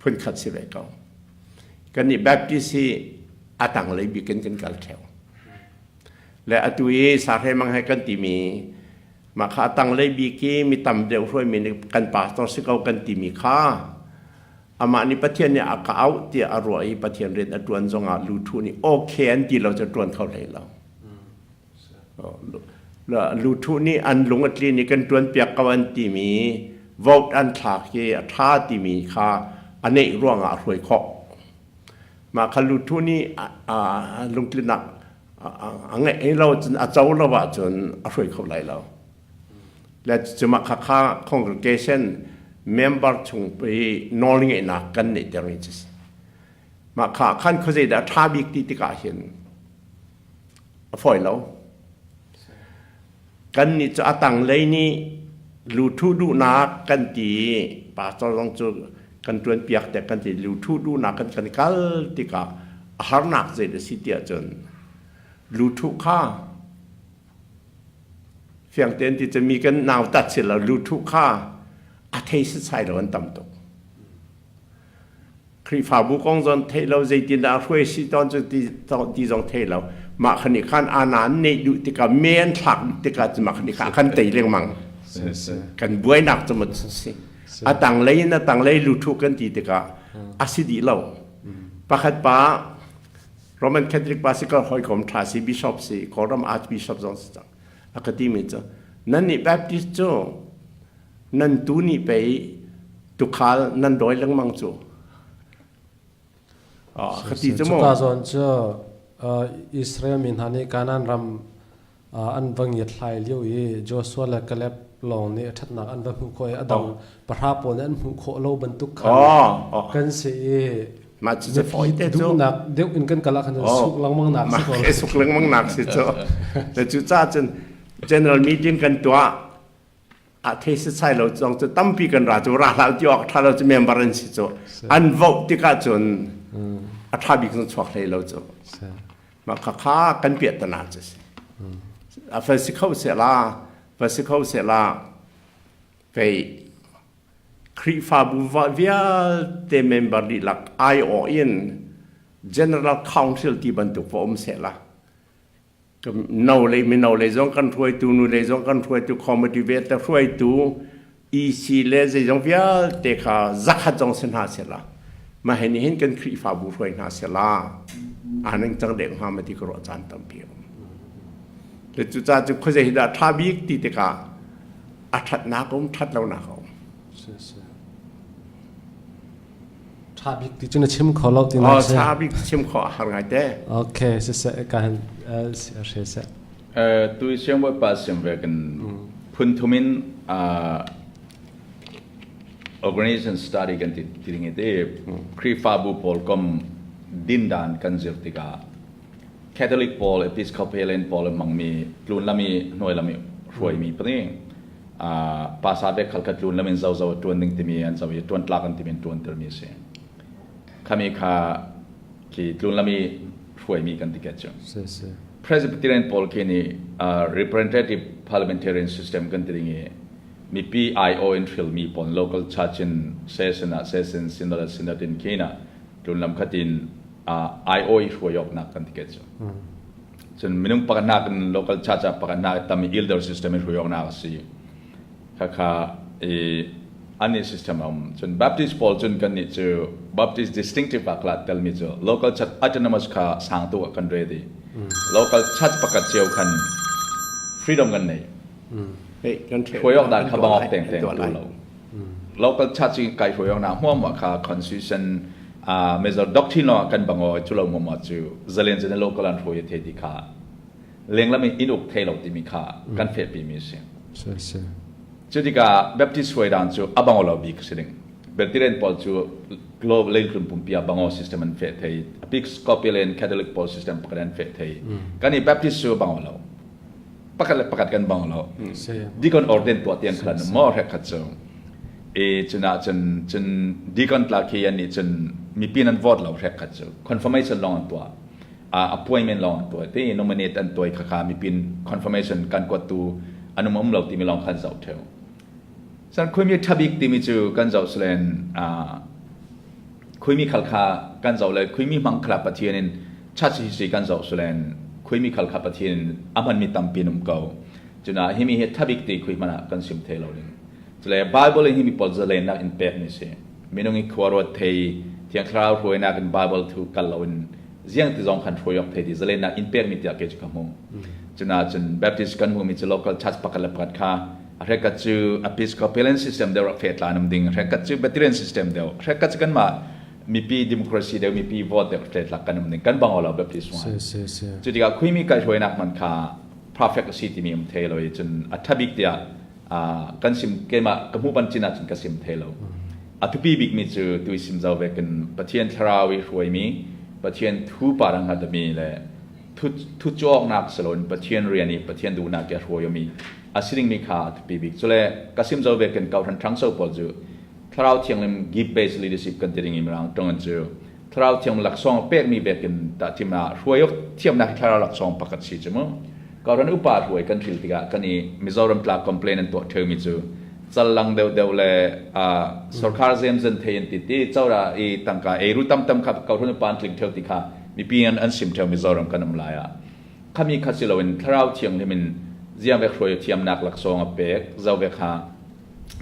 phunkhat si ve ko. Kannih Baptist hi a tanglei bik in kan kal ṭheo. Le atu i sahremang he kan timi mah kha a tanglei bik i mi tam deuh hruaimi nih kan pastor si ko kan timi kha amah nih Pathian nih a ka auh tiah a ruah i Pathian rian a ṭuan zongah luthu nih okay an ti lo cu ṭuan kho hlei lo. Luthu nih an lung a tlin i kan ṭuanpiak ko an timi vote an thlak i a ṭha timi kha a neih ruangah a hruai khawh. Mah kha luthu nih lungtlinnak a ngeih lo cun a co lo ahcun a hruai kho lai lo. Le cu mah kha kha congregation member chung i nawlngeihnak kan neihter mi cu si. Mah kha khan khuazei dah a ṭha bik ti tikah hin a fawi lo. Kannih cu a tanglei nih luthu duhnak kan ti i pastor zong cu kan ṭuanpiak tiah kan ti luthu duhnak kan kan kal tikah a harnak zei a si tiah cun luthu kha fiang tein ti cu mi kan nautat si lo luthu kha a thei setsai lo an tam tuk. Khrihfabu kong zong theih lo zeitindah a hruai si tawn cu ti, ti zong thei lo mah khan nih khan ana an neih duh tikah me an thlak duh tikah cu mah khan nih khan kan tei lengmang kan buainak cu maw si a tanglei in a tanglei luthu kan ti tikah a si dih lo pakhat pa Roman Catholic pa si ka hawikom ṭha si bishop si Kawlram archbishop zong si cang a ka timi cu nan nih Baptist cu Nan tu nih pei tukhal nan dawi lengmang cu. Ka ti cu mu. Cuka zawn cu Israel mi hna nih Kanaan ram an va ngiat hlai lio i Joshua le Caleb lawng nih a ṭhatnak an va hmuh khawh i a dang pahra pawl nih an hmuh khawh lo bantuk khan kan si i mah cu cu fawi te cu duhnak deuh in kan kal ah khan suk lengmang nak si ko. Suk lengmang nak si cu. Le cu ca cun general meeting kan tuah a thei sai lo zong cu tampi kan ra cu ra hlah ti awk tha lo cu member an si cu an vote tikah cun a tha bik zong chuak hlei lo cu. Mah kha kha kan piah tana cu si. A fa si kho se la, fa si kho se la fei Khrihfabu vialte member dihlak aiawh in General Council ti bantuk va um seh la. No le mino le zong kan hruaitu, nu le zong kan hruaitu, committee vialte hruaitu, EC le zeizong vialte kha zakhat zong si hna seh la. Mah hi nih hin kan Khrihfabu hruai hna seh la. Aa ning cang deuh hnga ma ti ka ruah caan tampi a um. Le cucaah cu khuazei hi dah ṭha bik ti tikah a ṭhatnak a um, ṭhat lonak a um. Ṭha bik ti cu na chim kho lo ti na si. Ṭha bik chim khawh a har ngai te. Okay, siseh ka han hre seh. Tu siang bawipa sim ve kan phun thum in organization study kan ti ding te Khrihfabu pawl kom dindan kan zir tikah Catholic pawl Episcopalian pawl mangmi tlun lami hnuai lami hruaimi pani pasa bek khal kha tlun lamin zozo tuan ding timi an zo i tuan tlak an timi tuan termi si khami kha khi tlun lami hruaimi kan ti ke cu. Presbyterian pawl khi nih representative parliamentarian system kan ti ding i mipi IO in hrilmi pawl local church in session ah session, synod ah synod in khi na tlun lam khatin IO i hruai awknak kan ti ke cu. Cun minung pakhatnak in local church ah pakhatnak tam i elder system in hruai awknak a si. Khakha i an system a um. Cun Baptist pawl cun kan nih cu Baptist distinctive ah kala telmi cu local church autonomous kha sang tu ah kan ready. Local church pakhat cio khan freedom kan nei. Hruai awk dan kha bang awk teng teng tu lo. Local church in kai hruai awk na hmuam kha constitution major doctrine lo kan bango cu lo mo cu zalen zen local an hruai the ti kha lenglam in in uk thei lo timi kha kan fe pi mi si. Cu tikah Baptist hruai dan cu a bango lo bik si ding. Presbyterian pawl cu global leitlun pumpi ah bango system an fe thei. Episcopalian Catholic pawl system pakhat an fe thei. Kan i Baptist cu bango lo. Pakhat le pakhat kan bang lo. Deacon ordain tuah tiang khan maw hrek khat cu e cuna cun cun deacon tla khi an nih cun mipi nan vote lo hrek khat cu confirmation long an tuah, appointment long an tuah te, nominate an tuai kha kha mipin confirmation kan kuat tu anum um lo timi long khan zoh theu. San khuimi thabik timi cu kan zoh selen khuimi khal kha kan zoh le khuimi hmang khala Pathian in church history kan zoh sulen khuimi khal kha Pathian in a hmanmi tampi um ko. Cuna himi hi thabik ti khui hmana kan sim the lo ding cule Bible in himi pawl zalennak in pek mi si. Minung i khua ruat thei, Thiang Thlarau hruainak in Bible thu kal lo in ziang ti zong khan hruai awk thei ti zalennak in pek mi tiah ke cu ka hmu. Cuna cun Baptist kan hmu mi cu local church pakhat le pakhat kha hrekat cu Episcopalian system deuh rak fetla nam ding, hrekat cu Presbyterian system deuh, hrekat cu kanmah mipi democracy deuh, mipi vote deuh fetla kan um ding kan bang lo Baptist wa. Cu tikah khuimi kai hruainak man kha perfect a si timi um thei lo i cun a thabik tiah kan sim keimah ka hmu ban cin ah cun ka sim thei lo. A thupi bik mi cu tui sim zau ve kan Pathian thlarau i hruaimi, Pathian thu parang hatami le thu cawknak saloin Pathian rian i Pathian duhnak i a hruaimi a si dingmi kha a thupi bik. Cule ka sim zo ve kan kohhran ṭhangso pawl cu Thlarau Thianghlim gift based leadership kan ti ding i Mirang ṭong in cu Thlarau Thiang laksawng pekmi vekin tahthim ah hruai awk thiamnak hi Thlarau laksawng pakhat si cu mu. Kohhran upa hruai kan hril tikah kan i Mizoram tla complain an tuah ṭheumi cu callang deuhdeuh le sorkhar zemzen thei an ti ti cora i tangka eiru tamtam kha kohhran upa an tling ṭheu ti kha mipi an sim ṭheu Mizoram kan um lai ah. Khami kha si loin Thlarau Thianghlim in ziang vek hruai thiamnak laksawng a pek zo vek kha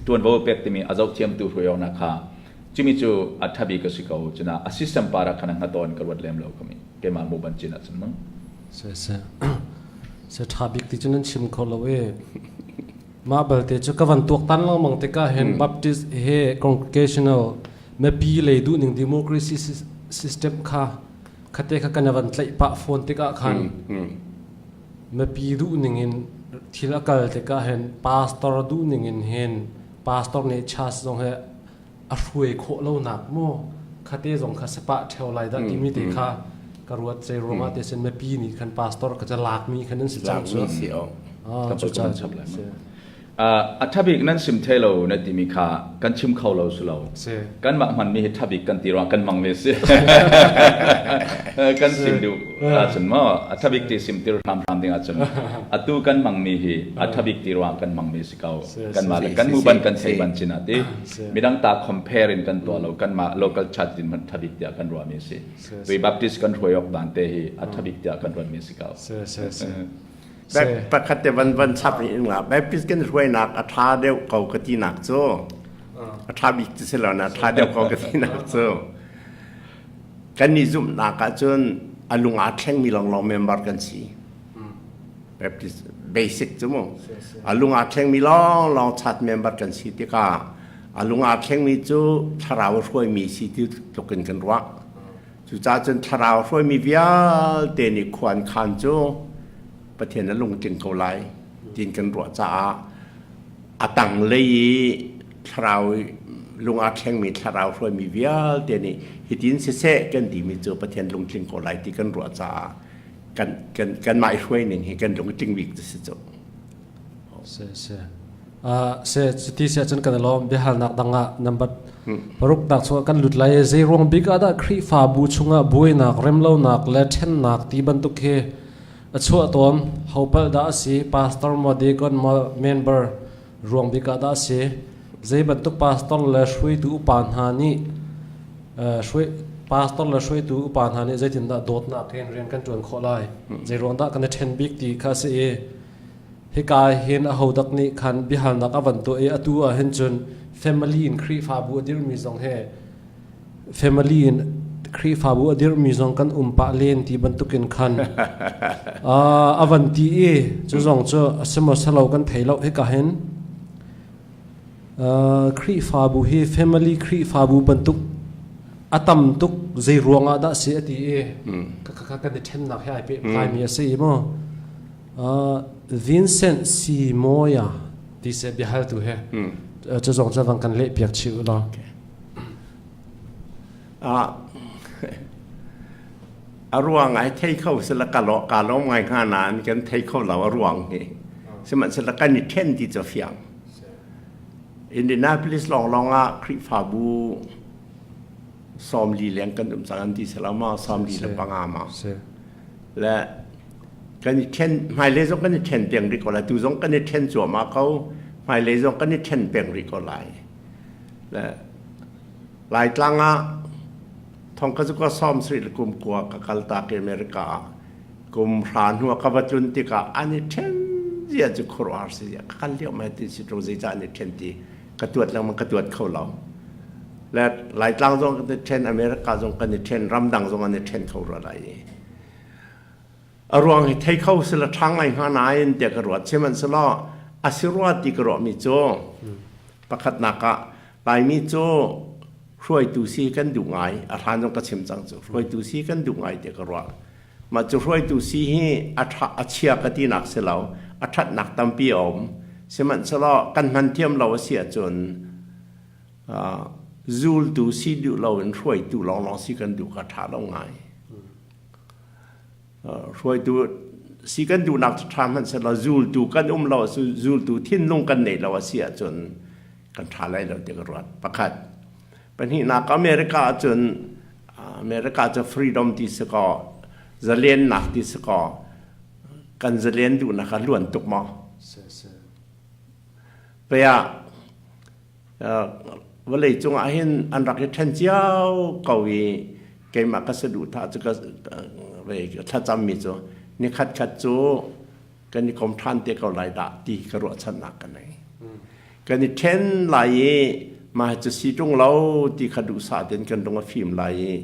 ṭuanvo a pek timi a zohthiamtu hruai awknak kha cumi cu a ṭhabik a si ko. Cuna a system par ah khan a hngaton ka ruat lem lo kami keimah mu ban cin ahcun mu. Se se se ṭha bik ti cu nan chim kho lo e. Mah balte cu ka van tuaktan lengmang tikah hin Baptist he congregational mipi lei duhning democracy system kha. Khate kha kan van tlaih pah fawn tikah khan mipi duh ning in thil a kal tikah hin pastor duh ning in hin pastor nih church zong he a hruai khawh lonak mu khate zong kha sepah theo lai dah timi te kha ka ruat zei ruangah te sin mipi nih khan pastor ka ca lakmi khan an si cang cu. Cu ca A ṭhabik nan sim thai lo na timi kha kan chim kho lo si lo. Kanmah hmanmi hi ṭhabik kan ti ruang kan mang ve si. Kan sim duh ahcun maw a ṭhabik ti sim tir hramhram ding ahcun atu kan hmangmi hi a ṭhabik ti ruang kan hmangmi si ko. Kanmah le kan mu ban kan thei ban chin ah ti midang ta compare in kan tuah lo, kanmah local church din hmanh ṭhabik tiah kan ruahmi si. Tui Baptist kan hruai awk dan te hi a ṭhabik tiah kan ruatmi si ko. Pakhat te van van chap rih in la Baptist kan hruainak a ṭha deuh ko ka tinak cu, a ṭha bik ti si lo na, ṭha deuh ko ka tinak cu, kan nih zumhnak ahcun a lung aa thlengmi lawnglawng member kan si. Baptist basic cu mu, a lung aa thlengmi lawnglawng chat member kan si tikah a lung aa thlengmi cu thlarau hruaimi si ti tluk in kan ruah. Cucaah cun thlarau hruaimi vialte nih khua an khaan cu Pathian a lungtling ko lai tiin kan ruah caah a tanglei i thlarau lung aa thlengmi thlarau hruaimi vialte nih hitin siseh kan timi cu Pathian lungtling ko lai ti kan ruah caah kan kan kanmah i hruai ning hi kan lungtling bik cu si cu. Si si. Se cuti si ahcun kan i lawm. Biahalnak dang ah number paruk nak chungah kan lut lai. Zei ruang bik ah dah Khrihfabu chungah buainak, remlonak le ṭhennak ti bantuk hi a chuah tawn? Hopalh dah a si? Pastor maw, deacon maw, member ruang bik ah dah a si? Zei bantuk pastor le hruaitu upa hna nih hruai pastor le hruaitu upa hna nih zeitindah dawtnak in rian kan ṭuan khawh lai? Zei ruang dah kan i ṭhen bik ti kha a si i hika hin ahodak nih khan biahalnak a van tuah i atu ah hin cun family in Khrihfabu a dirmi zong he, family in Khrihfabu a dirmi zong kan um pah len ti bantukin khan a van ti i cu zong cu a si maw salo kan thei lo. Hika hin Khrihfabu hi family Khrihfabu bantuk a tam tuk, zei ruang ah dah si a ti i kan i ṭhennak he ai pehtlai mi a si i mu. Vincent C. Moya ti se biahaltu he cu zong cu van kan leh piak chih u law. A ruang ai thei kho sila ka lo ka lawm ngai hnga nain kan thei kho lo a ruang hi. Sihmanhsehlaw kan i ṭhen ti cu fiang. Indianapolis lawnglawng ah Khrihfabu 40 leng kan um cang an ti sela ma, 45 ma. Le kan i ṭhen, hmailei zong kan i ṭhen peng rih ko lai, tu zong kan i ṭhen cuahmah ko, hmailei zong kan i ṭhen peng rih ko lai. Le Laitlang ah thong ka cu ka 70 le kum 9 ka kal tak i America ah kum 10 hnu ah ka va tlun tikah an i ṭhen zia cu khuaruahhar si zia. Ka kal lio mai ti si ṭung, zeicah an i ṭhen ti ka tuat lengmang, ka tuat kho lo. Le Laitlang zong kan i ṭhen, America zong kan i ṭhen, ramdang zong an i ṭhen kho rua lai i a ruang hi thei kho si la ṭha ngai hnga nain tiah ka ruat. Sihmanhsehlaw a si rua ti ka ruahmi cu pakhatnak ah Laimi cu hruaitu si kan duh ngai. A hlan zong ka chim cang cu, hruaitu si kan duh ngai tiah ka ruah. Mah cu hruaitu si hi a ṭha a chia ka tinak si lo, a ṭhatnak tampi a um. Sihmanhsehlaw kan hman thiam lo a si ahcun zultu si duh loin hruaitu lawnglawng si kan duh kha ṭha lo ngai. Hruaitu si kan duhnak cu ṭha hmanh sehlaw zultu kan um lo, zultu thinlung kan neih lo a si ahcun kan ṭha lai lo ti ka ruat. Pakhat. Pahnihnak, America ahcun, America cu freedom ti si kaw, zalennak ti si kaw, kan zalen duhnak a luan tuk maw? Pei ah vawlei cung ah hin an rak i ṭhen cio ko i keimah ka saduhthah cu, ka thlacammi cu nikhat khat cu kan i kom ṭhan te ko lai dah ti ka ruahchannak ka nei. Kan i ṭhen lai i mah cu si ṭung lo ti kha duhsah tein kan lung a fim lai i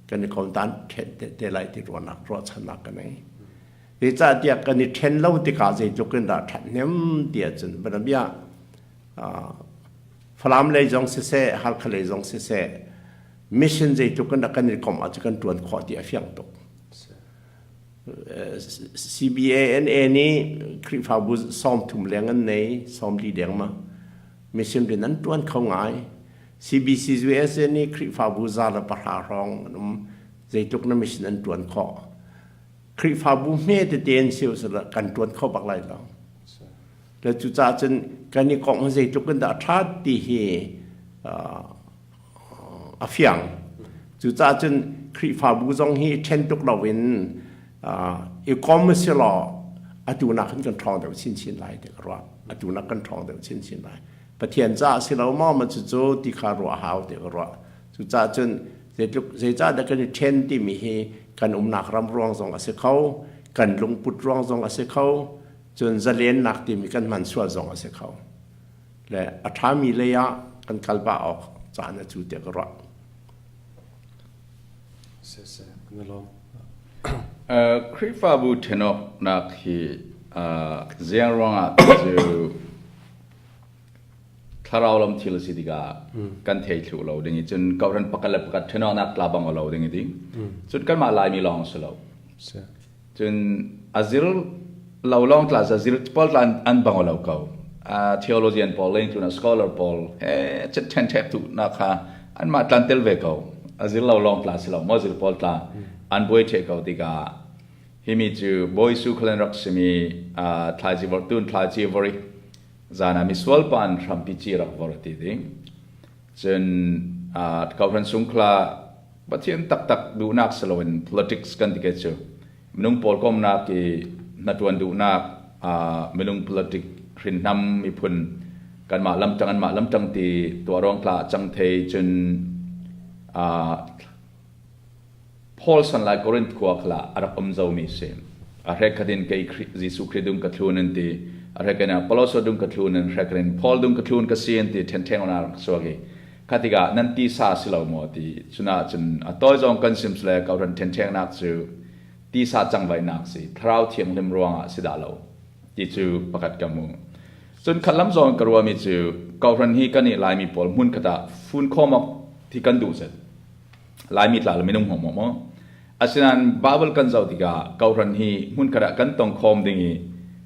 kan i kom tan ṭhen te lai ti ruahnak ruahchannak ka nei. Zeicahtiah kan i ṭhen lo tikah zeitluk in dah ṭhathnem ti ahcun banabia Falam lei zong siseh, Halkha lei zong siseh. Mission zeitluk in dah kan i komh ahcun kan ṭuan khawh ti a fiang tuk. CBANA nih Khrihfabu 30 leng an nei, 40 deng ma. Mission rian an ṭuan kho ngai. CBC USA nih Khrihfabu 110 hrawng an um. Zeitluk na mission an ṭuan khawh. Khrihfabu hme tete an si usila kan ṭuan kho bak lai lo. Le cucaah cun kan i kongh zeitluk in dah a ṭhat ti hi a fiang. Cucaah cun Khrihfabu zong hi ṭhen tuk loin i kom si law atu nak hin kan ṭhawng deuh chinchin lai ti ka ruah. Atu nak kan ṭhawng deuh chinchin lai. Pathian caah si lo maw ma cucu ti kha ruah hau ti ka ruah. Cucaah cun zeitluk zeicahdah kan i ṭhen timi hi kan umnak ram ruang zong a si kho, kan lungput ruang zong a si kho, cun zalennak timi kan hman sual zong a si kho. Le a ṭhami lei ah kan kal pah awk caan a cu tiah ka ruah. Khrihfabu ṭhenawknak hi ziang ruangah ti cu thlarau lam thil a si tikah kan thei thlu lo ding i cun kohhran pakhat le pakhat ṭhenawknak tla bang a lo ding i ding. Cun kanmah Laimi lawng si lo. Cun a zir lo lawng tla za zir pawl tla an bang lo ko. Theologian pawl leng tlun scholar pawl he chet then thek tu na kha an mah tlan tel ve ko. A zir lo lawng tla si lo mo zir pawl tla an buai the ko tikah himi cu Bawi Su khalen rak simi thlaici vor tun thlaici vori zan ah misual pa an hrampi ci rak vor ti ding. Cun kohhran sungkhla Pathian taktak duhnak si loin politics kan ti ke cu minung pawl komnak i hnaṭuan duhnak minung politic hrinhnam miphun kanmah lamṭang anmah lamṭang ti tuah ruang tla cang thei cun Paul san lai Korinth khua khala a rak um zomi si. A hrekhat in kei Jesuh Khrih dung ka thlun an ti. A hrekin Apollos dung ka thlun an hrekin in Paul dung ka thlun ka si an ti ṭhenṭheng on rak suak i kha tikah nan ti sa si lo maw ti cuna cun a tawi zong kan sim sile ko ran ṭhenṭhengnak cu tisa cangvainak si thlarau thianghlim ruangah si dah lo ti cu pakhat ka hmu. Cun khat lam zong ka ruahmi cu kohhran hi kan i Laimi pawl hmun khat ah fun khawm awk thi kan duh zet. Laimi tla le minung hmawm maw? Asinain Bible kan zoh tikah kohhran hi hmunkhat ah kan tongkhawm ding i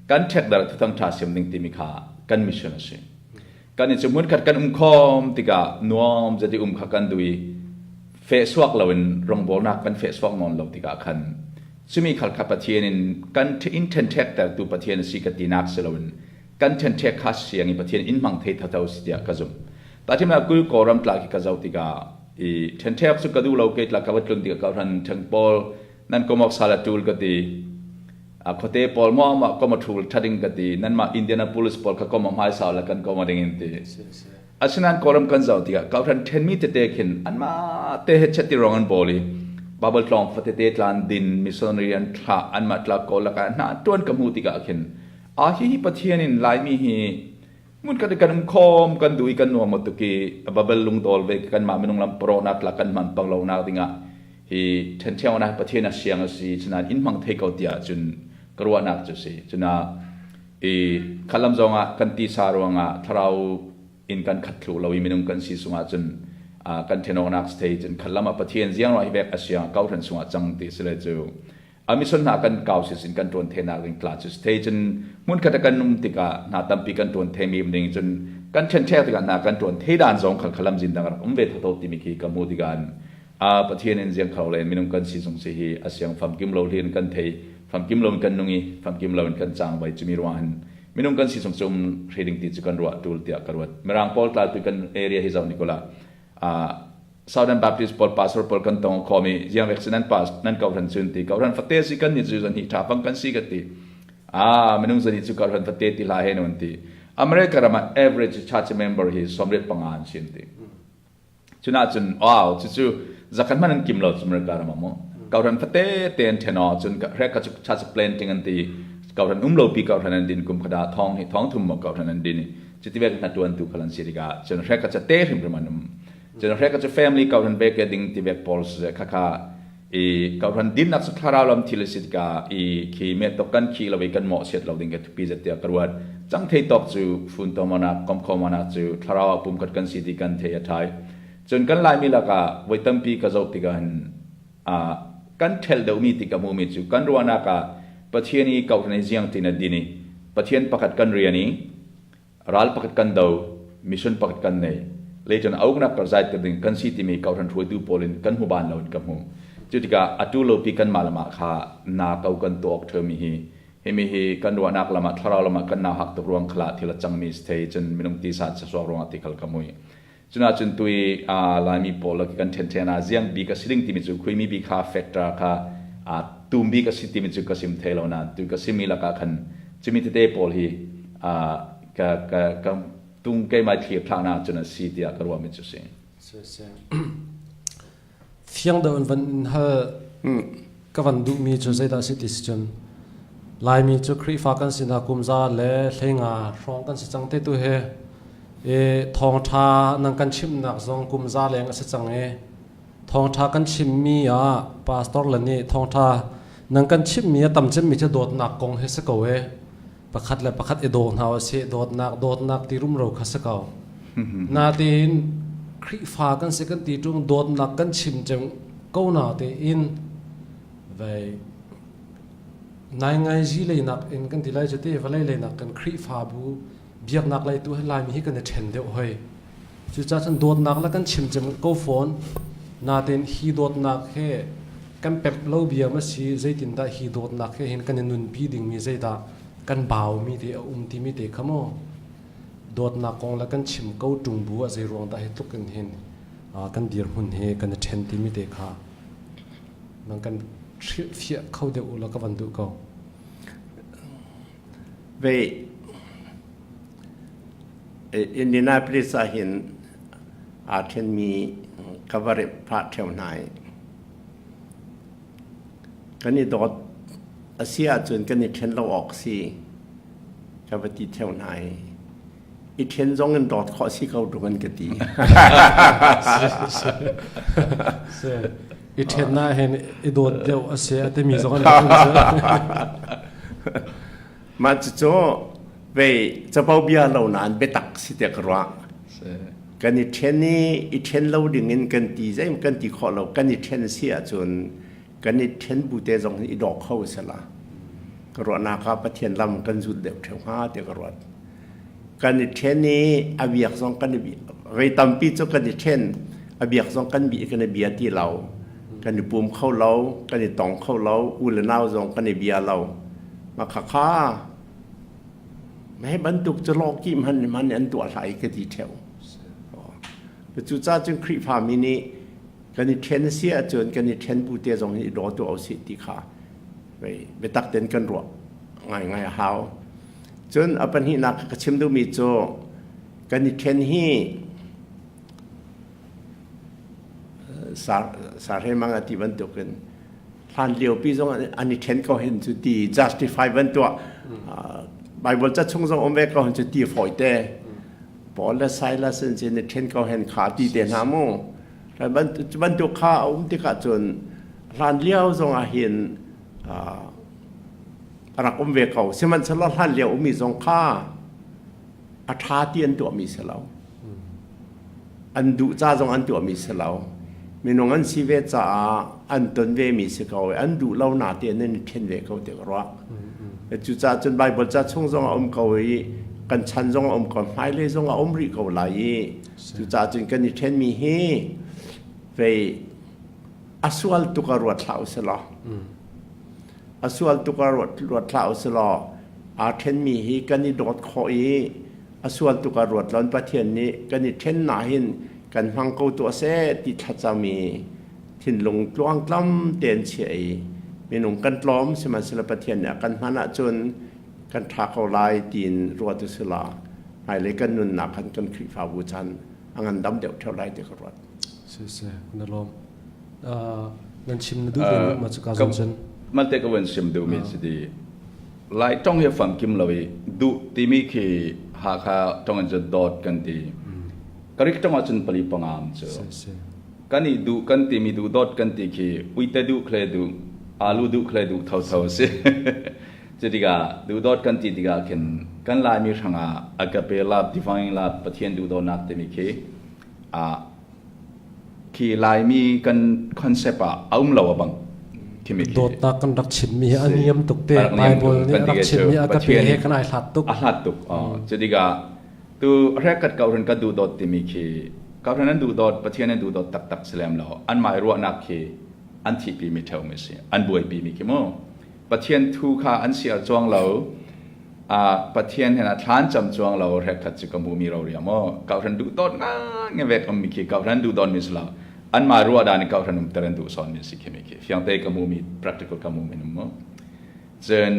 kan ṭhekdar thuthang ṭha siam ding timi kha kan mission a si. Kan i cu hmunkhat kan um khawm tikah nuam zeti um kha kan duh i fehsuak loin rawngbawlnak kan fehsuak nawn lo tikah khan cumi khal kha Pathian in kan in ṭhenṭhektertu Pathian a si ka tinak si loin kan ṭhenṭhek kha siang i Pathian in hmang thei thato si tiah ka zumh. Tahṭhimnak kul Kawlram tla khi ka zoh tikah i ṭhenṭhek cu ka duh lo kei tla ka va tlun tikah ka hran ṭheng pawl nan komok sal a ṭul ka ti a khuate pawl maw mah kom a ṭhul ṭha ding ka ti nanmah Indianapolis pawl kha kom a hmai sau le kan kom a ding in ti. Asinain Kawlram kan zoh tikah kohhran ṭhenmi tete khin anmah te he chet ti rong an bawl i Bible tlawng fatete tlan din missionary an thlah anmah tla kawl lakah hna ṭuan ka hmuh tikah khin a hihi Pathian in Laimi hi hmunkhat i kan um khawm kan duh i kan nuam tuk i Babel lungdawl ve kanmah minung lam parawnak la kan hman pang lonak dingah hi ṭhenṭheunak Pathian a siang a si cunain in hmang thei ko tiah cun ka ruahnak cu si cuna i khalam zongah kan tisa ruangah thlarau in kan khat thlu lo i minung kan si sungah cun kan ṭhenawknak thei cun khalam ah Pathian ziang ruah hi vek a siang kauhran sungah cang ti si le cu a mission hna kan kau sin kan ṭuan thenak ding tla cu thei cun hmunkhat kan um tikah hna tampi kan ṭuan themi ding cun kan ṭhenṭhek tikah hna kan ṭuan thei dan zong khal khalam zin dang rak um ve tho timi khi ka hmu tikah a Pathian in ziang kho le minung kan si zong si hi a siang famkim lo hlin kan thei famkim lo in kan nung i famkim lo in kan cang vai chumi ruang hin minung kan si chung cu um hreding ti cu kan ruah tul tiah ka ruat mirang pawl tla tu kan area hi zau nikola a Southern Baptist pawl pastor pawl kan tong khomi ziang vek si nan pas nan ko hran chun ti ko hran fate si kan ni cu zan hi tha pang kan si ka ti a minung zan hi cu ko hran fate ti hla he non ti America ram ah average church member hi 35 an sin ti cuna cun wow cu cu zakhat man an kim lo cu America ram ah mo ko hran fate te an theno cun hre ka chu church planting an ti ko hran um lo pi ko hran an din kum khada thong hi thong thum mo ko hran an din cuti vek na tuan tu khalan si tikah cun hre ka cha te hrim hrim an um cun hre ka chu family ko hran ve ke ding ti vek pawl se kha kha i ko hran din nak thlarau lam thil si tikah i khi me tok kan khi lo i kan mo siat lo ding ke thupi zet tia karuat chang thei tok chu fun to mana kom kho mana chu thlarau pum khat kan si ti kan thei a thai. Cun kan Laimi lakah voi tampi ka zoh tikah hin kan ṭhel deuhmi ti ka hmuhmi cu kan ruahnak ah Pathian i kohhran i ziang tiin a din i Pathian pakhat kan rian i ral pakhat kan do, mission pakhat kan nei, leitan a uknak kar zaiter ding kan si timi kohhran hruaitu pawl in kan hmu ban lo in ka hmu. Cu tikah atu lopi kanmah lamah kha na ko kan tuah awk ṭheumi hi himi hi kan ruahnak lamah thlarau lamah kan nau hak tuk ruang khala thil a cangmi si thei cun minung tisa chasuak ruangah ti khal ka mui. Cunahcun tui Laimi pawl kan ṭhenṭhen ah ziang bik a si ding timi cu khuimi bik kha factor kha tum bik a si timi cu ka sim thei lo nain tu ka simi lakah khan cumi tete pawl hi ka ka ka tung keimah thlir thlaknak cun a si tiah ka ruahmi cu si. Fiang deuh in van hal ka van duhmi cu zeidah si ti si cun Laimi cu Khrihfa kan sinak kum za le hleinga hrawng kan si cang te tu hi i thawngṭha nan kan chimnak zong kum za leng a si cang i thawngṭha kan chimmi ah pastor le nih thawngṭha nan kan chimmi a tam cemmi cu dawtnak kong hi si ko e pakhat le pakhat i daw hna usih dawtnak dawtnak ti rumro kha si ko natein Khrihfa kan si kan ti ṭung dawtnak kan chim cem ko na tein vei nai ngai zi leinak in kan ti lai cu ti vawlei leinak kan Khrihfabu biaknak lei tu hi Laimi hi kan i ṭhen deuh hoi cucaah cun dawtnak le kan chim cem ko fawn natein hi dawtnak he kan pemh lo bia ma si zeitindah hi dawtnak he hin kan i nunpi dingmi zeidah kan baumi te a um timi te kha maw dawtnak kong le kan chim ko ṭung bu ah zei ruang dah hi tluk in hin kan dirhmun hi kan i ṭhen timi te kha nang kan hrilhfiah kho deuh u law ka van duh ko. Ve Indianapolis ah hin aa ṭhenmi ka va rep phah ṭheo hna i kan i dawt a si ahcun kan i ṭhen lo awk si ka va ti ṭheo hna i i ṭhen zong in dawt khawh si ko ṭung an ka ti. I ṭhen na hin i dawt deuh a si a timi zong an Mah cucu vei capo bia lo nain biatak si tiah ka ruah. Kan i ṭhen i i ṭhen lo ding in kan ti zei kan ti khawh lo kan i ṭhen si ahcun kan i ṭhen bu te zong hi i daw kho si la. Ka ruahnak ah Pathian lam kan zul deuh ṭheu hnga tiah ka ruat. Kan i ṭhen i a biak zong kan i vei tampi cu kan i ṭhen a biak zong kan bi kan i bia ti lo. Kan i pum kho lo, kan i tong kho lo, u le nau zong kan i bia lo. Mah khakha hei bantuk cu lawki hman hman an tuah hlai ka ti ṭheo. Cucaah cun Khrihfa mi nih kan i ṭhen si ahcun kan i ṭhen bu te zong hi i daw tuah usih ti kha biatak tein kan ruah ngaingai a hau. Cun a pahnihnak ka chim duhmi cu kan i ṭhen hi sarhemang a ti bantukin hlan liopi zong an i ṭhen ko hin cu ti justify van tuah Bible ca chung zong um ve ko hin cu ti fawi te Paul le Silas in cin i ṭhen ko hen kha ti te hna mu bantuk kha a um tikah cun hlan lio zong ah hin rak um ve ko sihmanhsehlaw hlan lio ummi zong kha a ṭha ti an tuahmi si lo an duh ca zong an tuahmi si lo minung an si ve caah an ton ve mi si ko an duh lo na te an i ṭhen ve ko ti ka ruah cucaah cun Bible ca chung zong a um ko i kan chan zong a um ko hmailei zong a um rih ko lai i cucaah cun kan i ṭhenmi hi vei a sual tuk a ruat hlah usih law a sual tuk ah ruat hlah usih law aa ṭhenmi hi kan i dawt khawh i a sual tuk ah ruat lon Pathian nih kan i ṭhen na hin kan hmang ko tuah seh ti thlacam i thinlung tluangtlam tein chiah i minung kan tlawm sihmanhsehlaw Pathian nih a kan hman ahcun kan ṭha ko lai tiin ruat usih law hmailei kan nunnak khan kan Khrihfabu chan a ngandam deuh ṭheo lai ti ka ruat. Siseh, na lawm. Nan chim na duh ve ma cu ka zong cun. Malte ka van sim duhmi si di Lai tong hi famkim lo i duh timi khi Hakha tong in cun dawt kan ti. Karik tong ahcun pali pangam cu. Kan i duh kan timi duh dawt kan ti khi uite duh khle duh alu duh khle duh thotho si. Cu tikah duhdawt kan ti tikah khin kan Laimi hrangah agape love divine love Pathian duhdawtnak timi khi Khi Laimi kan concept ah a um lo a bang. Khimi khi. Dawtnak kan rak chimmi hi a niam tuk te. Bible nih a rak chimmi a ka pe he kan ai hlat tuk. A hlat tuk. Cu tikah tu rekat ko ran ka duh dawt timi khi ko ran an duh dawt Pathian an duh dawt taktak si lem lo. An mah ruahnak khi an thihpi mi theo mi si. An buaipi mi khi mu. Pathian thu kha an siar chuang lo. Pathian hen a thlan cam chuang lo rekat cu ka mu mi ro ria mo. Ko ran duh dawt nga nge vek om mi khi ko ran duh dawt mi si lo. An mah ruah dan ko ran um ter an duh son mi si khi mi khi. Fiang te ka mu mi practical ka mu mi mu. Cun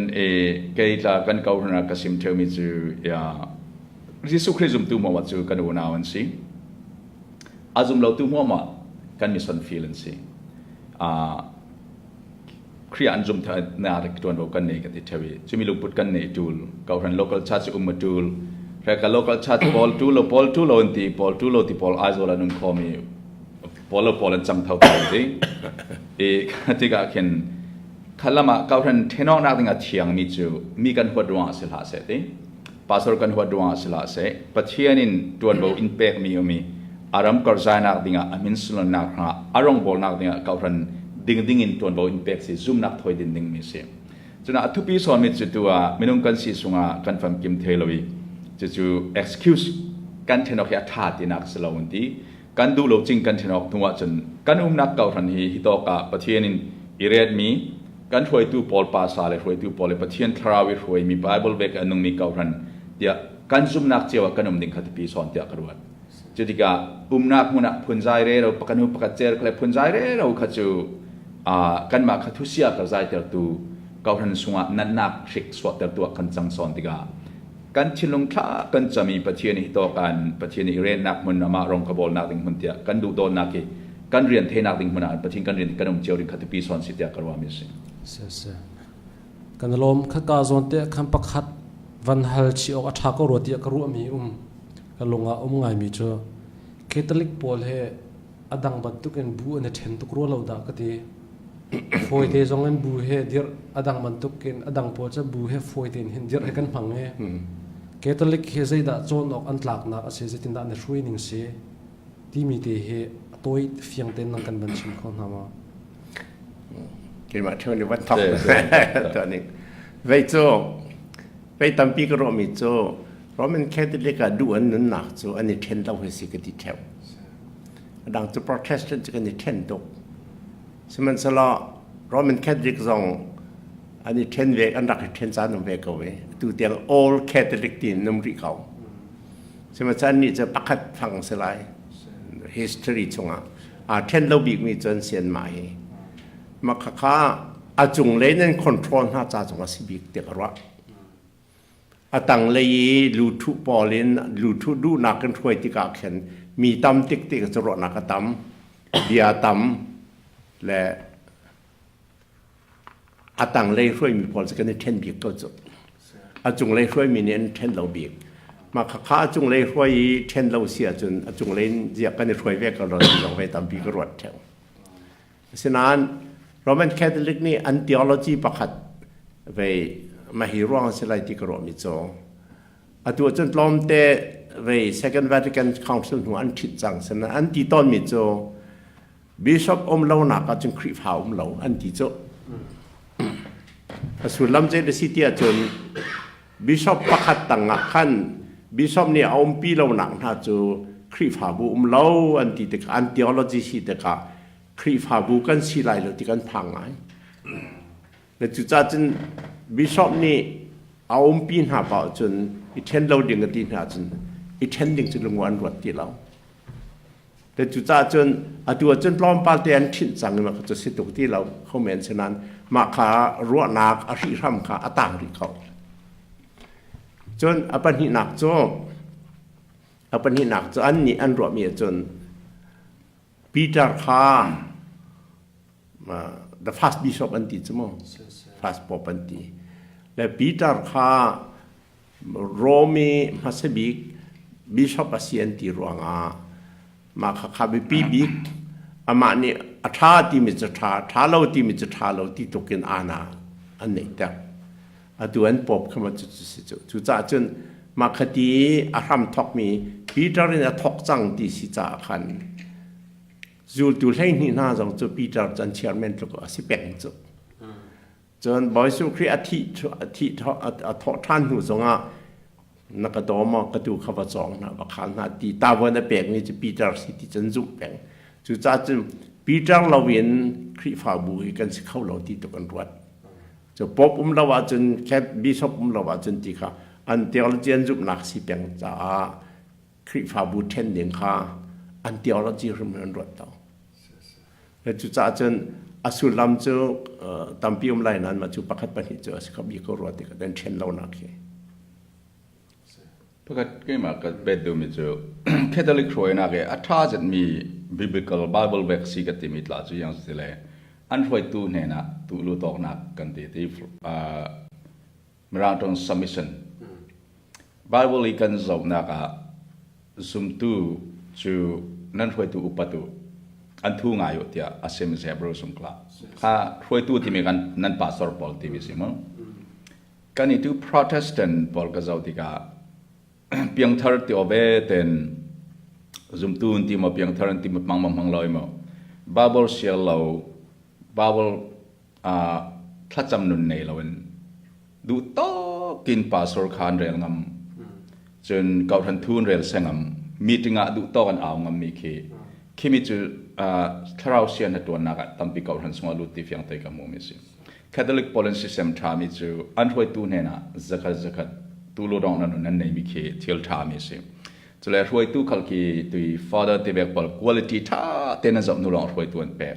kei tla kan ko hna ka sim ṭheumi cu ya Jesuh Khrih zumtu hmuahmah cu kan unau an si. A zum lotu hmuahmah kan mission field an si. Khrih an zum na rak ṭuanvo kan nei ka ti ṭheu i cumi lungput kan nei ṭul ko local church um ṭul reka local church pawl ṭu lo pawl ṭu lo an ti pawl ṭu lo ti pawl Aizawl an um khomi pawl lo pawl an cang tho tho ti i tikah khin Khalam ah kohhran ṭhenawknak ding a thiangmi cu mi kan huat ruangah si hlah seh ti. Pastor kan huat ruangah si hlah seh. Pathian in ṭuanvo in pekmi um i a ram karzainak dingah a min sunlawnnak hrangah a rawngbawlnak dingah kohhran dingding in ṭuanvo in pek si zumnak thawi din dingmi si. Cun a thupi sawnmi cu tu ah minung kan si sungah kan famkim thei lo i cucu excuse kan ṭhenawk hi a ṭha tinak si lo an ti. Kan duh lo cing kan ṭhen awk hnu ahcun kan umnak kohhran hi hi tawk ah Pathian in i retmi kan hruaitu pawl pasa le hruaitu pawl le Pathian thlarau i hruaimi Bible vek a nungmi kohhran tiah kan zumhnak cio ah kan um ding kha tipi sawn tiah ka ruat. Cu tikah umnak hmun ah phunzai re ro pakhat hnu pakhat cer le phunzai re ro kha cu kanmah kha thusia ka zaitertu kohhran sungah natnak hrik suahtertu ah kan cang sawn tikah kan thinlung thla kan cam i Pathian hi tawkan Pathian i rennak hmun amah rong ka bawlnak ding hmun tiah kan duh dawnnak hi kan rian theinak ding hmun ah Pathian kan rian kan um cio ding kha tupi sawn si tiah ka ruahmi si. Si si. Kan lawm kha ka zawn te khan pakhat van hal chi awk a tha ko rua tiah ka ruahmi um ka lung ah um ngaimi cu Catholic pawl he a dang bantukin bu an i ṭhen tuk rua lo dah ka ti. Fawite zong in bu he dirh a dang bantukin a dang pawl cu bu he fawite in hin dirh he kan hmang i Catholic hi zeidah cawn awk an tlaknak a si zeitindah an i hruai ning si timi te hi a tawi fiang tein nang kan van chim kho hna ma? Keimah ṭheo nih van thok tuah ning. Vei cu vei tampi ka ruahmi cu Roman Catholic ah duh an nunnak cu an i ṭhen lo hi si ka ti ṭheo. A dang cu Protestant cu kan i ṭhen tuk. Sihmanhsehlaw Roman Catholic zong an i ṭhen ve, an rak i ṭhen caan um ve ko i atu tiang All Catholic tiin um rih ko. Sihmanhsehlaw annih cu pakhat fang si lai history chungah aa ṭhen lo bikmi cu an si anmah hi. Mah khakha a cunglei nan control hna ca zong a si bik tiah ka ruah. A tanglei i luthuh pawl in luthuh duhnak kan hruai tikah khin mi tam tik tik cu ruahnak a tam, bia tam le a tanglei hruaimi pawl cu kan i ṭhen bik ko cu. A cunglei hruaimi nih an ṭhen lo bik. Mah khakha a cunglei hruai i ṭhen lo si ahcun a cunglei in ziah kan i hruai ve ko lo ti zong ve tampi ka ruat ṭheo. Asinain Roman Catholic nih an theology pakhat vei mah hi ruang a si lai ti ka ruahmi cu atu ahcun tlawmte vei Second Vatican Council hnu an ṭhit cang sinain an ti tawnmi cu bishop um lonak ahcun Khrihfa um lo an ti cu. A sullam zei a si ti ahcun bishop pakhat tangah khan bishop nih a umpi lonak hna cu Khrihfabu um lo an ti tikah an theology si tikah Khrihfabu kan si lai lo ti kan phang ngai. Le cucaah cun bishop nih a umpi hna paoh cun i ṭhen lo ding a ti hna cun i ṭhen ding cu lung an ruat ti lo. Le cucaah cun atu ahcun tlawmpal te an ṭhinh cang i mah cu si tuk ti lo kho men si nain mah kha ruahnak a hrihhram kha a tang rih ko. Cun a pahnihnak cu an nih an ruahmi ahcun Peter kha the first bishop an ti cu mu first pope an ti le Peter kha Rome i hmasa bik bishop a si an ti ruangah mah kha kha biapi bik amah nih a ṭha timi cu ṭha ṭha lo timi cu ṭha lo ti tuk in ana an neihter atu an pope kha ma cu si cu cucaah cun mah khati a hram thokmi Peter in a thok cang ti si caah khan. Zultu 12 hna zong cu Peter cu an chairman tluk a si peng cu. Cun Bawi Jesuh Khrih a thih a thawh ṭhan hnu zongah na ka daw maw, ka tu kha va cawng hna, va khal hna ti tavuan a pekmi cu Peter si ti cun zumh peng. Cucaah cun Peter loin Khrihfabu hi kan si kho lo ti tuk an ruat. Cu Pope um lo ahcun, Bishop um lo ahcun ti kha an theology an zumhnak si peng caah Khrihfabu ṭhen ding kha an theology hrim an ruat lo. Cucaah cun a sullam cu tampi um lai nain mah cu pakhat pahnih cu a si kho bik ko rua ti ka dan ṭhen lonak hi. Pakhat keimah ka pet duhmi cu Catholic hruainak i a ṭha zetmi biblical Bible bek si ka timi tla cu yang si le an hruaitu hnenah tuhlu tawknak kan ti ti Mirang ṭong submission. Bible i kan zohnak ah zumtu cu nan hruaitu upat u, an thu ngai u tiah a sim Hebrew sungkla. Kha hruaitu timi kan nan pastor pawl timi si mu. Kan i tu Protestant pawl ka zoh tikah piangthar ti ve ten zumtu an ti maw piangthar an ti maw hmang hmang lo maw Bible sial lo Bible thlacam nun nei loin duh tawkin pastor kha an rel ngam. Cun kohhran thu an rel sengam. Meeting ah duh tawk an au ngam mi khi khimi cu thlarau sian na tuannak ah tampi kohhran sungah lut ti fiang te ka hmu mi si. Catholic pawl an system tha mi cu an hruaitu hnen ah zakhat zakhat tulu dong nan nan nei mi khi thil tha mi si. Cule hruaitu khal khi tui father te bek pawl quality tha te na zoh nu lawng hruaitu an pek.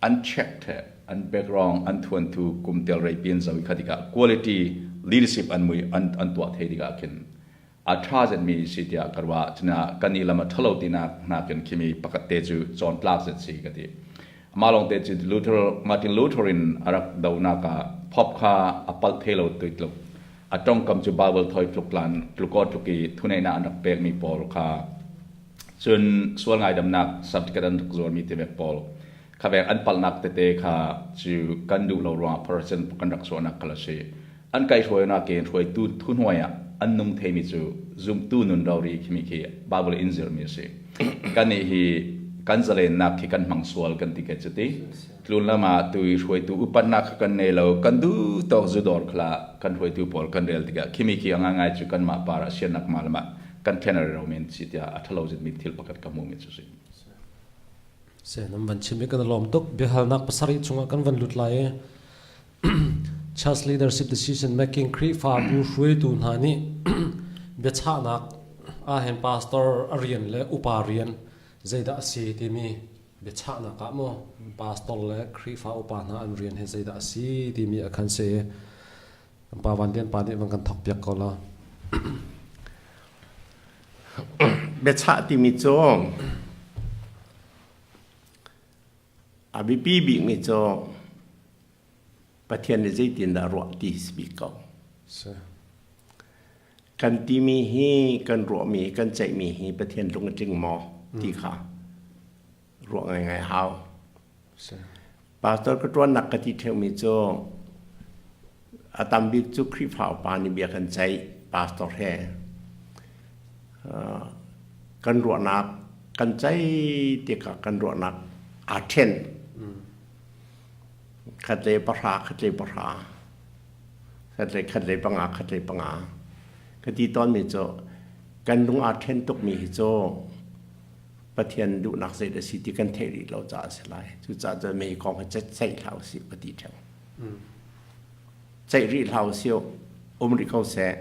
An check the an background an thuan thu kum tel rei pian zo kha tikah quality leadership an mui an an tuah thei tikah khin a tha zet mi si tiah karwa china kan i lama thalo tinak nakin khimi pakhat te cu chon tlak zet si ka ti. Ma long te chu Luther Martin Luther in arak do naka pop kha apal thelo tuitluk a tongkam chu Bible thoi tluk lan tluko tluki thunei na an rak pek mi pawl kha. Cun sual ngaidamnak certificate an rak zuarmi te vek pawl kha vek an palhnak tete kha cu kan duh lo ruangah person kan rak chuahnak khal a si. An kaihruainak in hruaitu thuhnuai ah an nung theimi cu zumtu nun rori khimi khi Bible in zirmi a si. Kannih hi kan zalennak khi kan hmang sual kan ti ke cuti. Tlun lam ah tu i hruaitu upatnak kha kan nei lo, kan duh tawk zudawr khala kan hruaitu pawl kan rel tikah khimi khi a ngaingai cu kanmah par ah siannak ma lamah kan thlen ro men si tiah a ṭhalo zitmi thil pakhat ka hmuhmi cu si. Se nam van chim i kan lawm tuk. Biahalnak pasarih chungah kan van lut lai i Church leadership decision making Khrihfabu hruaitu hna nih biachahnak ahhin pastor a rian le upa rian zeidah a si timi biachahnak ah maw pastor le Khrihfa upa hna an rian hi zeidah a si timi a khan si. Pa Van Lian pa nih van kan thok piak ko la. Biachah timi cu a biapi bikmi cu Pathian nih zeitindah ruah ti si bik ko. Kan timi hi kan ruahmi kan ceihmi hi Pathian lung a tling maw ti kha ruah ngaingai hau. Pastor ka ṭuannak ka ti ṭheumi cu a tam bik cu Khrihfa upa nih bia kan ceih, pastor he. Kan ruahnak kan ceih tikah kan ruahnak aa ṭhen. Khat le pahra, khat le pahra, khat le khat le panga, khat le panga. Ka ti tawnmi cu kan lung aa ṭhen tukmi hi cu Pathian duhnak zei dah si ti kan theih rih lo caah a si lai. Cucaah cun mei kong hi ceih hlah usih ka ti ṭheo. Ceih rih hlah usih, um rih ko seh.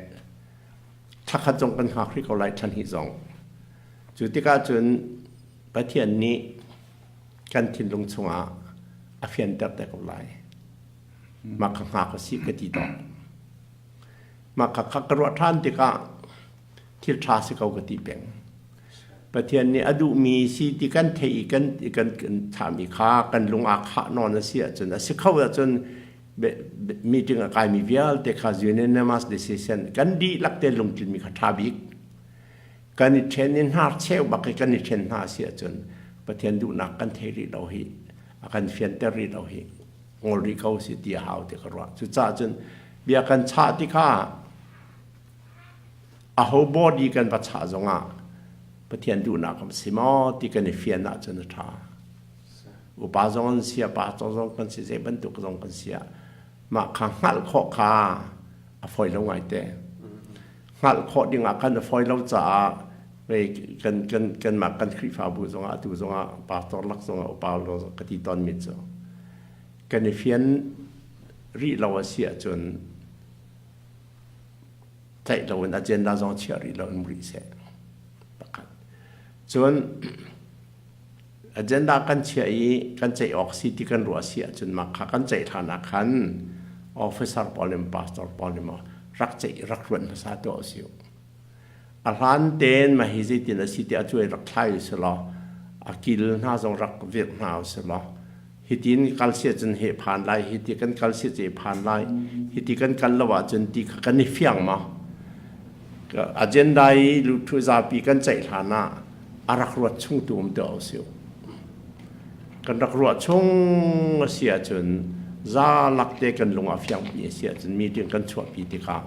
Thla khat zong kan hngak rih ko lai, thla hnih zong. Cu tikah cun Pathian nih kan thinlung chungah a fianter te ko lai. Mah kha hngak usih ka ti tawn. Mah kha ka ruah ṭhan tikah thil ṭha si ko ka ti peng. Pathian nih a duhmi si ti kan theih i kan kan thami kha kan lung aa khah nawn a si ahcun a si kho ahcun meeting a kaimi vialte kha unanimous decision kan dihlak te lungtlinmi kha ṭha bik. Kan i ṭhen i hnar cheu bak i kan i ṭhen hna a si ahcun Pathian duhnak kan thei rih lo hi a kan fianter rih lo hi ngol rih ko si ti a hau ti ka ruah. Cucaah cun bia kan chah tikah Aho body kan va chah zongah Pathian duhnak a si maw ti kan i fian ahcun a ṭha. Upa zong an si, pastor zong kan si, zei bantuk zong kan si ah mah kha hngalh khawh kha a fawi lo ngaite. Hngalh khawh ding ah khan a fawi lo caah vei kan kan kanmah kan Khrihfabu zongah atu zongah pastor lak zongah upa zong ka ti tawnmi cu kan i fian rih lo a si ahcun tlaih loin agenda zong chiah rih lo in rih seh pakhat. Cun agenda kan chiah i kan ceih awk si ti kan ruah si ahcun mah kha kan ceih hlan ah khan officer pawl in pastor pawl nih maw rak ceih rak ruat hmasa tuah usih. A hlan tein mah hi zeitin a si ti a cuai rak thlai usih law a kil hna zong rak virh hna usih law hitin kal si ahcun he phan lai, hiti kan kal si ahcun phan lai, hiti kan kal lo ahcun ti kha kan i fiang ma? Agenda i luthu zapi kan ceih hlan ah a rak ruat chung tu um tuah usih. Kan rak ruah chung a si ahcun za lak te kan lung a fiang pi a si ahcun meeting kan chuahpi tikah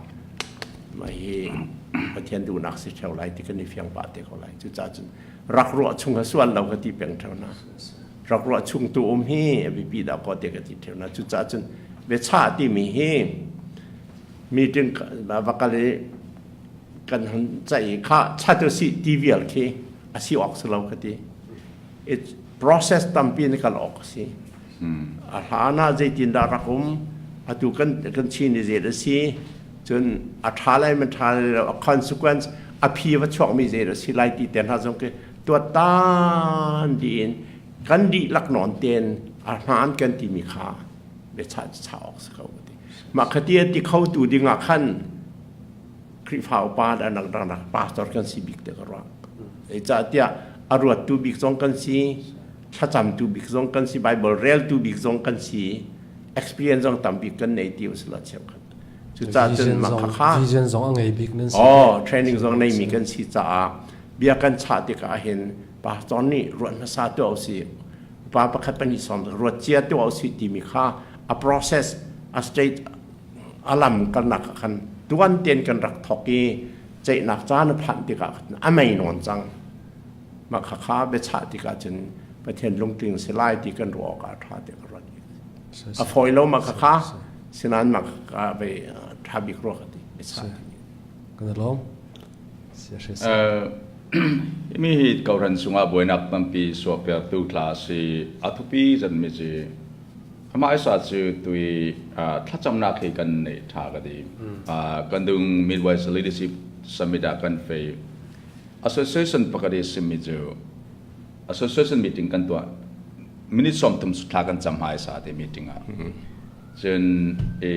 mah hi Pathian duhnak si theo lai ti kan i fiang pah te ko lai. Cucaah cun rak ruah chung ha sual lo ka ti peng theo na. Rak ruah chung tu um hi a biapi dah ko te ka ti theo na. Cucaah cun biachah timi hi meeting va kal i kan hun caih kha chat usih ti vial khi a si awk si lo ka ti. It process tampi in kal awk a si. A hlan ah zeitindah rak um, atu kan kan chin i zei a si, cun a ṭha lai man ṭha lai lo, a consequence a phi va chuakmi zei a si lai ti te hna zong khi tuattan dih in kan dihlak nawn tein a hmaan kan timi kha biachah chah awk si ko ka ti. Mah khati a ti kho tu ding ah khan Khrihfa upa le dangdang rak pastor kan si bik te ka ruah. Zeicahtiah a ruattu bik zong kan si, thlacamtu bik zong kan si, Bible reltu bik zong kan si, experience zong tam bik kan nei ti usila cheukhat. Cucaah cun mah kha vision zong a ngei bik nan si. Oh, training zong neimi kan si caah bia kan chah tikah hin pastor nih ruat hmasa tuah usih. Upa pakhat pahnih sawm ruat cia tuah usih timi kha a process, a state a lam kalnak ah khan tuan tein kan rak thawk i ceihnak caan a phanh tikah khan a mei nawn cang. Mah khakha biachah tikah cun Pathian lungtling si lai ti kan ruah awk ah ṭha tiah ka ruat. A fawi lo mah khakha, sinain mah khakha ve ṭha bik rua ka ti biachah. Kan lawm. Mi hi kohhran chungah buainak tampi suahpiaktu tla si a thupi zanmi ci Amah isa cu tui thlacamnak hi kan nei ṭha ka ti. Kan dung Midwest Leadership Summit ah kan fei. Association pakhat i simi cu association meeting kan tuah. Minute 30 thla kan cam hmaisa te meeting ah. Cun i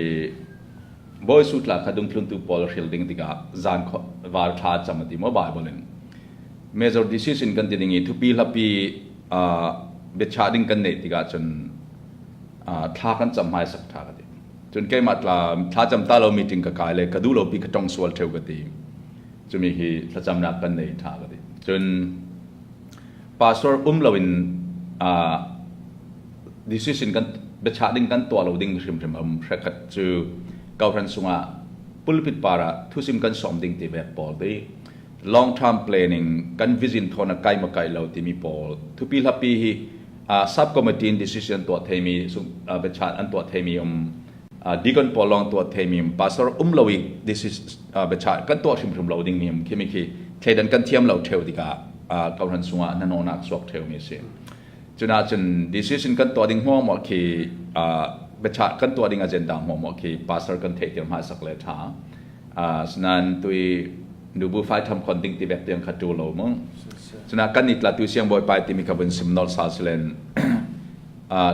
Bawi sutla kha dungthluntu pawl hril ding tikah zan var thla cam a ti maw Bible in. Major decision kan ti ding i thupi hlapi biachah ding kan neih tikah cun thla kan cam hmaisak ṭha ka ti. Cun keimah tla thlacam ta lo meeting ka kai le ka duh lo pi ka tong sual ṭheu ka ti. Cumi hi thlacamnak kan nei ṭha ka ti. Cun pastor um loin decision kan biachah ding kan tuah lo ding hrimhrim um hrekhat cu kohhran sungah pulpit par ah thusim kan sawm ding ti vek pawl ti long term planning kan vision thawn a kai ma kai lo timi pawl thupi hlapi hi subcommittee in decision tuah theimi biachat an tuah theimi um deacon pawl lawng tuah theimi um pastor um lo i biachat kan tuah hrimhrim lo ding mi um khimi khi thleidan kan thiam lo theo tikah kohhran sungah hnahnawhnak suak theo mi si. Cuna cun decision kan tuah ding hmuah khi biachat kan tuah ding agenda hmuah khi pastor kan theih tir hmasak le tha. Asinain tui nubu fai tham khon ding ti vek tiang kha tu lo mu. Cuna kan ni tla tu siang bawipa timi kha vun sim nol sal silen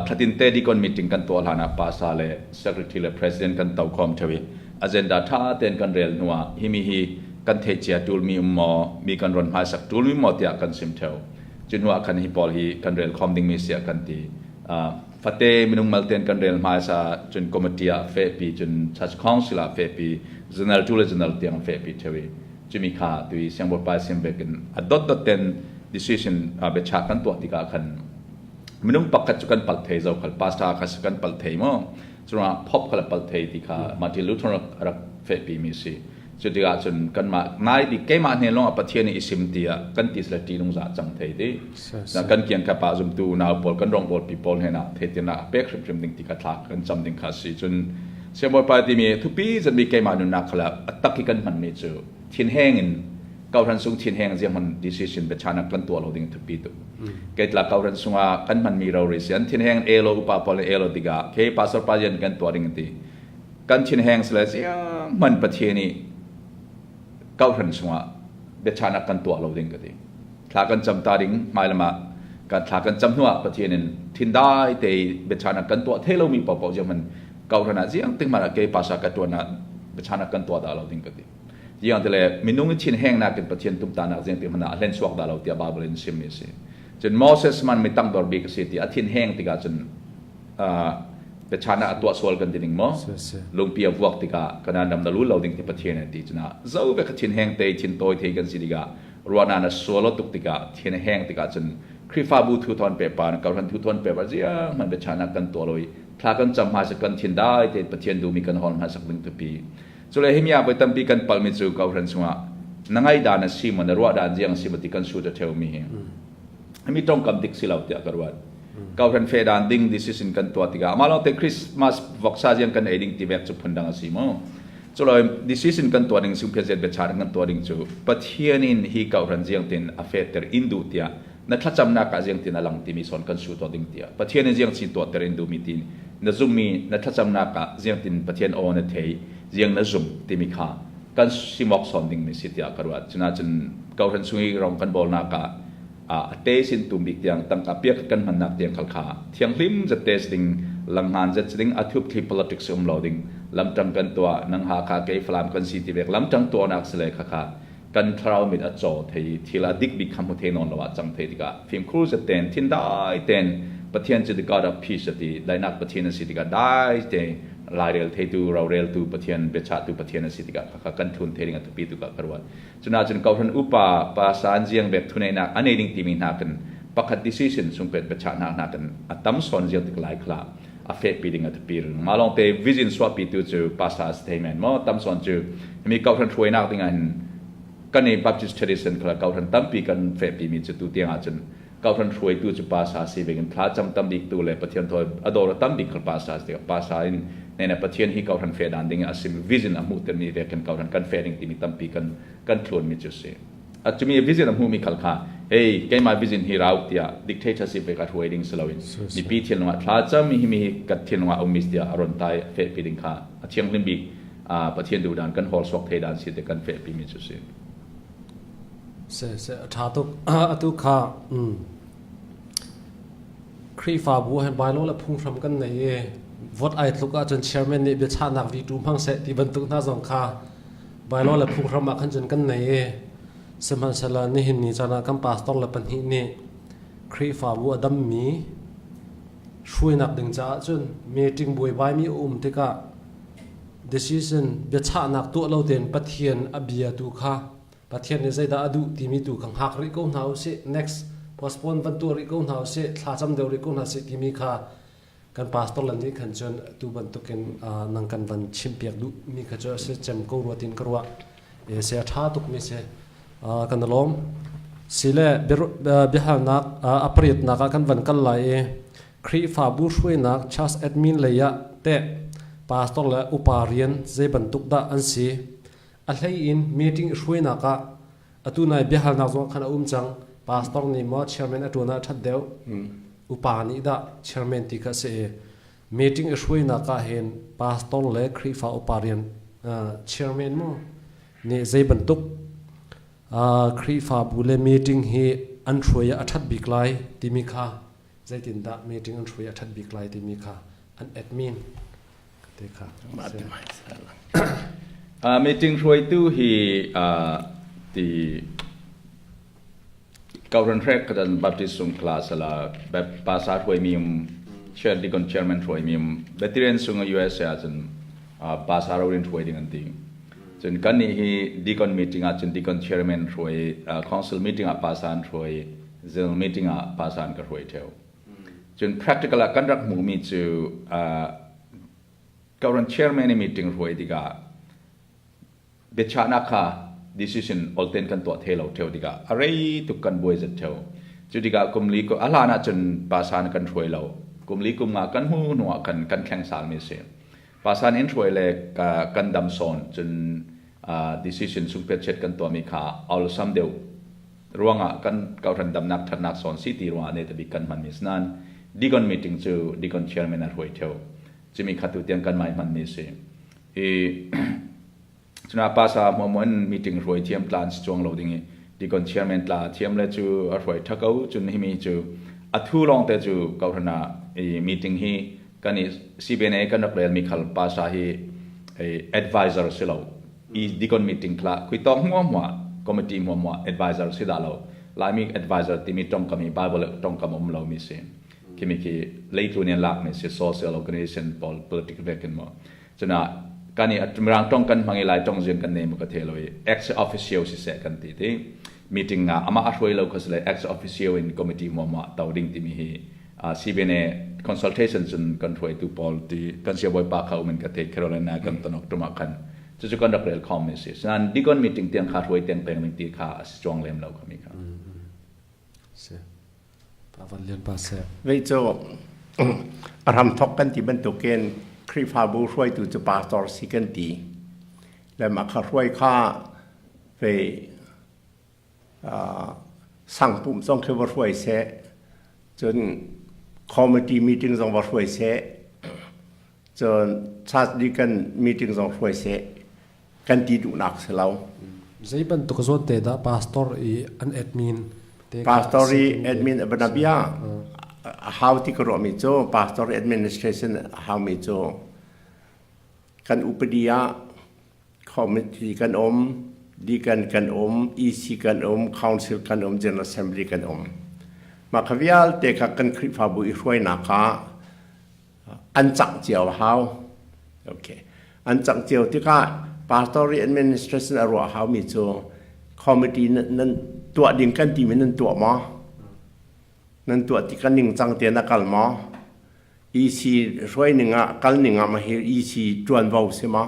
thlatin te dikon meeting kan tuah hlan ah pasa le secretary le president kan to khom thewi agenda tha ten kan rel hnuah himi hi kan theih cia tul mi um maw mi kan ron hmaisak tul mi maw tiah kan sim theo. Cu hnuah khan hi pawl hi kan rel khom ding mi sia kan ti. Fate minung malten kan rel hmaisa cun committee ah fehpi, cun church council ah fehpi, general tu le general tiang fehpi thewi cumi kha tui siangbawipa siambek in a dot dot ten decision biachah kan tuah tikah khan minung pakhat cu kan pal thei zo khal pastor kha kan pal thei mo cuna pop kha pal thei ti kha Martin Luther rak fehpi mi si. Cu tikah cun kanmah nai bik keimah hnen lawngah Pathian nih i sim tiah kan ti sila ṭih nungzah cang thei ti. Kan kiang kap ah zumtu unau pawl kan rawngbawlpi pawl hen ah theihtinak a pek hrimhrim ding ti kha thla kan cam ding kha si. Cun Siangbawipa timi thupi zatmi keimah nunnak khala a tak i kan hmanmi cu thinheng in kohhran sung thinheng ziang hman decision biachanak kan tuah lo ding thupi tu. Keitla kohhran sungah kan hmanmi rori si an thinheng elo upa pawl elo tikah ke pastor pa yan kan tuah ding ti. Kan thinheng sile ziang hman Pathian i kohhran sungah biachanak kan tuah lo ding ka ti. Thla kan cam ta ding hmailam ah kan thla kan cam hnuah Pathian in thindai te biachanak kan tuah thei lomi paohpaoh ziang hman kohhran ah ziang ting hmanh ah kei pasa ka tuan ah biachanak kan tuah dah lo ding ka ti. Ziang tile minung i thin heng nakin Pathian tumtanak ziang ting hmanh ah a hlen chuak dah lo tiah Bible in chimmi a si. Cun Moses man mi tangdor bik a si ti a thin heng tikah cun biachan ah a tuah sual kan ti ding maw? Lungpi a vuak tikah kanan ram na lul lo ding ti Pathian an ti cunah zo ve kha thin heng te thin tawi thei kan si tikah ruahna na sual tuk tikah thin heng tikah cun Khrihfabu thu thon pe pa na kohhran thu thon pe pa ziang hman biachan ah kan tuah lo i thla kan cam hma kan thin dai te Pathian duhmi kan hol hma sak ding tupi cule himi ah voi tampi kan palmi cu kohhran chungah na ngai dan a si maw na ruah dan ziang si maw ti kan su ta theu mi hi mi tongkam dik si lo tiah ka ruat. Kohhran fe dan ding decision kan tuah tikah amah lawng te Christmas voksa ziang kan ei ding ti vek cu phundang a si mu. Culoi decision kan tuah ding sungphiat zet biacha kan tuah ding cu Pathian in hi kohhran ziang tin a feter in duh tiah na thlacamnak ah ziang tin a lang timi son kan su tuah ding tiah Pathian in ziang chin tuahter in duhmi tin na zummi na thlacamnak ah ziang tin Pathian aw na thei ziang na zum timi kha kan simok son ding mi si tiah ka ruat. Cuna cun kohhran chung i rong kan bawlnak ah a te sin tum bik tiang tangka piak kan hmannak tiang khal kha thianghlim zat test ding langhngan zat ding a thup thli politics um lo ding lamtang kan tuah nang ha kha kei Falam kan si ti vek lamtang tuahnak sile kha kha kan thlarau mit a caw thei thil a dik bik kha mu the non lo ah cang thei tikah fimkhur zat ten thin dai ten Pathian cu the God of peace ati dainak Pathian a si tikah dai te lairel theitu roreltu Pathian biachahtu Pathian a si tikah kha kan thun the ding a thupi tu ka ruat. Cunahcun kohhran upa pa san ziang bek thuneinak a nei ding timi hna kan pakhat decision sungpet biachahnak hna kan a tam sawn ziang tik lai khla a fehpi ding a thapir. Mah lawng te vision suahpi tu cu pastor a si thei men maw tam sawn cu mi kohhran hruainak ding ah hin kan i Baptist tradition khala kohhran tampi kan fehpi mi cu tu tiang ahcun kohhran hruaitu cu pasa si bik in thlacam tam bik tu le Pathian thawi a dawr a tam bik khal pasa si tikah pasa in nene Pathian hi kohhran fe dan ding a sim vision a hmuh termi ve kan kohhran kan fe ding timi tampi kan kan thlun mi cu si a cumi vision a hmu mi khal kha hey keimah vision hi rau tiah dictatorship ve ka hruai ding si loin mipi thinlung ah thlacam mi hi mi ka thinlung ah um mi tiah a ron tai fe pi ding kha a thianghlim bik Pathian duh dan kan hol suak thei dan si te kan fe pi mi cu si. Siseh, a ṭha tuk. Atu kha Khrihfabu he bylaw le phunghram kan nei i vote ai tluk ahcun chairman nih biachahnak veto hmang seh ti bantuk hna zong kha bylaw le phunghram ah khan cun kan nei i sihmanhsehlaw nihin ni caan ah kan pastor le pahnih nih Khrihfabu a dammi hruainak ding caah cun meeting buaibaimi a um tikah decision biachahnak tuah lo tein Pathian a bia tu kha Pathian nih zeidah a duh timi tu kha hngak rih ko hna usih. Next postpone van tuah rih ko hna usih, thlacam deuh rih ko hna sih timi kha kan pastor lan nih khan cun tu bantukin nang kan van chimpiak duh mi kha cu a si cem ko rua tin ka ruah. E se a tha tuk mi si. Kan lawm. Sile biahalnak a pariatnak ah kan van kal lai i Khrihfabu hruainak church admin lei ah teh pastor le upa rian zei bantuk dah an si? A hlei in meeting i hruainak ah atu nai biahalnak zong khan a um cang. Pastor nih maw chairman a ṭuan ah a ṭhat deuh? Upa nih dah chairman ti kha a si i meeting i hruainak ah hin pastor le Khrihfa upa rian chairman mu nih zei bantuk Khrihfabu le meeting hi an hruai ah a ṭhat bik lai timi kha zeitindah meeting an hruai a ṭhat bik lai timi kha an admin te kha. Meeting hruaitu hi ti Kauran hrek kan Baptist sung class ala pasa hruai mi um chair deacon chairman hruai mi um veteran sung USA ahcun pasa ro in hruai ding an ti. Cun kan nih hi deacon meeting ah cun deacon chairman hruai, council meeting ah pasa an hruai, general meeting ah pasa an ka hruai theo. Cun practical ah kan rak hmuhmi cu current chairman i meeting hruai tikah Biachahnak kha decision olten kan tuah thei lo theo tikah a rei tuk kan buai zet theo. Cu tikah kum li a hlan ahcun pasan kan hruai lo. Kum li kum nga kan hmu hnu ah khan kan thleng salmi a si. Pasan in hruai le kan dam sawn cun decision sungpetchet kan tuahmi kha awlsam deuh ruangah kan kohhran damnak ṭhatnak sawn si ti ruangah ne tabik kan hmanmi si nain deacon meeting cu deacon chairman a hruai theo. Cimi kha tu tiang kan mai hmanmi a si. I cuna pasa hmuahmuah in meeting hruai thiam tla an si chuang lo ding i deacon chairman tla thiam le cu a hruai ṭha ko. Cun himi cu a thu lawngte cu kohhran ah i meeting hi kan i CBNA kan rak relmi khal pasa hi advisor si lo i deacon meeting khla khui tawk hmuahmuah committee hmuahmuah advisor si dah lo. Laimi advisor timi tongkam i Bible tongkam um lo mi si. Khimi khi leitu nih an lakmi si, social organization pawl political vekin mo cuna kan i mirang tong kan hmang i lai tong zin kan nei mu ka the lo i ex officio si seh kan ti ti meeting nga ama a hruai lo kha sile ex officio in committee mo ma to ding timi hi CBNA consultation cun kan hruaitu pawl ti kan siabawi pa kha umin ka the Carolina kan tonok tuma khan cucu kan rak rel khom mi si. Sinan deacon meeting tiang kha hruai tiang peng ding ti kha a si chuang lem lo kha mi kha. Si. Pa Van Lian pa seh. Vei cu a hramthok kan ti bantukin Khrihfabu hruaitu cu pastor si kan ti. Le mah kha hruai kha vei sangpum zong khi va hruai seh, cun committee meeting zong va hruai seh, cun church deacon meeting zong hruai seh kan ti duhnak si lo. Zei bantuk zawn te dah pastor i an admin te Pastor i admin banabia how ti ka ruahmi cu pastor administration how mi cu kan upadi ah committee kan um, deacon kan um, EC kan um, council kan um, general assembly kan um. Mah kha vialte kha kan Khrihfabu i hruainak ah an cangh cio a hau. Okay. An cangh cio tikah pastor administration a ruah haumi cu committee nan tuah ding kan timi nan tuah maw? Nan tuah ti kan ningcang te na kal maw? EC hruai ning ah kal ning ah ma hi EC tuanvo si maw?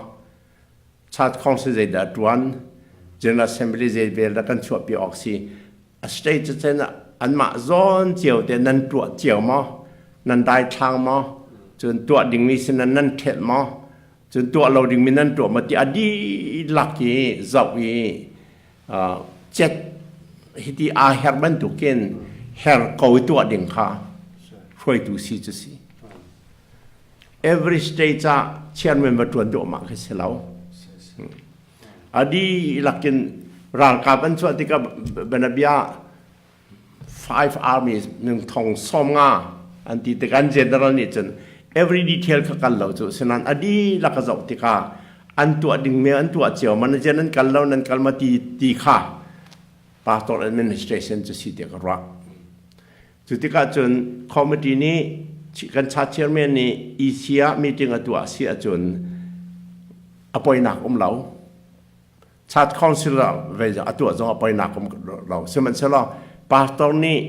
Church Council zeidah tuan? General Assembly zei vel dah kan chuahpi awk si? A state cun anmah zawn cio te nan tuah cio maw? Nan daithlang maw? Cun tuah dingmi sin nan ṭhelh maw? Cun tuah lo dingmi nan tuah maw ti a dihlak i zoh i cet hiti aa her bantukin her ko i tuah ding kha hruaitu si cu si. Every state ah chairman va ṭuan duahmah khi si lo. A dihlak in ralkap an chuah tikah banabia five armies ning thong som nga an ti tikah an general nih cun every detail kha kal lo cu sinan a dihlak a zoh tikah an tuah ding me an tuah cio man jen an kal lo nan kal ma ti ti kha pastor administration cu si tiah ka ruah. Cu tikah cun committee nih kan cha chairman nih EC ah meeting a tuah si ahcun a poinak um lo. Church council ah ve a tuah zong a poinak um lo. Sihmanhsehlaw pastor nih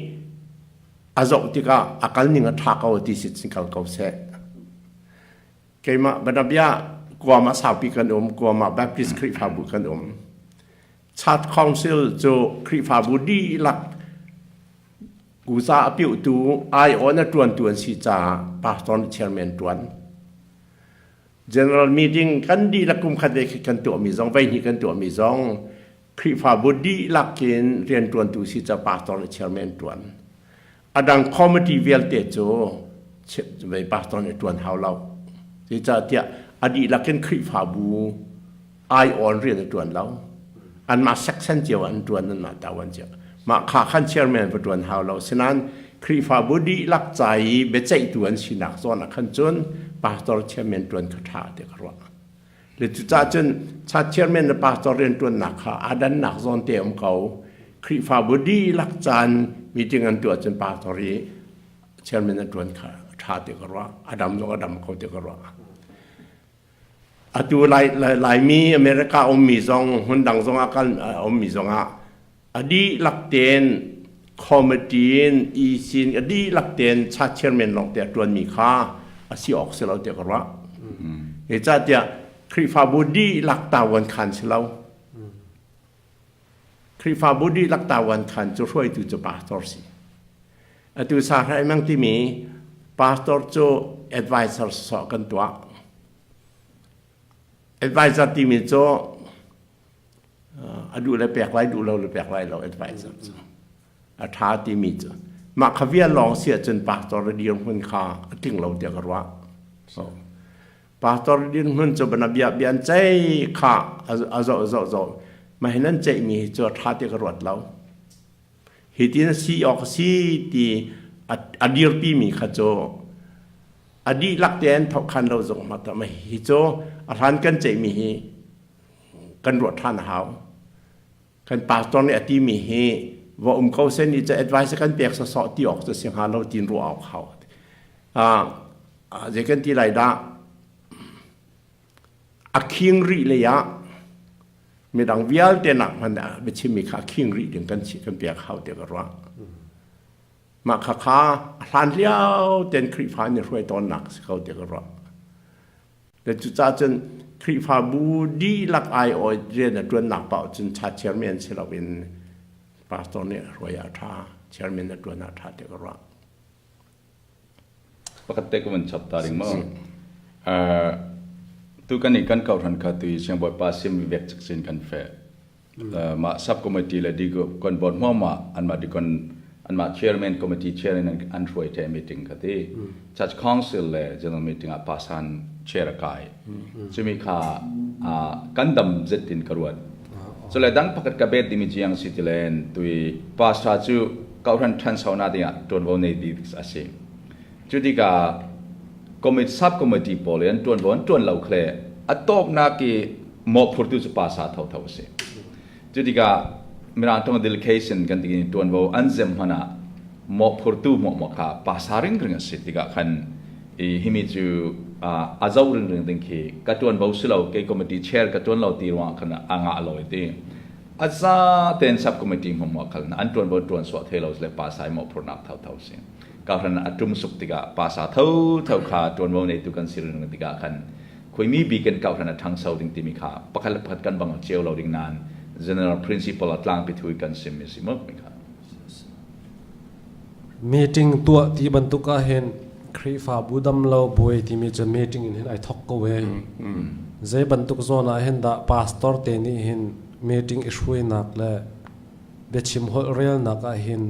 a zoh tikah a kal ning a ṭha ko ti si cun kal ko seh. Keimah banabia Guam ah saupi kan um, Guam ah Baptist Khrihfabu kan um. Church Council cu Khrihfabu dihlak kuza a piuhtu aiawh in a ṭuantu an si caah pastor nih chairman ṭuan. General meeting kan dihlak kum khat ve kan tuahmi zong voihnih kan tuahmi zong Khrihfabu dihlak in rianṭuantu si caah pastor nih chairman ṭuan. A dang committee vialte cu vei pastor nih ṭuan hau lo. Zeicahtiah a dihlak in Khrihfabu aiawn rian a ṭuan lo. Anmah section cio an ṭuan, anmah tawan cio. Mah kha khan chairman va ṭuan hau lo. Sinain Khrihfabu dihlak ca i biaceihtu an sinak zawn ah khan cun pastor chairman ṭuan kha ṭha ti ka ruah. Le cucaah cun church chairman le pastor rianṭuannak kha aa dannak zawn te um ko. Khrihfabu dihlak caan meeting an tuah cun pastor i chairman an ṭuan kha ṭha ti ka ruah. A dam zong a dam ko ti ka ruah. Atu Lai, Laimi America ummi zong hmun dang zong ah kal ummi zong ah a dihlak tein committee in EC in a dihlak tein church chairman lawng te a ṭuanmi kha a si awk si lo tiah ka ruah. Zeicahtiah Khrihfabu dihlak tawan khan si lo. Khrihfabu dihlak tawan khan cu hruaitu cu pastor si. Atu sa hrai mang timi pastor cu advisor sawh kan tuah. Advisor timi cu a duh le pek lai duh lo le pek lai lo advisor cu. A ṭha timi cu. Mah kha vial lawng si ahcun pastor a dirhmun kha a tling lo tiah ka ruah. So, pastor dirhmun cu bana bia bia an ceih kha a zoh zoh zoh. Mah hin an ceihmi hi cu a ṭha ti ka ruat lo. Hi tin si awk si ti a dirpi mi kha cu a dihlak tein thokhan lo zong ma ta ma hi cu a hlan kan ceihmi hi kan ruah ṭhan a hau. Kan pastor nih a timi hi va um ko sen i cu advice kan pek sawsawh ti awk cu si hnga lo tin ruah awk hau. Zei kan ti lai dah a khing rih lei ah midang vialte nak hmanh ah biachimmi kha a khing rih ding kan kan pek hau ti ka ruah. Mah kha kha a hlan lio ten Khrihfa nih hruai tawnnak si ko ti ka ruah. Le cucaah cun Khrihfabu dihlak aiawh rian a ṭuannak paoh cun cha chairman si loin pastor nih hruai ah a ṭha, chairman a ṭuan ah a ṭha ti ka ruah. Pakhat te ka van chap ta ding maw? Tu kan i kan kohhran kha tu i siangbawipa sim vek cik sin kan feh. Mah sub committee le kan board hmuahmah anmah dikon anmah chairman committee chair in an hruai the meeting kha ti. Church council le general meeting ah pasan chair a kai. Cumi kha kan dam zet in ka ruat. Cule dang pakhat ka bet dimi jiang si tilen tui pastor cu kohhran ṭhancho nak dingah ṭuanvo nei bik a si. Cu tikah committee sub committee pawl i an ṭuanvo an ṭuan lo khle a tawpnak i mawhphurtu cu pasa thotho a si. Cu tikah Mirang ṭong delegation kan ti ṭuanvo an zem hmanh ah mawhphurtu mawhmawh kha pasa ringring a si tikah khan i himi cu a zoh ringring ding khi ka ṭuanvo si lo kei committee chair ka ṭuan lo ti ruangah khan a ngah lo i ti. A za tein subcommittee hmamhmah khal an ṭuanvo ṭuan suah thei lo le pasa i mawhphurhnak thotho si. Kahran a ṭum suk tikah pasa thotho kha ṭuanvo neitu kan si ring tikah khan khuimi bik in kahran a ṭhangso ding timi kha pakhat le pakhat kan bang cio lo ding nain general principle a tlangpi thui kan sim mi si mu mi kha. Meeting tuah ti bantuk ah hin Khrihfabu dam lo buai timi cu meeting in hin ai thok ko e. Zei bantuk zawn ah hin dah pastor te nih hin meeting i hruainak le biachim holh relnak ah hin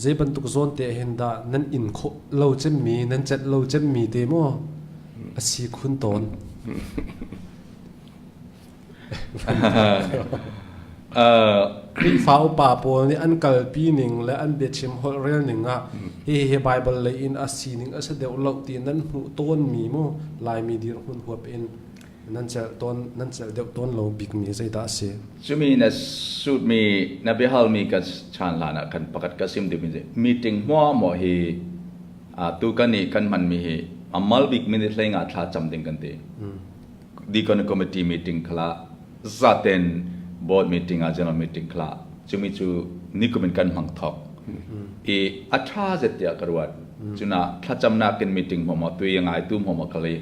zei bantuk zawn te hin dah nan in khawh lo cemmi nan celh lo cemmi te maw a si khun tawn. Khrihfa upa pawl nih an kalpi ning le an biachim holh rel ning ah hihi Bible lei in a sining a si deuh lo ti nan hmuh tawnmi mu Laimi dirhmun huap in nan celh tawn nan celh deuh tawn lo bikmi zeidah a si? Cumi na sutmi na biahalmi ka chan hlan ah kan pakhat ka sim duhmi meeting hmuahmuah hi tu kan i kan hmanmi hi amal bik minute hlei nga thla cam ding kan ti. Deacon committee meeting khala zaten board meeting ah general meeting khala cumi cu nikum in kan hmang thok i a tha zet tiah ka ruat cuna thlacamnak in meeting hmawmah tui ngai tu hmawmah khali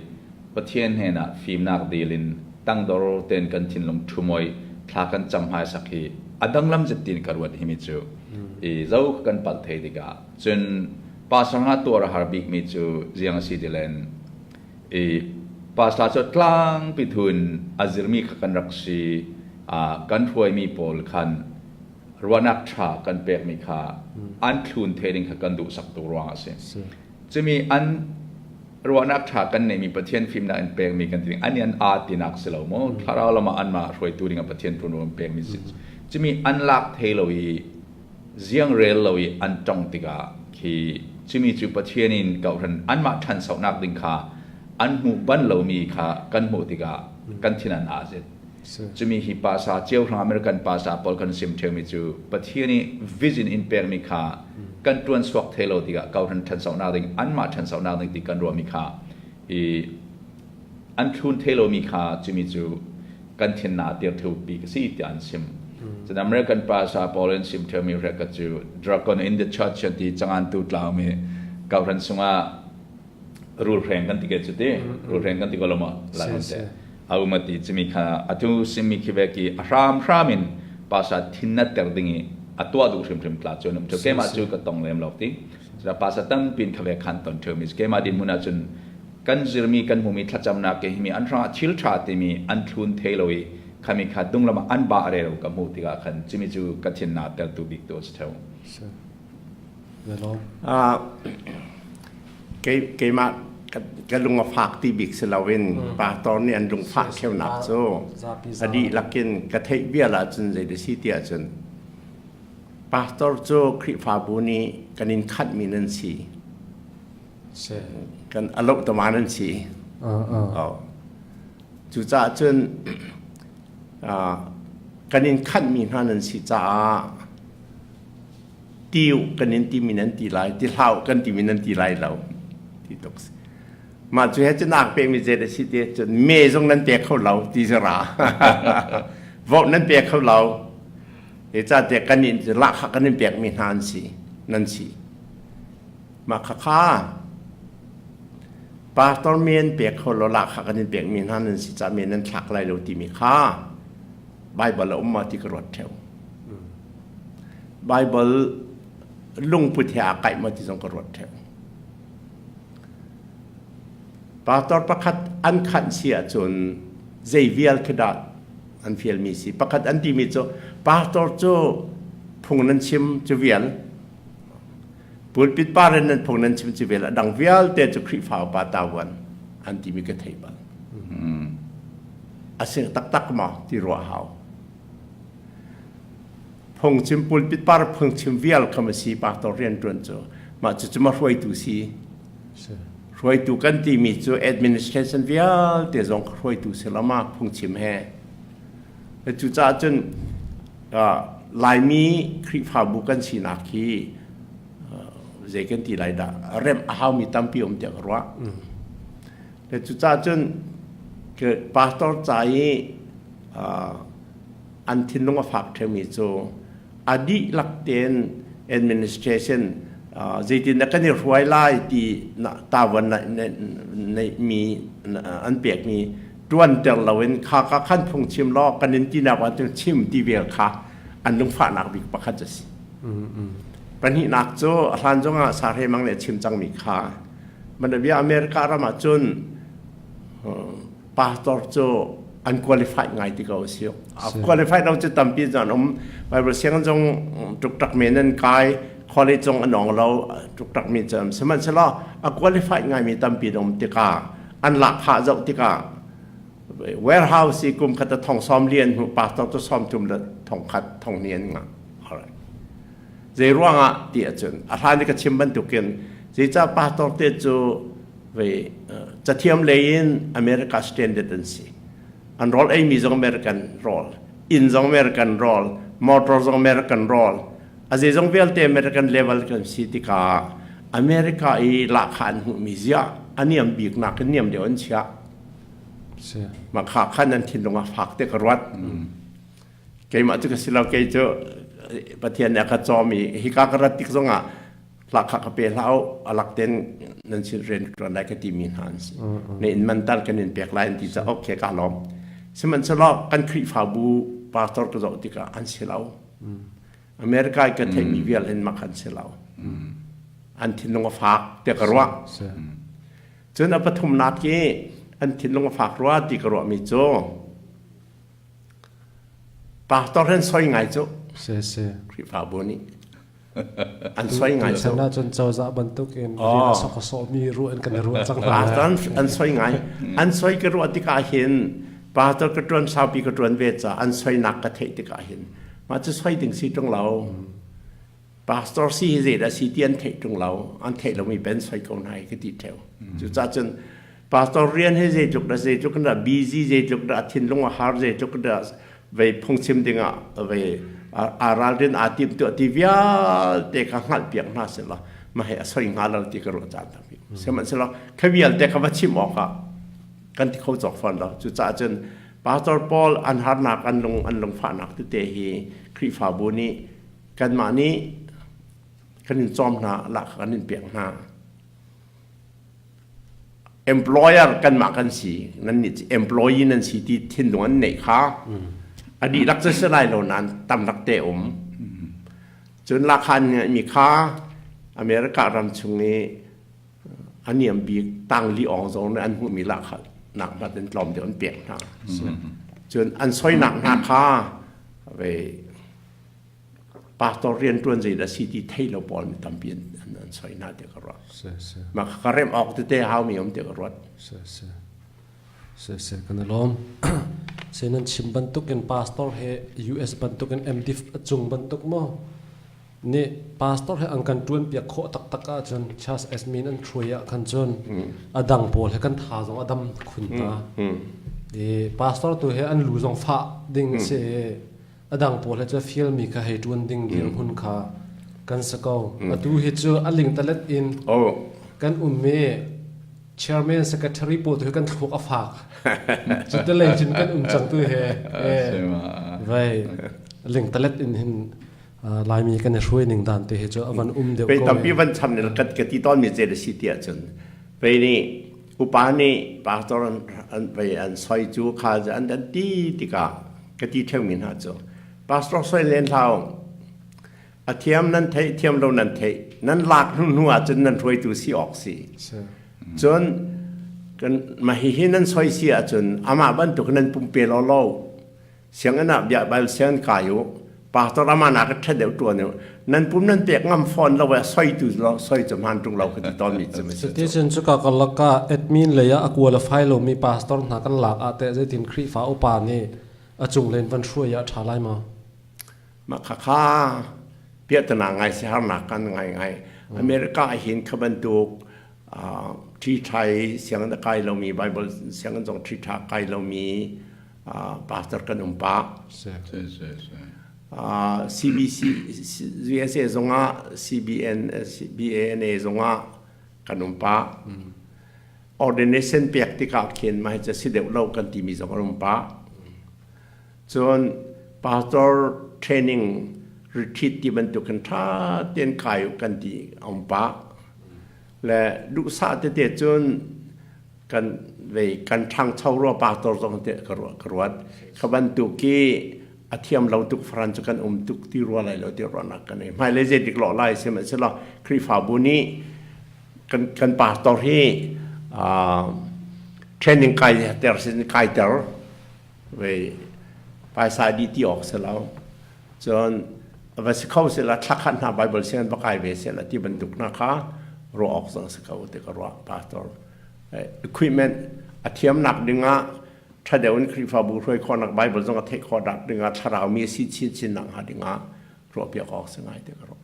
Pathian hnenah fimnak dilin tangdor ten kan thinlung thumoi thla kan cam hmai sak hi a danglam zet tin ka ruat hi mi cu i zo kan pal thei tikah cun pastor nga tuar har bik mi cu ziang si tilen I pastor cu tlangpi thun a zirmi kha kan rak si. Kan hruaimi pawl khan ruahnak ṭha kan pekmi kha an thlun the ding kha kan duhsak tuk ruangah a si. Cumi an ruahnak ṭha kan neihmi Pathian fimnak in pekmi kan ti ding an i an aa tinak si lo maw thlarau lam ah anmah hruaitu ding ah Pathian ṭuanvo in pekmi si. Cumi an lak thei lo i ziang rel lo i an tong tikah khi cumi cu Pathian in kohhran anmah ṭhansonak ding kha an hmuh ban lomi kha kan hmuh tikah kan thin an aa zet. Cumi hi pasa cio hrang American pasa pawl kan sim ṭheumi cu Pathian i vision in pekmi kha kan ṭuan suak thei lo tikah kohhran ṭhansonak ding anmah ṭhansonak ding ti kan ruahmi kha i an thlun thei lomi kha cumi cu kan thin na tir theu pi ka si tiah an sim. Cun American pastor pawl in sim theumi hrek cu Dragon in the Church an ti cangan tu tlaumi kohhran sungah rulhreng kan ti ke cu ti rulhreng kan ti ko lo maw lai te aumati cimi kha atu simi khi ve ki a hram hram in. Pastor thin nat ter ding i a tuah duh hrimhrim tla cu an um ṭheo. Keimah cu ka tong lem lo ti. Cucaah pastor tampi in kha ve khan ton ṭheomi si. Keimah dinhmun ahcun kan zirmi kan hmumi thlacamnak ke himi an hrangah thil ṭha timi an thlun thei lo i khami kha dunglam ah an bah rero ka hmuh tikah khan cimi cu ka thin naa tertu bik tu a si ṭheo. Keimah ka lung a fak ti bik si loin pastor nih an lungfah kheunak cu a dihlak in ka theih vial ahcun zei da si ti ahcun pastor cu Khrihfabu nih kan in khanhmi nan si. Kan aloh tama nan si. Cucaah cun kan in khanhmi hna nan si caah Tiu kan in timi nan ti lai, ti hlah kan timi nan ti lai lo. Ti tuk si. Mah cu he cun ak pekmi zei a si ti cun me zong nan pe kho lo ti zara. Vote nan pe kho lo. E ca te kan in lahkhah kan in pekmi hna an si nan si. Mah kha kha pastor men pek kho lo lahkhah kan in pekmi hna nan si ca men nan thlak lai lo timi kha Bible a um ma ti ka ruat theo. Baibal lungput he aa kaih maw ti zong ka ruat ṭheo. Pastor pakhat an khanh si ahcun zei vial khi dah an fialmi si. Pakhat an timi cu pastor cu phung nan chim cu vial. Pulpit par in nan phung nan chim cu vial. A dang vialte cu Khrihfa upa tavuan an timi ka thei bal. A si taktak maw ti ruah hau. Phungchim pulpit par phungchim vial kha ma si pastor rianṭuan cu mah cucu ma hruaitu si. Hruaitu kan timi cu administration vialte zong hruaitu si lo ma phungchim he. Cucaah cun Laimi Khrihfabu kan sinak hi zei kan ti lai dah remh a haumi tampi um tiah ka ruah. Cucaah cun pastor ca i an thinlung a fak ṭheumi cu a dihlak tein administration zeitin dah kan i hruai lai ti tavuan neihmi an pekmi ṭuanter loin kha ka khan phungchim law kan in tinak ah cun chim ti vel kha an lungfahnak bik pakhat a si. Pahnihnak cu a hlan zongah Sahre Mang nih a chim cangmi kha Manabia America ram ah cun pastor cu an qualified ngai ti ko si. Qualified lo cu tampi zan um. Bible sianginn zong tuktak men an kai, college zong an ong lo tuktak mi cu sihmanhsehlaw a qualified ngai mi tampi an um tikah an lahkhah zoh tikah warehouse i kum khat a thong sawm li an hmuh pastor cu sawm thum le thong khat thong ni an ngah. Alright. Zei ruangah ti ahcun a hlan i ka chim bantukin zeicah pastor te cu ve cathiam lei in America standard an si. An rawl eimi zong American rawl, inn zong American rawl, motor zong American rawl. A zeizong vialte American level kan si tikah America i lahkhah an hmuhmi ziah a niam bik nakin niam deuh an chiah. Mah kha khan an thinlung a fak te ka ruat. Keimah cu ka si lo, kei cu Pathian nih a ka cawm i hika ka rat tik zongah Lahkhah ka pe hlah u, a lak ten nan sin rian ṭuan lai ka timi hna an si. Na inn man tal kan in pek lai an ti caah okay ka lawm. Sihmanhsehlaw kan Khrihfabu pastor ka zoh tikah an si lo. America i ka theihmi vial hin mak an si lo. An thinlung a fak tiah ka ruah. Cun a pathumnak i an thinlung a fak rua ti ka ruahmi cu pastor hen soi ngai cu. Khrihfabu nih an soi ngai so cun cozah bantuk in rian a sok a sawhmi ruah in kan i ruah cang hna an soi ngai an soi ka ruah tikah hin pastor ka tuan saupi ka tuan ve ca an soinak ka theih tikah hin mah cu soi ding si tung lo pastor si hi zei dah si ti an theih tung lo an theih lomi pen soi ko hna hi ka ti theo cucaah cun pastor rian hi zeitluk dah zeitluk dah busy zeitluk dah thinlung a har zeitluk dah vei phungchim dingah vei aa ralrin aa tim tuah ti vialte kha hngalhpiak hna sehla mah hi a soi hnga lo ti ka ruah caan tampi sihmanhsehlaw kha vialte kha va chim awkah kan ti kho cawk fawn lo cucaah cun pastor paul an harnak an lung an lungfahnak tete hi Khrihfabu nih kanmah nih kan in cawm hna lahkhah kan in pek hna Employer kanmah kan si, nan nih employee nan si ti thinlung an neih kha. A dihlak cu si lai lo nain tam rak te um. Cun lakhan mi kha America ram chung i a niam bik tangli awng zong nih an hmuhmi lahkhah nak hmat in tlawm deuh an pek hna. Cun an soinak hna kha ve pastor rianṭuan zeidah si ti thei lo pawl mi tampi an soi hna ti ka ruat. Mah ka remh awk tete haumi um ti ka ruat. Siseh kan i lawm. Se nan chim bantuk in pastor he US bantuk in MDIF a cung bantuk maw nih pastor he an kan ṭuan piak khawh taktak ahcun Charles Esmin an hruai ah khan cun a dang pawl he kan tha zong a dam khun hna. I pastor tu he an lu zong fah ding a si i a dang pawl he cu fial mi kha hei ṭuan ding dirhmun kha kan si ko. Atu hi cu a lingtalet in kan um i chairman secretary pawl tu hi kan thluak a fak. Cu te lei cun kan um cang tu he vai lingtalet in hin Laimi kan i hruai ning dan te hi cu a van um deuh ko. Tampi van cham ne ka ka ti tawn mi ce le si ti ahcun vei nih upa nih pastor an vei an soi cu kha an an ti tikah ka ti theu mi hna cu pastor soi len hlau a thiam nan theih thiam lo nan theih nan lak hnu hnu ahcun nan hruaitu si awk si cun kan mah hihi nan soi si ahcun amah bantuk nan pumpe law lo sianginn ah bia Bible sianginn kai u pastor ama na ka ṭhat deuh ṭuan u nan pum nan pek ngam fawn lo e soi tu lo soi cu hman ṭung lo ka ti tawn mi cu Cuti cun cuka karlak ah admin lei ah a qualify lomi pastor hna kan lak ah teh zeitin Khrihfa upa nih a cunglen van hruai ah ṭha lai ma? Mah khakha piahtana ngai si harnak kan ngai ngai. America ah hin kha bantuk ṭhi ṭhai sianginn a kai lomi Bible sianginn zong ṭhi ṭha kai lomi pastor kan um pah. CBC USA zongah CBN BANA zongah kan um pah. Ordination pek tikah khin mah hi cu si deuh lo kan timi zong an um pah. Cun pastor training retreat ti bantuk in ṭha tein kai u kan ti a um pah. Le duhsah tete cun kan vei kan ṭhangcho rua pastor zong te ka ruah ka ruat. Kha bantuk i a thiam lo tuk faran cu kan um tuk ti rua lai lo ti ruahnak kan nei. Hmailei zeitik lawh lai sihmanhsehlaw Khrihfabu nih kan kan pastor hi training kai ter sin kai ter vei paisa dih ti awk si lo cun va si kho sila thla khat hna Bible sianginn va kai ve sila ti bantuk hna kha ruah awk zong si ko ti ka ruah pastor equipment a thiamnak dingah ṭha deuh in Khrihfabu hruai khawhnak Bible zong a theih khawh nak dingah thlarau mi a si chin chin nak hnga dingah ruah piak awk si ngai ti ka ruah.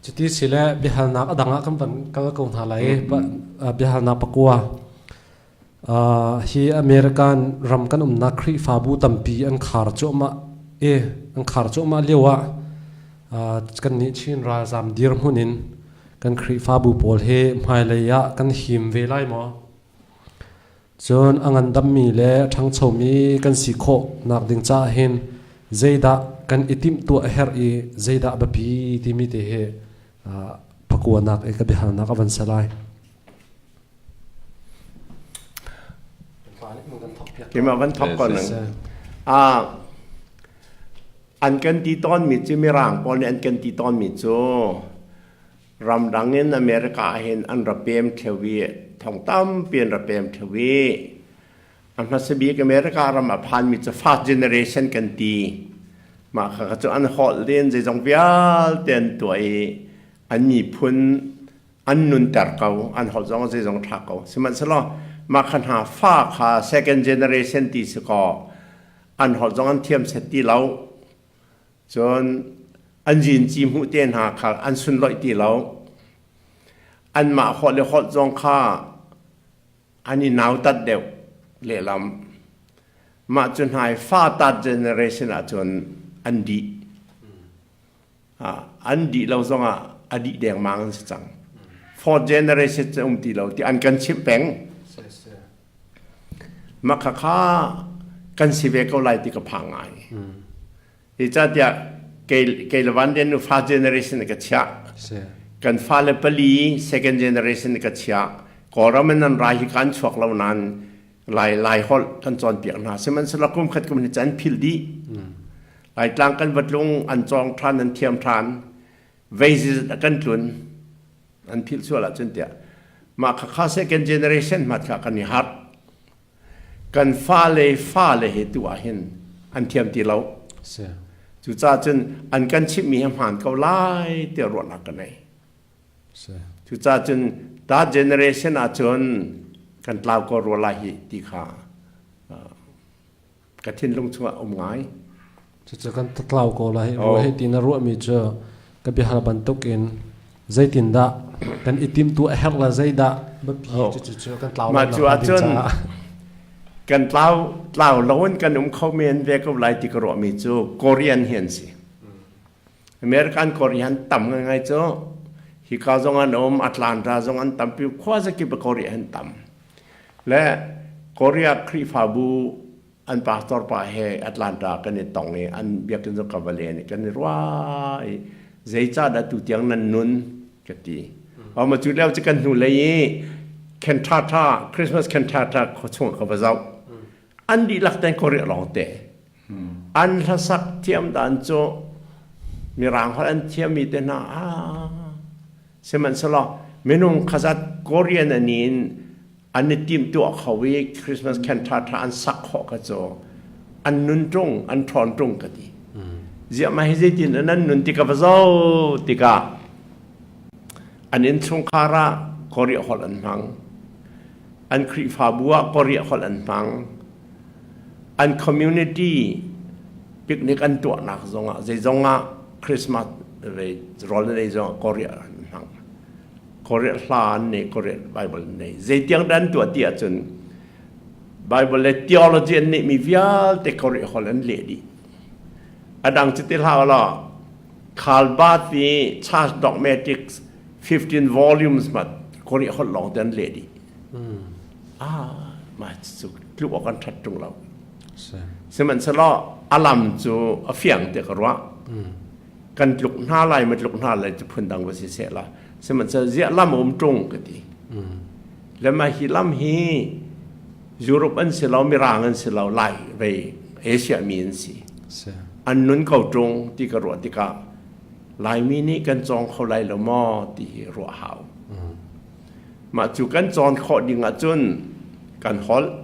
Cuti sile biahalnak a dang ah kan van kal ko hna lai i biahalnak pakua. Hi American ram kan umnak Khrihfabu tampi an khar cuahmah i an khar cuahmah lio ah kannih Chin ralzaam dirhmun in kan Khrihfabu pawl hi hmailei ah kan him ve lai maw? Cun a ngandammi le a ṭhangchomi kan si khawh nakding caah hin zeidah kan i timhtuah a herh i zeidah a biapi timi te hi pakuanak i ka biahalnak a van si lai. Keimah van thok ko nang. An kan ti tawnmi cu Mirang pawl nih an kan ti tawnmi cu ramdang in America ah hin an ra pem theo i thong tampi an ra pem theo i a hmasa bik America ram a phanmi cu first generation kan ti. Mah kha cu an holh len zeizong vialte an tuah i an miphun an nunter ko an holh zong zeizong ṭha ko sihmanhsehlaw mah kha hna fa kha second generation ti si kaw an holh zong an thiam set ti lo cun an zinci hmuh te hna kha an sunloih ti lo anmah holh le holh zong kha an i nautat deuh lehlam mah cu hna i fa tat generation ahcun an dih an dih lo zongah a dih dengmang an si cang fourth generation cu um ti lo ti an kan chimh peng mah khakha kan si ve ko lai ti ka phang ngai Zeicahtiah kei le van den nu first generation ka chiah kan fale pali second generation ka chiah Kawlram in an rai hi kan chuak lo nain. Lai Lai holh kan cawnpiak hna. Sihmanhsehlaw kum khat kum hnih cu an philh dih. Laitlang kan va tlung, an cawng ṭhan, an thiam ṭhan. Vei zizat a kan tlun. An philh sual ahcun tiah. Mah khakha second generation hmat kha kan i harh. Kan fale fale he tu ah hin an thiam ti lo. Cucaah cun an kan chimhmi hi hmaan ko lai tiah ruahnak ka nei. Cucaah cun that generation ahcun kan tlau ko rua lai hi ti kha ka thinlung chungah um ngai. Cucu kan tlau ko lai rua hi ti na ruahmi cu ka biahal bantuk in zeitindah kan i timtu a herh la zeidah biapi cucu kan tlau Mah cu ahcun kan tlau tlau loin kan um kho men ve ko lai ti ka ruahmi cu Korean hi an si. American Korean tam ngai cu hika zong an um Atlanta zong an tampi khua zakip Korea an tam le Korea Khrihfabu an pastor pa he Atlanta kan i tong i an biakinn zong ka va len i kan i rua i zeicah dah tu tiang nan nun ka ti ma cu lio cu kan hnu lei i cantata Christmas cantata chung ka va zoh an dihlak ten Korea lawng te An hlasak thiam dan cu Mirang holh an thiammi te hna sihmanhsehlaw minung khazat Korean an in an i timhtuah kho i Christmas cantata an sak khawh ka cu an nun ṭung an ṭhawn ṭung ka ti. Ziah mah hi zeitin an nun ti ka va zoh tikah an innchungkhar ah Korea holh an hmang. An Khrihfabu ah Korea holh an hmang. An community picnic an tuahnak zongah zeizong ah Christmas le rawl an ei zongah Korea an hmang. Korea hla an nei, Korea Bible an nei. Zeitiang dah an tuah ti ahcun Bible le theology an neihmi vialte Korea holh an leh dih. A dang cu ti hlah law Karl Barth i Church Dogmatics 15 volumes mat Korea holh lawng te an leh dih. Ah, mah cu tluk awk an ṭhat ṭung lo. Sihmanhsehlaw a lam cu a fiang te ka ruah. Kan tluk hna lai ma tluk hna lai cu phundang va si seh la. Sihmanhsehlaw ziah lam a um ṭung ka ti. Le mah hi lam hi Europe an si lo, Mirang an si lo, Lai vei Asia mi an si. An nun ko ṭung ti ka ruah tikah Laimi nih kan cawng kho lai lo maw ti hi ruah hau. Mah cu kan cawn khawh ding ahcun kan holh.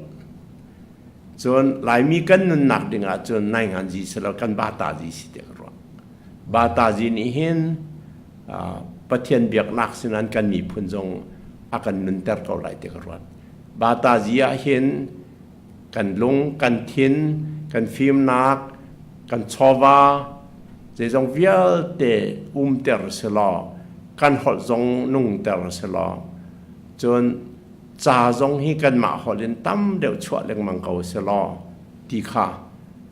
Cun Laimi kan nunnak ding ahcun nainganzi si lo kan batazi si tiah ka ruah. Batazi nih hin Pathian biaknak sinan kan miphun zong a kan nunter ko lai ti ka ruat. Batazi ah hin kan lung, kan thin, kan fimnak, kan chawva, zeizong vialte umter selaw, kan holh zong nungter selaw, cun ca zong hi kanmah holh in tam deuh chuah lengmang ko selaw ti kha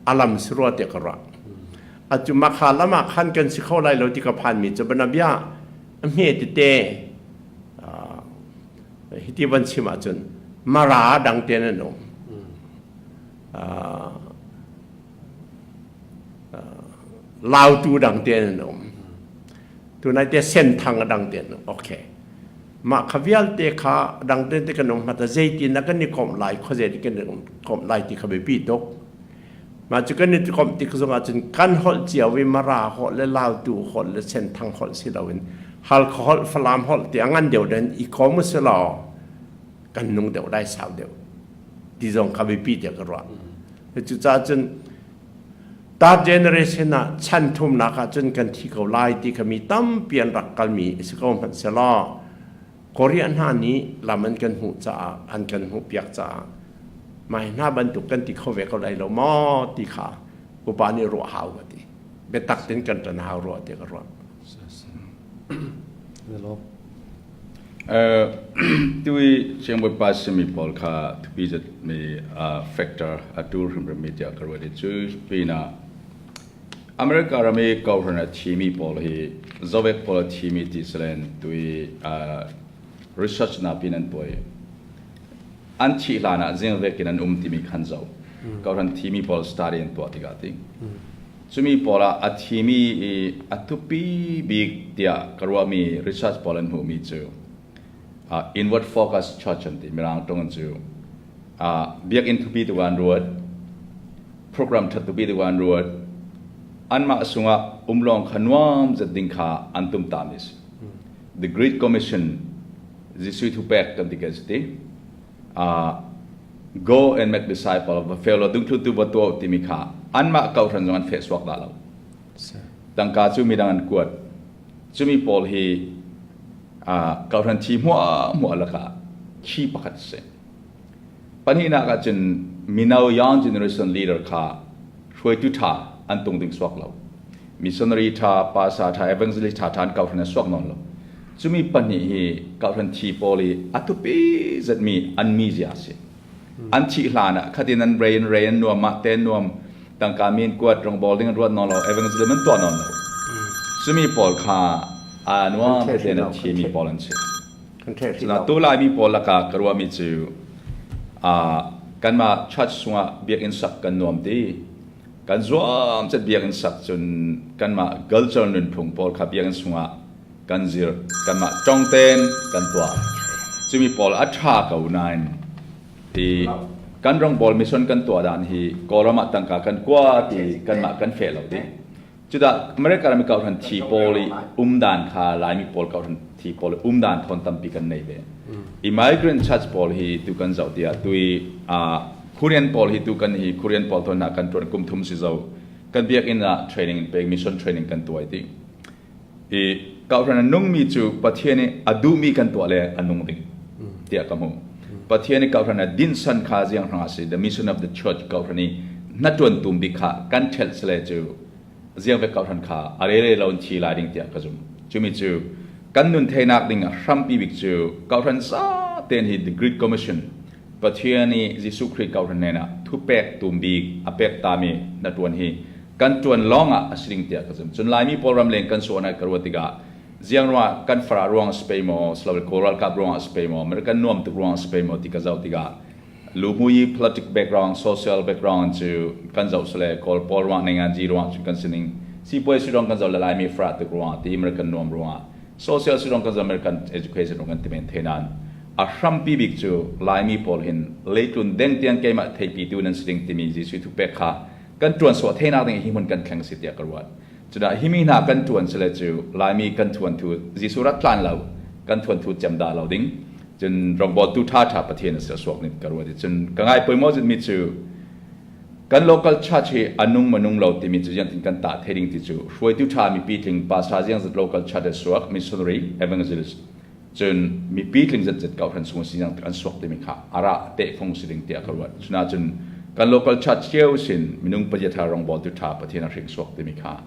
a lam si rua tiah ka ruah. Atu makha lam ah khan kan si kho lai lo ti ka phanmi cu banabia a hme tete hiti van chim ahcun Mara dang te an um. Lautu dang te an um. Tunai te Senthang a dang te an um. Okay. Mah kha vialte kha dang te te kan um hmata zeitin na kan i komh lai khuazei kan i komh lai ti kha biapi tuk. Mah cu kan i komh tik zong ahcun kan holh cio i Mara holh le Lautu holh le Senthang holh si loin Halkha holh, Falam holh ti a ngan deuh den i kom si law kan nung deuh lai sau deuh ti zong kha biapi tiah ka ruah. Cucaah cun third generation ah chan thumnak ah cun kan thi ko lai ti kha mi tampi an rak kalmi a si ko hmanh selaw Korea hna nih lam an kan hmuh caah an kan hmuh piak caah mai hna bantuk kan ti kho ve ko lai lo maw ti kha upa nih ruah hau ka ti biatak tin kan ṭan hau rua ti ka ruah. Tui Siangbawipa simi pawl kha thupi zat mi factor a tur hrimhrim mi tiah ka ruat i cu pinah America ram i kohhran a thimi pawl hi zovek pawl a thimi ti silen tui research na pin an tuai an thih hlan ah zingvek in an um timi khan zo kohhran thimi pawl study an tuah tikah ti Cumi pawl ah a thimi i a thupi bik tiah ka ruahmi research pawl an hmuhmi cu inward focus church an ti. Mirang ṭung in cu. Biakinn thupi tu an ruat, program ṭhat tupi tu an ruat. Anmah sungah umlawng kha nuam zet ding kha an tum ta mi si. The Great Commission Jesuh thupek kan ti ke si ti. Go and make disciple va fel law dungthlutu va tuah timi kha anmah kohhran zong an feh suak dah lo. Tangka cu midang an kuat. Cumi pawl hi kohhran thi hmuahhmuah lakah khi pakhat a si. Pahnihnak ahcun mino young generation leader kha hruaitu ṭha an tung ding suak lo. Missionary ṭha, pastor ṭha, evangelist ṭha ṭha an kohhran an suak nawn lo. Cumi pahnih hi kohhran thi pawl i a thupi zetmi an mizia a si. An thih hlan ah khatin an rei an rei an nuam mah te nuam tangka mi an kuat rawngbawl ding an ruat nawn lo evangelism an tuah nawn lo. Cumi pawl kha a nuam tein a thimi pawl an si. Tu Laimi pawl lakah ka ruahmi cu kanmah church chungah biakinn sak kan nuam ti. Kan zuam cet biakinn sak cun kanmah culture nunphung pawl kha biakinn chungah kan zir, kanmah tong tein kan tuah. Cumi pawl a ṭha ko nain ti kan rawngbawl mission kan tuah dan hi Kawlram ah tangka kan kua ti kanmah kan feh lo ding. Cudah America ram i kohhran thi pawl i umdan kha Laimi pawl kohhran thi pawl i umdan thawn tampi kan nei ve. I migrant church pawl hi tu kan zoh tiah tui Korean pawl hi tu kan hi Korean pawl thawn hna kan tuan kum thum si zo kan biakinn ah training in pek mission training kan tuai ti. I kohhran a nungmi cu Pathian i a duhmi kan tuah le a nung ding tiah ka hmuh. Pathian i kohhran a dinsan kha ziang hrang a si the mission of the church kohhran i hna-ṭuan tum bik kha kan ṭhelh sale cu ziang ve kohhran kha a rere lo in thi lai ding tiah ka zumh. Cumi cu kan nun theinak ding a hrampi bik cu kohhran za tein hi the Great Commission Pathian i Jesuh Khrih kohhran nen ah thupek tum bik a pek tami hna-ṭuan hi kan ṭuan lawng ah a si ding tiah ka zumh. Cun Laimi pawl ram leng kan suan ah ka ruat tikah ziang ruangah kan farah ruang a si pei maw, silole Kawl ralkap ruangah a si pei maw, American nuam tuk ruangah a si pei maw ti ka zoh tikah luhmui politic background, social background cu kan zoh sile Kawl pawl ruangah nenganzi ruangah cun kan sining sipuai si ruang kan zoh le Laimi farah tuk ruangah ti American nuam ruangah social si ruang kan zoh American education ruang kan ti men the nain a hrampi bik cu Laimi pawl hin leitlun deng tiang keimah theipi tu nan si ding timi Jesuh thupek kha kan ṭuan sawh theinak ding hi hmun kan thleng si tiah ka ruat. Cudah himi hna kan ṭuan sile cu Laimi kan thuan thu Jesuh rat tlan lo kan thuan thu cem dah lo ding cun rawngbawl tu ṭha ṭha Pathian a suak ning ka ruat i cun ka ngai poimaw zit mi cu kan local church hi anung manung lo timi cu ziang tin kan tah thei ding ti cu hruaitu ṭha mipi tling pastor ziang zat local church a suak missionary evangelist cun mipi tling zetzet kohhran chung si an suak timi kha ara tehfung si ding tiah ka ruat. Cuna cun kan local church cio sin minung pazia rongbawl tu tha Pathian a hring suak timi kha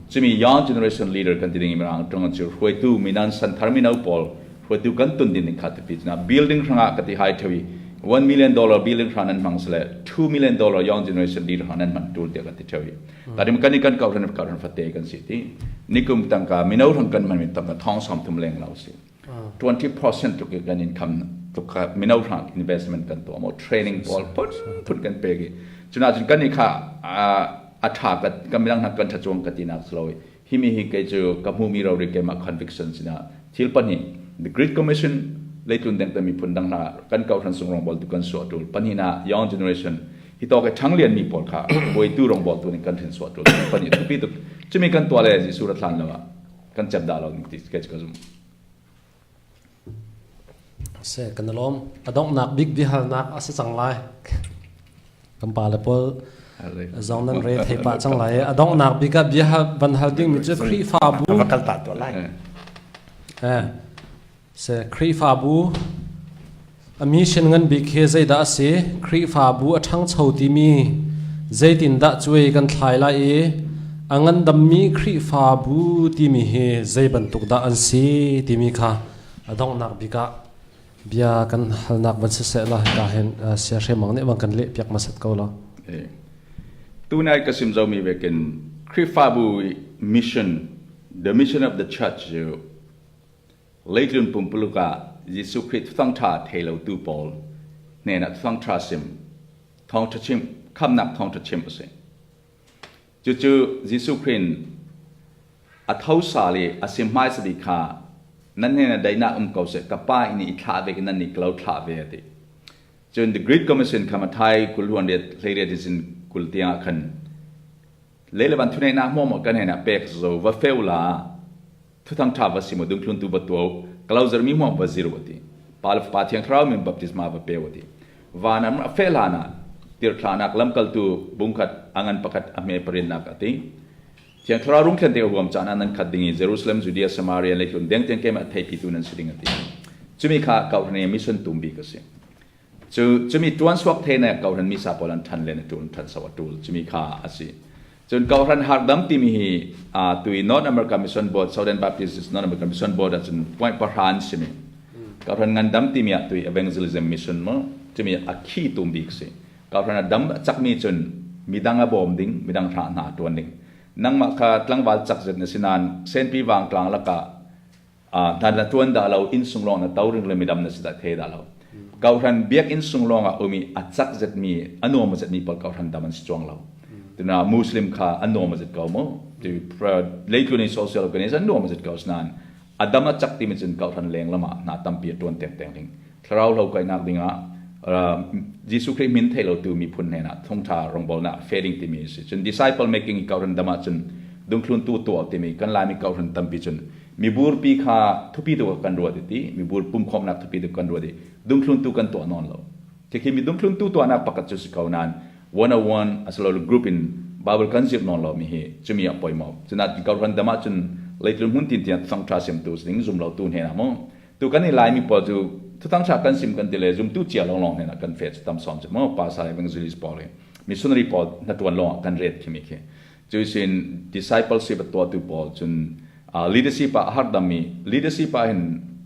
cumi young generation leader kan ti ding mirang tong cu hruaitu minan santhar mino pawl hruaitu kan tun din ding kha tipi cuna building hrangah ka ti hai thewi $1 million building hran an hmang sele $2 million young generation leader hran an hman tul tiah kan ti thewi tarim kan i kan kohhran kohhran fate kan si ti nikum tangka mino rang kan man mi tangka thong som thum leng lo si 20% tuk kan income tuk kha mino rang investment kan tuah mo training pawl phun phun kan pe ki cuna cun kan i kha a tha ka kan midang hna kan tha chuang ka ti nak sloi hi mi hi kei cu ka hmu mi ro ri keimah conviction sina thil pahnih the Great Commission leitlun deng te miphun dang hna kan kohhran sung rong bol tu kan suah tul pahnih na young generation hi to ke ṭhanglian mi pawl kha hruaitu rawngbawl tu nih kan hrin suah tul pahnih thupi tuk cumi kan tuah le Jesuh ra thlan lo ah kan cep dah lo ning ti ke ka zum. Se kan lom adongnak bik biahalnak a si cang lai kan pa le pawl zong nan re thei pa cang lai adongnak bik ah bia van hal ding mi cu Khrihfabu va kal ta to lai eh Se Khrihfabu a mission ngan bik hi zeidah a si? Khrihfabu a ṭhangcho timi zeitindah cuai kan thlai lai i a ngandammi Khrihfabu timi hi zei bantuk dah an si timi kha a donghnak bik ah bia kan halnak van siseh la hika hin sia hremang nih van kan leh piak hmasat ko la. Tunai ka sim zomi vekin Khrihfabu mission, the mission of the church cu Leitlun pumpuluk ah Jesuh Khrih thawngṭha thei lotu pawl hnenah thawngṭha sim, thawngṭha chimh, khamhnak thawngṭha chimh a si. Cucu Jesuh Khrih in a tho sal i a sim hmaisa bik kha nan hnenah daihnak um ko seh, ka Pa inn i i thlah ve nan nih ka lo thlah ve a ti. Cun The Great Commission kha Matthai 20 riat 18 in 20 tiang ah khan lei le van thuneihnak hmuahmuah kan hen ah pek zo va feu la thuthang ṭha va sim u dungthluntu va tuah u kalauzer mi hmuam va zir u ti Pa le Fapa Thiang Thlarau min baptisma va pe u ti van am a feh hlan ah tirhthlahnak lamkaltu bungkhat a ngan pakhat a hme parinnak a ti Thiang Thlarau rung thlen te huam caan ah nan khat ding i Jerusalem, Judea, Samaria le hlun deng tiang keimah theipitu nan si ding a ti. Cumi kha kauhran i mission tum bik a si. Cu cumi tuan suak the ne kauhran misa pawl an than len a tul than so a tul cumi kha a si. Cun kauhran hardam timi hi a tui North America Mission Board Southern Baptist North America Mission Board ahcun point pahra an simi. Kauhran ngandam timi ah tui evangelism mission mo cumi a khi tum bik si. Kauhran a dam a cakmi cun midang a bawm ding, midang hra hna a ṭuan ding. Nangmah kha tlangval cak zet na si nain senpi vangtlang lakah hna na ṭuan dah lo, inn sung lawng na to ring le midam na si dah the dah lo. Kauhran biakinn sung lawng ah um i a cak zetmi, a nuam a zetmi pawl kauhran dam an si cuang lo. Tuna Muslim kha an nuam a zet ko mu. Tu leitlun i social organization an nuam a zet ko nain a dam a cak timi cun kauhran leng lam ah hna tampi a ṭuan tengteng ding. Thlarau hlo kainak dingah Jesuh Khrih min thei lotu miphun hnenah thawngṭha rawngbawlnak fe ding timi a si. Cun disciple making i kauhran dam ahcun dungthluntu tuah timi kan Laimi kauhran tampi cun miburpi kha thupi tu kan ruat i ti mibur pumkhawmnak thupi tu kan ruat i dungthluntu kan tuah nawn lo. Khi mi dungthluntu tuahnak pakhat cu si ko nain one on one asilole group in Bible kan zir nawn lo mi hi cumi ah poimawh. Cunah kauhran dam ahcun leitlun hmun tin tiang thawngṭha siamtu ding zum lotu hnenah mu Tu kan i Laimi pawl cu thuthang ṭha kan sim kan ti le zumtu cia lawnglawng hnenah kan fe cu tam sawm cu maw pasal evangelist pawl hi missionary pawl hnaṭuan lawngah kan ret khimi khi cu sin discipleship a tuahtu pawl cun leadership ah a hardammi leadership ah hin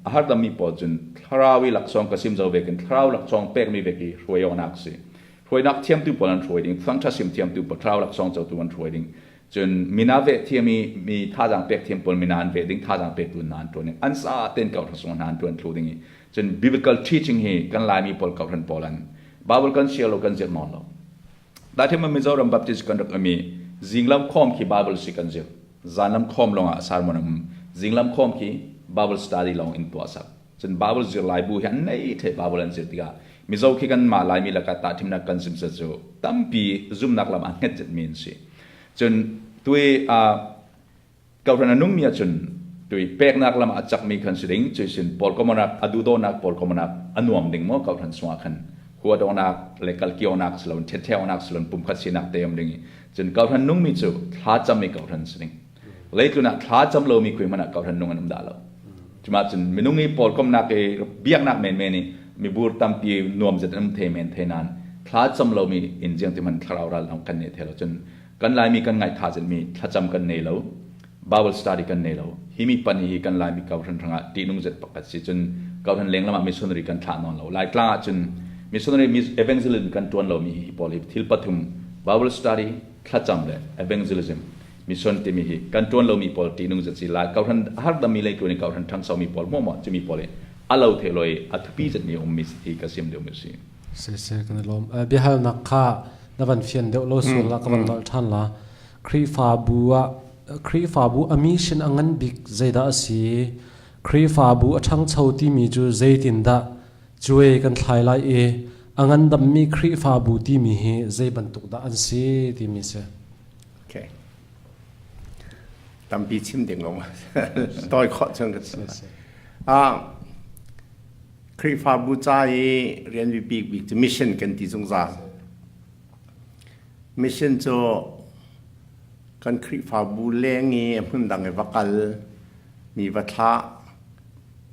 a hardammi pawl cun thlarau i laksawng ka sim zo ve kin thlarau laksawng pekmi ve ki hruai awknak si hruainak thiamtu pawl an hruai ding thang ṭha sim thiamtu pawl thlarau laksawng cotu an hruai ding Cun mina veh thiam i mi thazaang pek thiam pawl mina an veh ding thazaang pektu hna an ṭuan ding an sa tein kauhra sung hna an ṭuan thlu ding i cun biblical teaching hi kan Laimi pawl kauhran pawl an Bible kan share lo kan zirh nawn lo. Dathiam Mizoram Baptist kan rak um i zinglam khawm khi Bible si kan zirh zanlam khawm lawngah sermon um zinglam khawm khi Bible study lawng in tuah sak cun Bible zirlai bu hi an nei the Bible an zir tikah Mizo khi kan mah Laimi lakah tahthimnak kan zim cu tampi zumnak lam ah hnget zetmi an si. Cun tui kohhran a nungmi ahcun tui peknak lam ah a cakmi khan si ding cui sin pawl komonak a duhdawnak pawl komonak a nuam ding maw kohhran chungah khan huadawnak le kalkionak silon thettheonak silon pumkhat sinak te um ding i cun kohhran nungmi cu thla cam i kohhran si ding leitlun ah thla cam lomi khui hmanh ah kohhran nung an um dah lo cuma cun minung i pawl komnak i biaknak menmen i mibur tampi nuam zet an the men the nan thla cam lomi in jiang ti man thlarau ral dang kan nei the lo cun kan laimi kan ngai tha mi thlacam kan nei lo bible study kan nei lo hi mi pan hi kan laimi kauhran rangah tihnung zet pakhat si cun kauhran leng lamah missionary kan thlah nawn lo lai tlang ah cun missionary evangelism kan tuan lo mi hi pawl hi thil pathum bible study thlacam le evangelism mission timi hi kan tuan lomi pawl ṭihnung zet si lai kauhran hardami lei tuan i kauhran ṭhangso mi pawl hmuahmuah cumi pawl hi a lo the loi a thupi zetmi ummi hi ka sim deuh mi si se se kan i lawm biahalnak kha na van fian deuh lo sual la ka van nolh ṭhan la Khrihfabu ah Khrihfabu a mission a ngan bik zeidah a si Khrihfabu a ṭhangcho timi cu zeitindah cuai kan thlai lai i a ngandammi Khrihfabu timi hi zei bantuk dah an si timi si Okay. Tampi chim ding lo toi khawh chung ka si. Ah Khrihfabu ca i rian bik bik cu mission kan ti zungzal. Mission cu kan Khrihfabu leng i hmun dang i va kal mi va thlah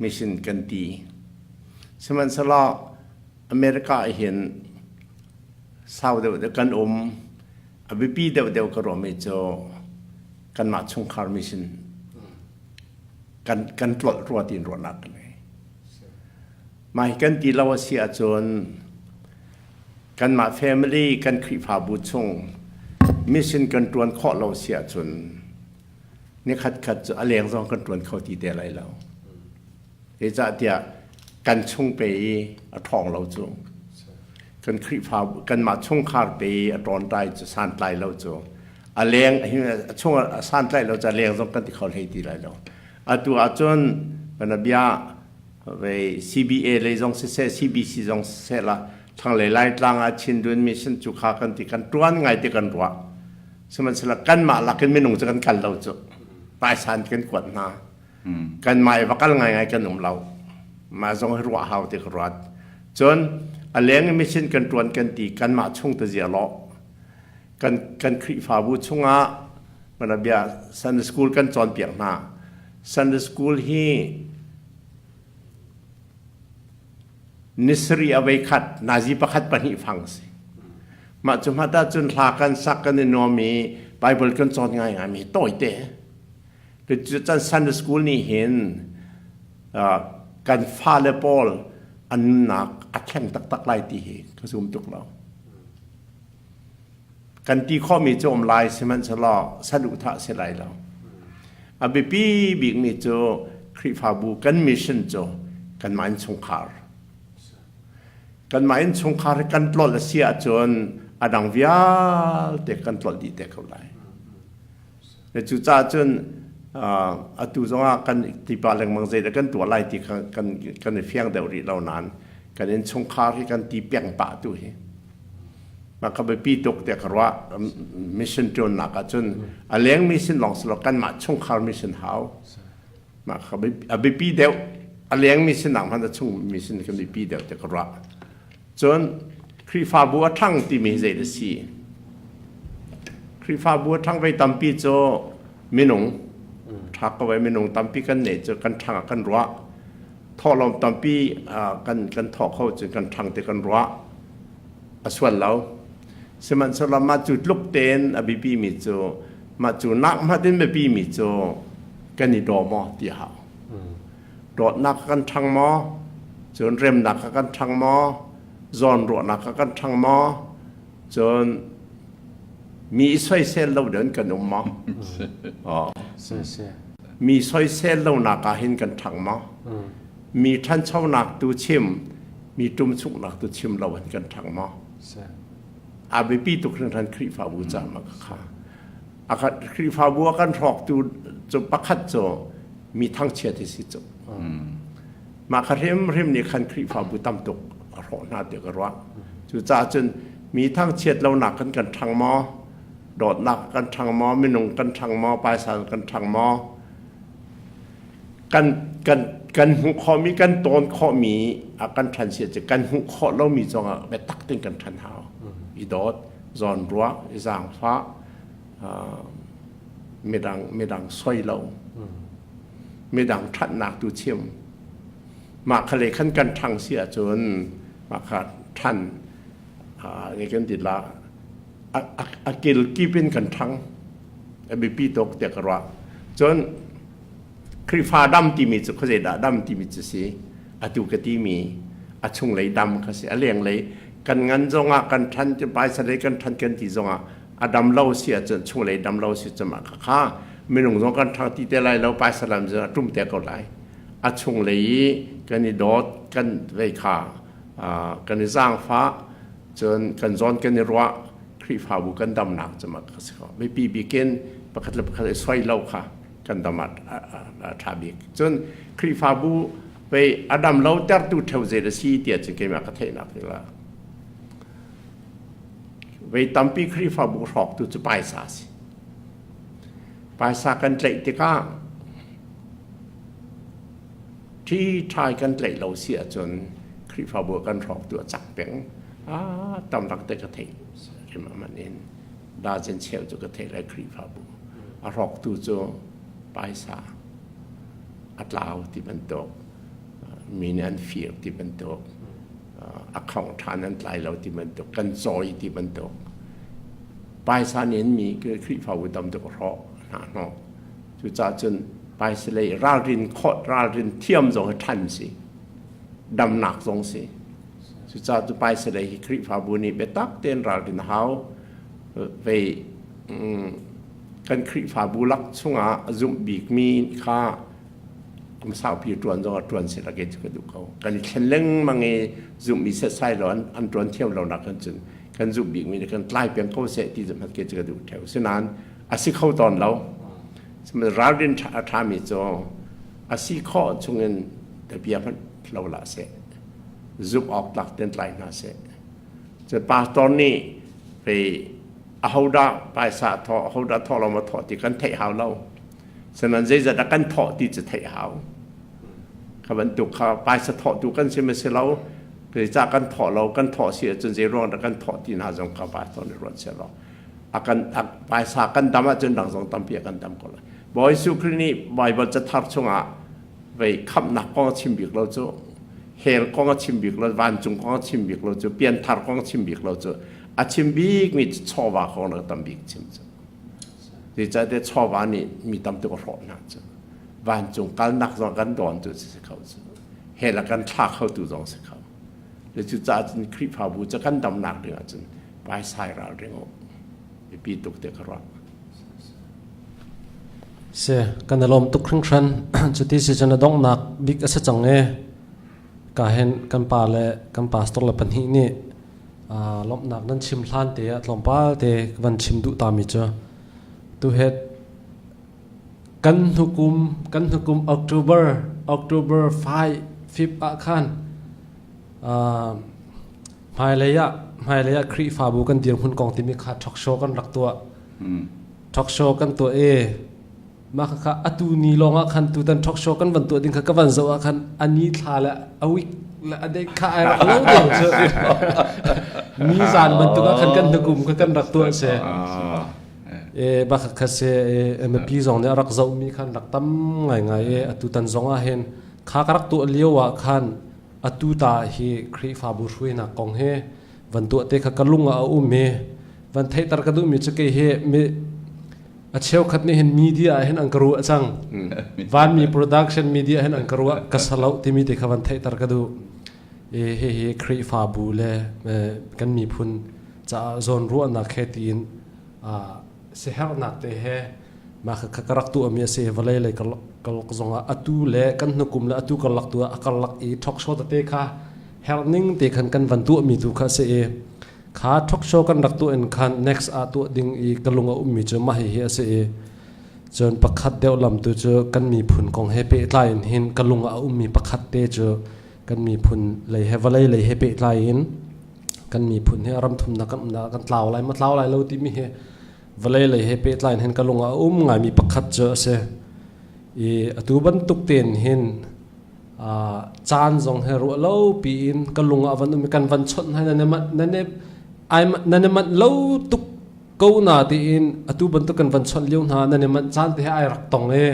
mission kan ti. Sihmanhsehlaw America ah hin sau deuh deuh kan um A biapi deuhdeuh ka ruahmi cu kanmah chungkhar mission kan tlolh rua tiin ruahnak ka ngei. Mah hi kan ti lo a si ahcun kanmah family kan Khrihfabu chung mission kan ṭuan khawh lo si ahcun nikhat khat cu a leng zong kan ṭuan kho ti te lai lo. Zeicahtiah kan chung pe i a ṭhawng lo cu kan Khrihfa kanmah chungkhar pe i a ṭawnṭai cu santlai lo cu a leng a chung a santlai lo cu a leng zong kan ti kho hlei ti lai lo. Atu ahcun kan bia ve CBA lei zong siseh CBC zong siseh la Thlanglei Laitlang ah Chindwin Mission cu kha kan ti kan ṭuan ngai ti kan ruah. Sihmanhsehlaw kanmah lakin minung cu kan kal lo cu. Paisan kan kuat hna. Kanmah i va kal ngaingai kan um lo. Mah zong hi ruah hau ti ka ruat. Cun a leng i mission kan ṭuan kan ti kanmah chung te zia lawh. Kan kan Khrihfabu chungah mana bia Sunday school kan cawnpiak hna. Sunday school hi Nisarih a vei khat, nazi pakhat pahnih fang a si. Mah cu hmanh ahcun hla kan sak kan i nuam i Bible kan cawn ngaingai mi tawite. Cucan Sunday school nih hin kan fale pawl an nunnak a thleng taktak lai ti hi ka zum tuk lo. Kan ti khawhmi cu um lai sihmanhsehlaw saduhthah si lai lo. A biapi bikmi cu Khrihfabu kan mission cu kanmah innchungkhar. Kanmah innchungkhar hi kan tlolh a si ahcun a dang vialte kan tlolh dih te ko lai. Cucaah cun atu zongah kan tipa lengmang zeidah kan tuah lai ti kha kan i fiang deuh rih lo nain kan innchungkhar hi kan ti peng pah tu hi. Mah kha biapi tuk tiah ka ruah. Mission ṭuannak ahcun a leng mission lawng si lo kanmah chungkhar mission hau. Mah kha a biapi deuh. A leng mission nak hmanh a chung mission kan biapi deuh tiah ka ruah. Cun Khrihfabu a ṭhang timi hi zei dah si? Khrihfabu a ṭhang vei tampi cu minung ṭha ko ai minung tampi kan neih cu kan ṭhang ah kan ruah. Thawhlawm tampi kan thawh kho cun kan ṭhang ti kan ruah. A sual lo. Sihmanhsehlaw mah cu tluk tein a biapimi cu mah cu nak hmanh in biapimi cu kan i daw maw ti a hau. Dawtnak kan ṭhang maw? Cun remnak kan ṭhang maw? Zawnruahnak kan ṭhang maw? Cun mi i soisel lo deuh in kan um maw? Oh. Mi soisel lonak ah hin kan ṭhang maw? Mi ṭhanchonak tu chim, mi ṭumchuknak tu chim lo in kan ṭhang maw? A biapi tuk hringhran Khrihfabu ca ma kha. A Khrihfabu a kan hrawktu cu pakhat cu mi thangchiat hi si cu. Mah kha hrimhrim nih khan Khrihfabu tam tuk a hrawh hna ti ka ruah. Cucaah cun mi thangchiat lonak kan kan ṭhang maw? Dawtnak kan ṭhang maw? Minung kan ṭhang maw? Paisa kan ṭhang maw? Kan kan kan hmuh khawhmi kan tawn khawhmi a kan ṭhan si cu kan hmuh khawh lomi zongah biatak tein kan ṭhan hau. I dawt, zawnruah, i zaangfah, midang midang soi lo midang ṭhatnak tu chim mah kha le khan kan ṭhang si ahcun mah kha ṭhan kan ti la a kil kip in kan ṭhang a biapi tuk tiah ka ruah cun Khrihfa dam timi cu khuazei dah dam timi cu si atu ka timi a chunglei dam kha si a lenglei kan ngan zongah kan ṭhan paisa lei kan ṭhan kan ti zongah a dam lo si ahcun chunglei dam lo si cun mah kha minung zong kan ṭhang ti te lai lo paisa lam zong a ṭum te ko lai a chunglei i kan i dawt kan vei kha kan i zaangfah cun kan zawn kan i ruah Khrihfabu kan damnak cu mah kha si ko mipi bikin pakhat le pakhat i soi lo kha kan dam ah a ṭha bik. Cun Khrihfabu pei a dam lo tertu ṭheo zei a si tiah cun keimah ka theihnak ti la. Vei tampi Khrihfabu hrawktu cu paisa a si. Paisa kan tlaih tikah ṭhi ṭhai kan tlaih lo si ahcun Khrihfabu kan hrawktu a cak peng. Ah, tam rak te ka theih. Keimah man in. Dazen cheu cu ka theih lai Khrihfabu a hrawktu cu paisa a tlau ti bantuk mi nih an fir ti bantuk a khong ṭhan an tlai lo ti bantuk kan cawi ti bantuk paisa nih mi Khrihfabu tam tuk a hrawh hna hnawh cucaah cun paisa lei ralrin khawt ralrin thiam zong hi ṭhan si damnak zong si Cucaah cu paisa lei hi Khrihfabu nih biatak tein ralrin a hau. Vei kan Khrihfabu lak chungah a zumh bikmi kha kum saupi ṭuan zong ah ṭuan seh la kei cu ka duh ko. Kan i thlen lengmang i zumhmi setsai lo an ṭuan thiam lo nak kan cun kan zumh bikmi nih kan tlai peng ko seh ti hmanh kei cu ka duh ṭheo. Sinain a si kho tawn lo. Ralrin a ṭhami cu a si khawh chungin bia hmanh lo hlah seh. Zumh awk tlak tein tlai hna seh. Cun pastor nih pei ahodah paisa thawh ahodah thawh lo ma thawh ti kan theih hau lo. Sanan zeizat dah kan thawh ti cu theih hau. Kha bantuk kha paisa thawh tu kan si ma si lo. Zeicah kan thawh lo kan thawh si ahcun zei ruang dah kan thawh ti hna zong kha pastor nih ruat seh law a kan paisa kan dam ahcun dang zong tampi a kan dam ko lai. Bawi Jesuh Khrih nih Bible cathar chungah vei khamhnak kong a chim bik lo cu hell kong a chim bik lo vancung kong a chim bik lo cu pianthar kong a chim bik lo cu a chim bik mi chawva kong rak tam bik chim cu zeicahtiah chawva nih mi tam tuk a hrawh hna cu vancung kalnak zong kan dawn cu si kho cu hell a kan thla kho tu zong si kho le cucaah cun Khrihfabu cu kan damnak ding ahcun paisai ral ring u biapi tuk te ka ruah. Si, kan i lawm tuk hringhran. Cuti si cun a donghnak bik a si cang i ka hin kan pa le kan pastor le pahnih nih lawmhnak nan chim hlan te ah tlawmpal te van chim duh tami cu tuhet kan hnukum kan hnukum October October 5 5 ah khan hmailei ah hmailei ah Khrihfabu kan dirhmun kong timi kha talk show kan rak tuah. Talk show kan tuah i mah kha atu ni lawng ah khan tutan talk show kan van tuah ding kha ka van zoh ah khan ani thla le a week le a date kha ai rak lo ding cu ni zan bantuk ah khan kan hnukum kha kan rak tuah se e bak kha se MP zong nih a rak zoh mi khan rak tam ngai ngai e atu tan zong ah hin kha ka rak tuah lio ah khan atu ta hi Khrihfabu hruainak kong he van tuah te kha ka lung ah a um i van theihter ka duhmi cu kei hi mi a cheukhat nih hin media ah hin an ka ruah cang vanmi production media hin an ka ruah ka salo timi te kha van theihter ka duh i hihi Khrihfabu le kan miphun caah zawn ruahnak he tiin siherhnak te he mah kha ka rak tuahmi a si vawlei lei karlak zongah atu le kan hnukum le atu karlak tu ah a karlak i talk show tete kha herning te khan kan van tuahmi tu kha a si i kha talk show kan rak tuah in khan next ah tuah ding i ka lung a ummi cu mah hihi a si i cun pakhat deuh lam tu cu kan miphun kong he pehtlai in hin ka lung a ummi pakhat te cu kan miphun lei he vawlei lei he pehtlai in kan miphun hi ram thumnak kan umnak kan tlau lai ma tlau lai lo timi hi vawlei lei he pehtlai in hin ka lung a um ngaimi pakhat cu a si i atu bantuk tein hin caan zong he ruah lo piin ka lung ah van um kan van chawnh hna nan nan ai nan manh lo tuk ko na tiin atu bantuk kan van chawnh lio hna nan manh caan te he ai rak tong e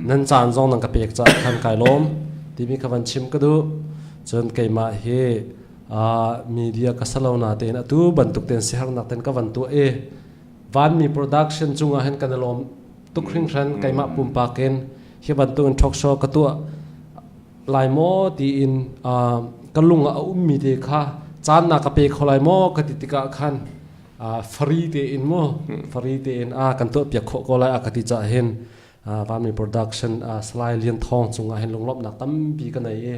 nan caan zong nan ka pek ca khan kai lawm timi ka van chim ka duh cun keimah hi media ka salo na tein atu bantuk ten siharnak ten ka van tuah e vanmi production cungah hin kan lawm tuk hringhran keimah pumpak in hi bantuk in talk show ka tuah lai maw tiin ka lung ah a ummi te kha caan na ka pe kho lai maw ka ti tikah khan free tein mu free tein a kan tuah piak khawh ko lai a ka ti cah hin Vanmi production Salai Lian Thawng cungah hin lunglawmhnak tampi ka nei i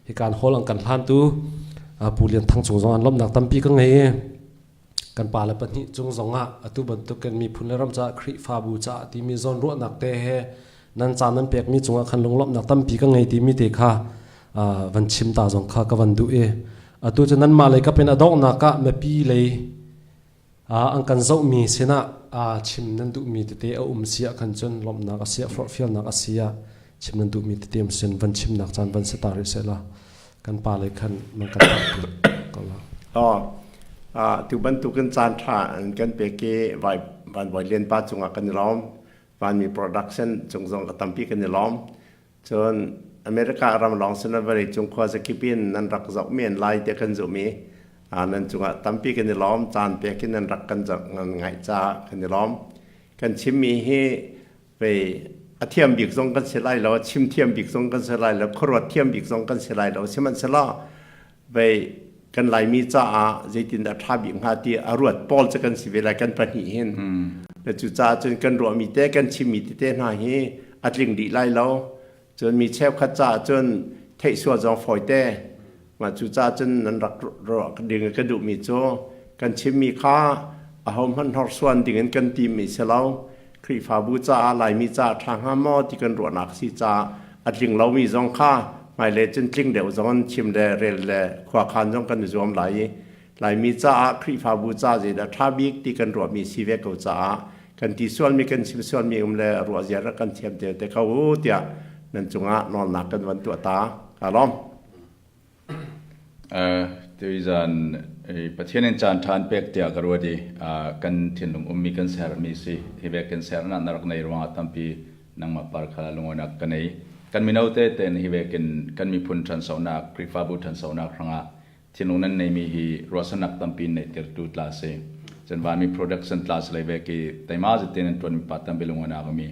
hi kan hall an kan hlantu Pu Lian Thang cung zong an lawmhnak tampi ka ngei i Kan pale pahnih cung zongah atu bantukin miphun le ram caah Khrihfabu caah timi zawnruahnak te he nan caan nan pekmi cungah khan lunglawmhnak tampi ka ngei timi te kha van chim ta zong kha ka van duh i atu cu nanmah lei kap in a donghnak ah mipi lei an kan zohmi sinah chim nan duhmi tete a um si ah khan cun lawmhnak a si ah forhfialnak a si ah chim nan duhmi tete um sin van chimnak caan van si ta rih sehla kan pa lei khan nan kan ko la. Tu bantukin caan ṭha an kan pek i Van Bawi Lian pa cungah kan i lawm. Vanmi production cung zong ka tampi kan i lawm. Cun America ram lawng sin vawlei cung khua zakip in nan rak zoh men lai tiah kan zumh i nan cungah tampi kan i lawm. Caan pek in nan rak kan ngaih caah kan i lawm. Kan chimmi hi vei a thiam bik zong kan si lai lo, a chim thiam bik zong kan si lai lo, khuaruat thiam bik zong kan si lai lo. Sihmanhsehlaw vei kan Laimi caah zeitindah ṭha bik hnga ti a ruat pawl cu kan si ve lai kan pahnih hin. Le cucaah cun kan ruahmi te kan chimmi tete hna hi a tling dih lai lo. Cun mi cheukhat caah cun theih sual zong fawi te. Mah cucaah cun nan rak ruah ding ka duhmi cu kan chimmi kha ahohmanh hnorsuan dingin kan timmi si lo. Khrihfabu caah Laimi caah ṭha hnga maw ti kan ruahnak si caah a tling lomi zong kha hmailei cun tling deuh zong in chim le rel le khuakhan zong kan i zuam lai i Laimi caah Khrihfabu ca zeidah ṭha bik ti kan ruahmi si ve ko caah kan ti sualmi kan chim sualmi um le ruah zia rak kan thiam te te ko u tiah nan cungah nawlnak kan van tuah ta. Ka lawm. Tuizan Pathian in caan ṭha an pek tiah ka ruat i kan thinlung ummi kan sermi si. Hi vek kan sernak na rak nei ruangah tampi nangmah par kha lungawinak ka nei. Kan mino tete hi vekin kan miphun ṭhansonak, Khrihfabu ṭhansonak hrangah thinlung nan neimi hi ruahsannak tampi neihtertu tla si. Cun vanmi production tla si lei vek i teima zetin an ṭuanmi pa tampi lungawinak umi.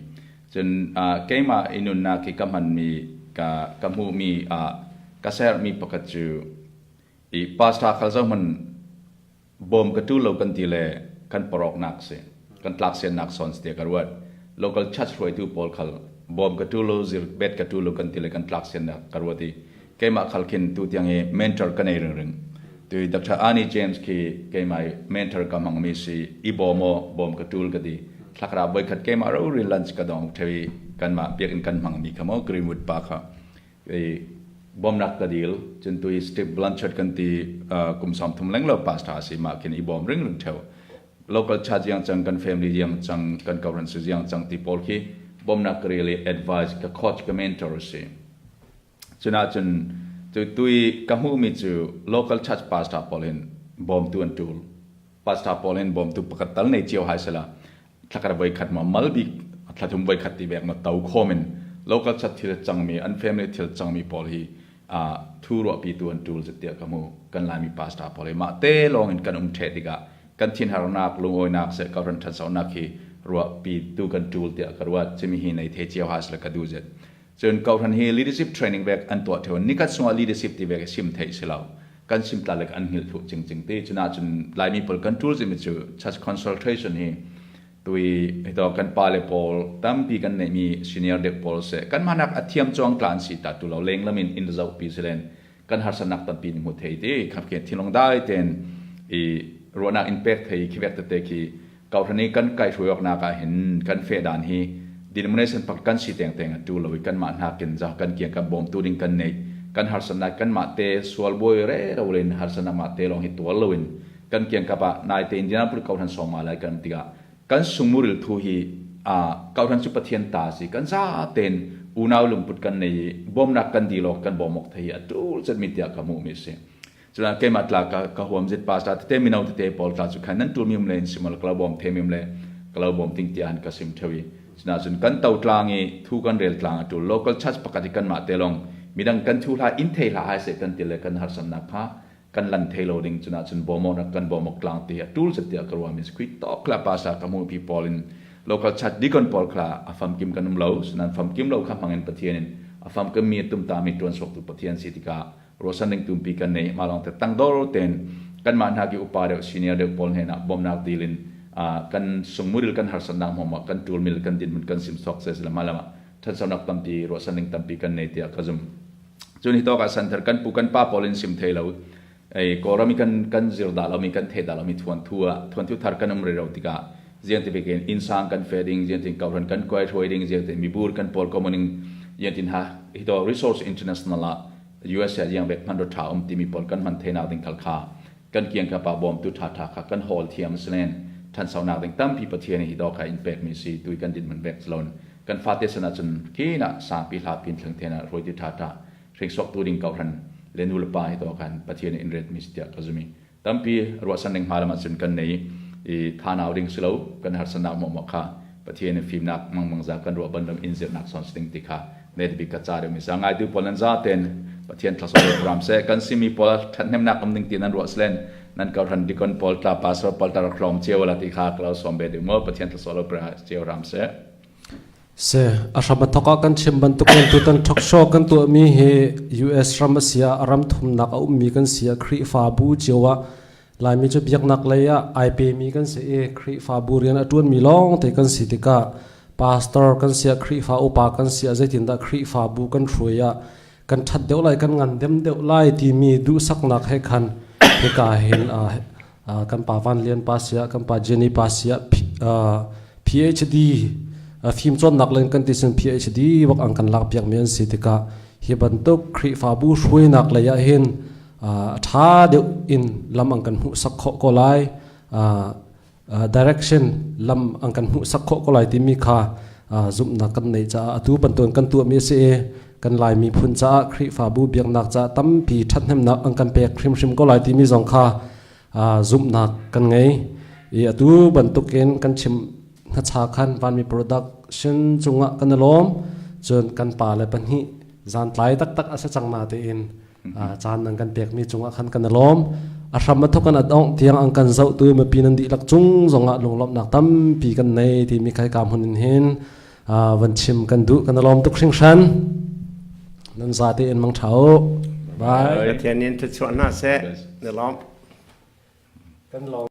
Cun keimah i nunnak hi ka hmanmi ka ka hmuhmi ah ka sermi pakhat cu i pastor khal zo hman bawm ka tu lo kan ti le kan paroknak si kan tlaksiannak son si ka ruat. Local church hruaitu pawl khal bawm ka tu lo zir bet ka tu lo kan ti le kan tlaksiannak ka ruat i keimah khal khin tu tiang i mentor ka nei ring ring tu Dr. Arnie James khi keimah mentor ka hmang mi si i bawm o bawm ka tul ka ti thlakra voi khat keimah ro ri lunch ka dong thewi kanmah biakinn kan hmang mi kha mo Greenwood pa kha i bawmnak ka dil cun tu i Steve Blanchard kan ti kum 30 leng lo pastor si ma khin i bawm ring ring theo local church yang chang kan family yang chang kan governance yang chang ti pawl khi bawmnak ka really advice ka coach ka mentor si. Cunahcun tui ka hmuhmi cu local church pastor pawl hin bawmtu an ṭul. Pastor pawl hin bawmtu pakhat tal nei cio hai sela thlakhat voikhat ma mal bik thlathum voikhat ti bek ma to khawm in local church thil cangmi an family thil cangmi pawl hi thu ruahpi tu an ṭul tiah ka hmu. Kan Laimi pastor pawl hi mah te lawng in kan um ṭheh tikah kan thinharnak lungawinak seh ka ran ṭhansonak hi ruahpi tu kan ṭul tiah ka ruat. Cimi hi nei the cio ha sela ka duh zet. Cun kohhran hi leadership training vek an tuah theo. Nikhat chungah leadership ti vek sim theih si lo. Kan sim tla le an hngilh thuh cingcing ti. Cuna cun Laimi pawl kan tul zimi cu church consultation hi tui hito kan pale pawl tampi kan neihmi senior deuh pawl se kan manak a thiam chuang tla an si ta tu lo leng lamin in zoh pi silen kan harsatnak tampi ni hmu thei ti khap ke thinlung dai ten i ruahnak in pek thei khi vek tete khi Kauhran i kan kaihhruai awknak ah hin kan feh dan hi denomination pakhat kan si tengteng a tu lo i kanmah nakin za kan kiang kan bawmtu ding kan nei. Kan harsatnak kanmah te sual buai re ro in harsatnak mah te lawng hi tuar loin kan kiang kap ah naite Indianapolis kauhran sawma lai kan tikah kan sungmuril thu hi a kauhran cu Pathian ta si kan za ten unau lungput kan nei i bawmnak kan dilawk kan bawm awk thei hi a tul cetmi tiah ka hmuh mi si. Cun keimah tla ka ka huam zit pastor tete mino tete pawl tla cu khan nan tul mi um le in simal kalo bawm the mi um le kalo bawm ting tiah han ka sim theo i cuna cun kan to tlang i thu kan rel tlang a tul local church pakhat i kanmah te long midang kan thu hla in thei hla hai se kan ti le kan harsannak kha kan lan thei lo ding cuna cun bawmok kan bawmok tlang ti a tul zet tiah ka ruah mi squid tok kla pastor ka mu pi pawl in local church deacon pawl kha a famkim kan um lo sunan famkim lo kha hmangin Pathian in a famkim mi tum ta mi tuan sok tu Pathian si tikah Ruasan ding tumpi kan nei. Mah lawng te tangdor tein kanmah hna ki upa deuh senior deuh pawl hnen ah bawmnak dil in kan sungmuril kan harsatnak hmawmah kan ṭulmil kan dinhmun kan sim sawk se sila mah lamah ṭhansonak tampi ruahsan ding tampi kan nei tiah ka zum. Cun hi tawk ah santhar kan pu kan pa pawl in sim thei lo ei Kawlram i kan kan zir dah lomi kan thei dah lomi thuan thu ah thuan thu thar kan um rero tikah ziang ti bikin innsang kan fe ding ziang tin kohran kan kuai hruai ding ziang tin mibur kan pawl commoning ziang tin ha hi to resource international ah US ah ziang bek hman ro tha um timi pawl kan hman thenak ding khal kha kan kiang ka pa bawm tu tha tha kha kan hawl thiam silen thansaunak ding tampi Pathian hi do kha in pek mi si tui kan din man bek lon kan fate sana cun kina sangpi hla pin thleng thena roi ti tha tha hringsok tu ding ko ran le nu le pa hi to khan Pathian in ret mi tia ka zumi tampi ruahsan ding hmalam ahcun kan nei i thanau ding si lo kan harsanak mawhmawh kha Pathian in fimnak mangmang za kan ruah banram in zirnak son ding ti kha ne bik ka ca deuh mi sa ngai tu pawl nan za ten Pathian thlasawm ram se kan simi pawl thathnemnak um ding ti nan ruah slen nan ka ran dikon pawl tla pastor pawl tar khlom cheu la ti kha klo som be ding mo Pathian thlasawm pra cheu ram se. Se a hram a thawk ah kan chim bantukin tutan talk kan tuahmi hi US ram a si ah ram thumnak a ummi kan si ah Khrihfabu cio ah Laimi cu biaknak lei ah ai pemi kan si i Khrihfabu rian a ṭuanmi lawng te kan si tikah pastor kan si ah Khrihfa upa kan si ah zeitindah Khrihfabu kan hruai ah kan ṭhat deuh lai kan ngan dem deuh lai timi duhsaknak he khan hika hin kan pa Van Lian pa siah kan pa Jenny pa siah PhD fimcawnnak len kan ti sin PhD bak ang kan lak piak mi an si tikah hi bantuk Khrihfabu hruainak lei ah hin A ṭha deuh in lam an kan hmuhsak khawh ko lai. Direction lam an kan hmuhsak khawh ko lai timi kha zumhnak kan neih caah atu bantuan kan tuahmi a si i kan Lai miphun caah Khrihfabu biaknak caah tampi ṭhathnemnak an kan pek hrimhrim ko lai timi zong kha zumhnak kan ngei. I atu bantukin kan chim hnacha khan Vanmi Production cungah kan i lawm. Cun kan pa le pahnih zantlai taktak a si cang na tein caan nan kan pekmi cungah khan kan i lawm. A hram a thok an adongh tiang an kan zohtu mipi nan dihlak cung zongah lunglawmhnak tampi kan nei timi khai ka hmun in hin van chim kan duh. Kan i lawm tuk hringhran. Nan za tein mang ṭha u. Bye. Pathian in thluachuah hna seh. Na lawm. Kan lawm.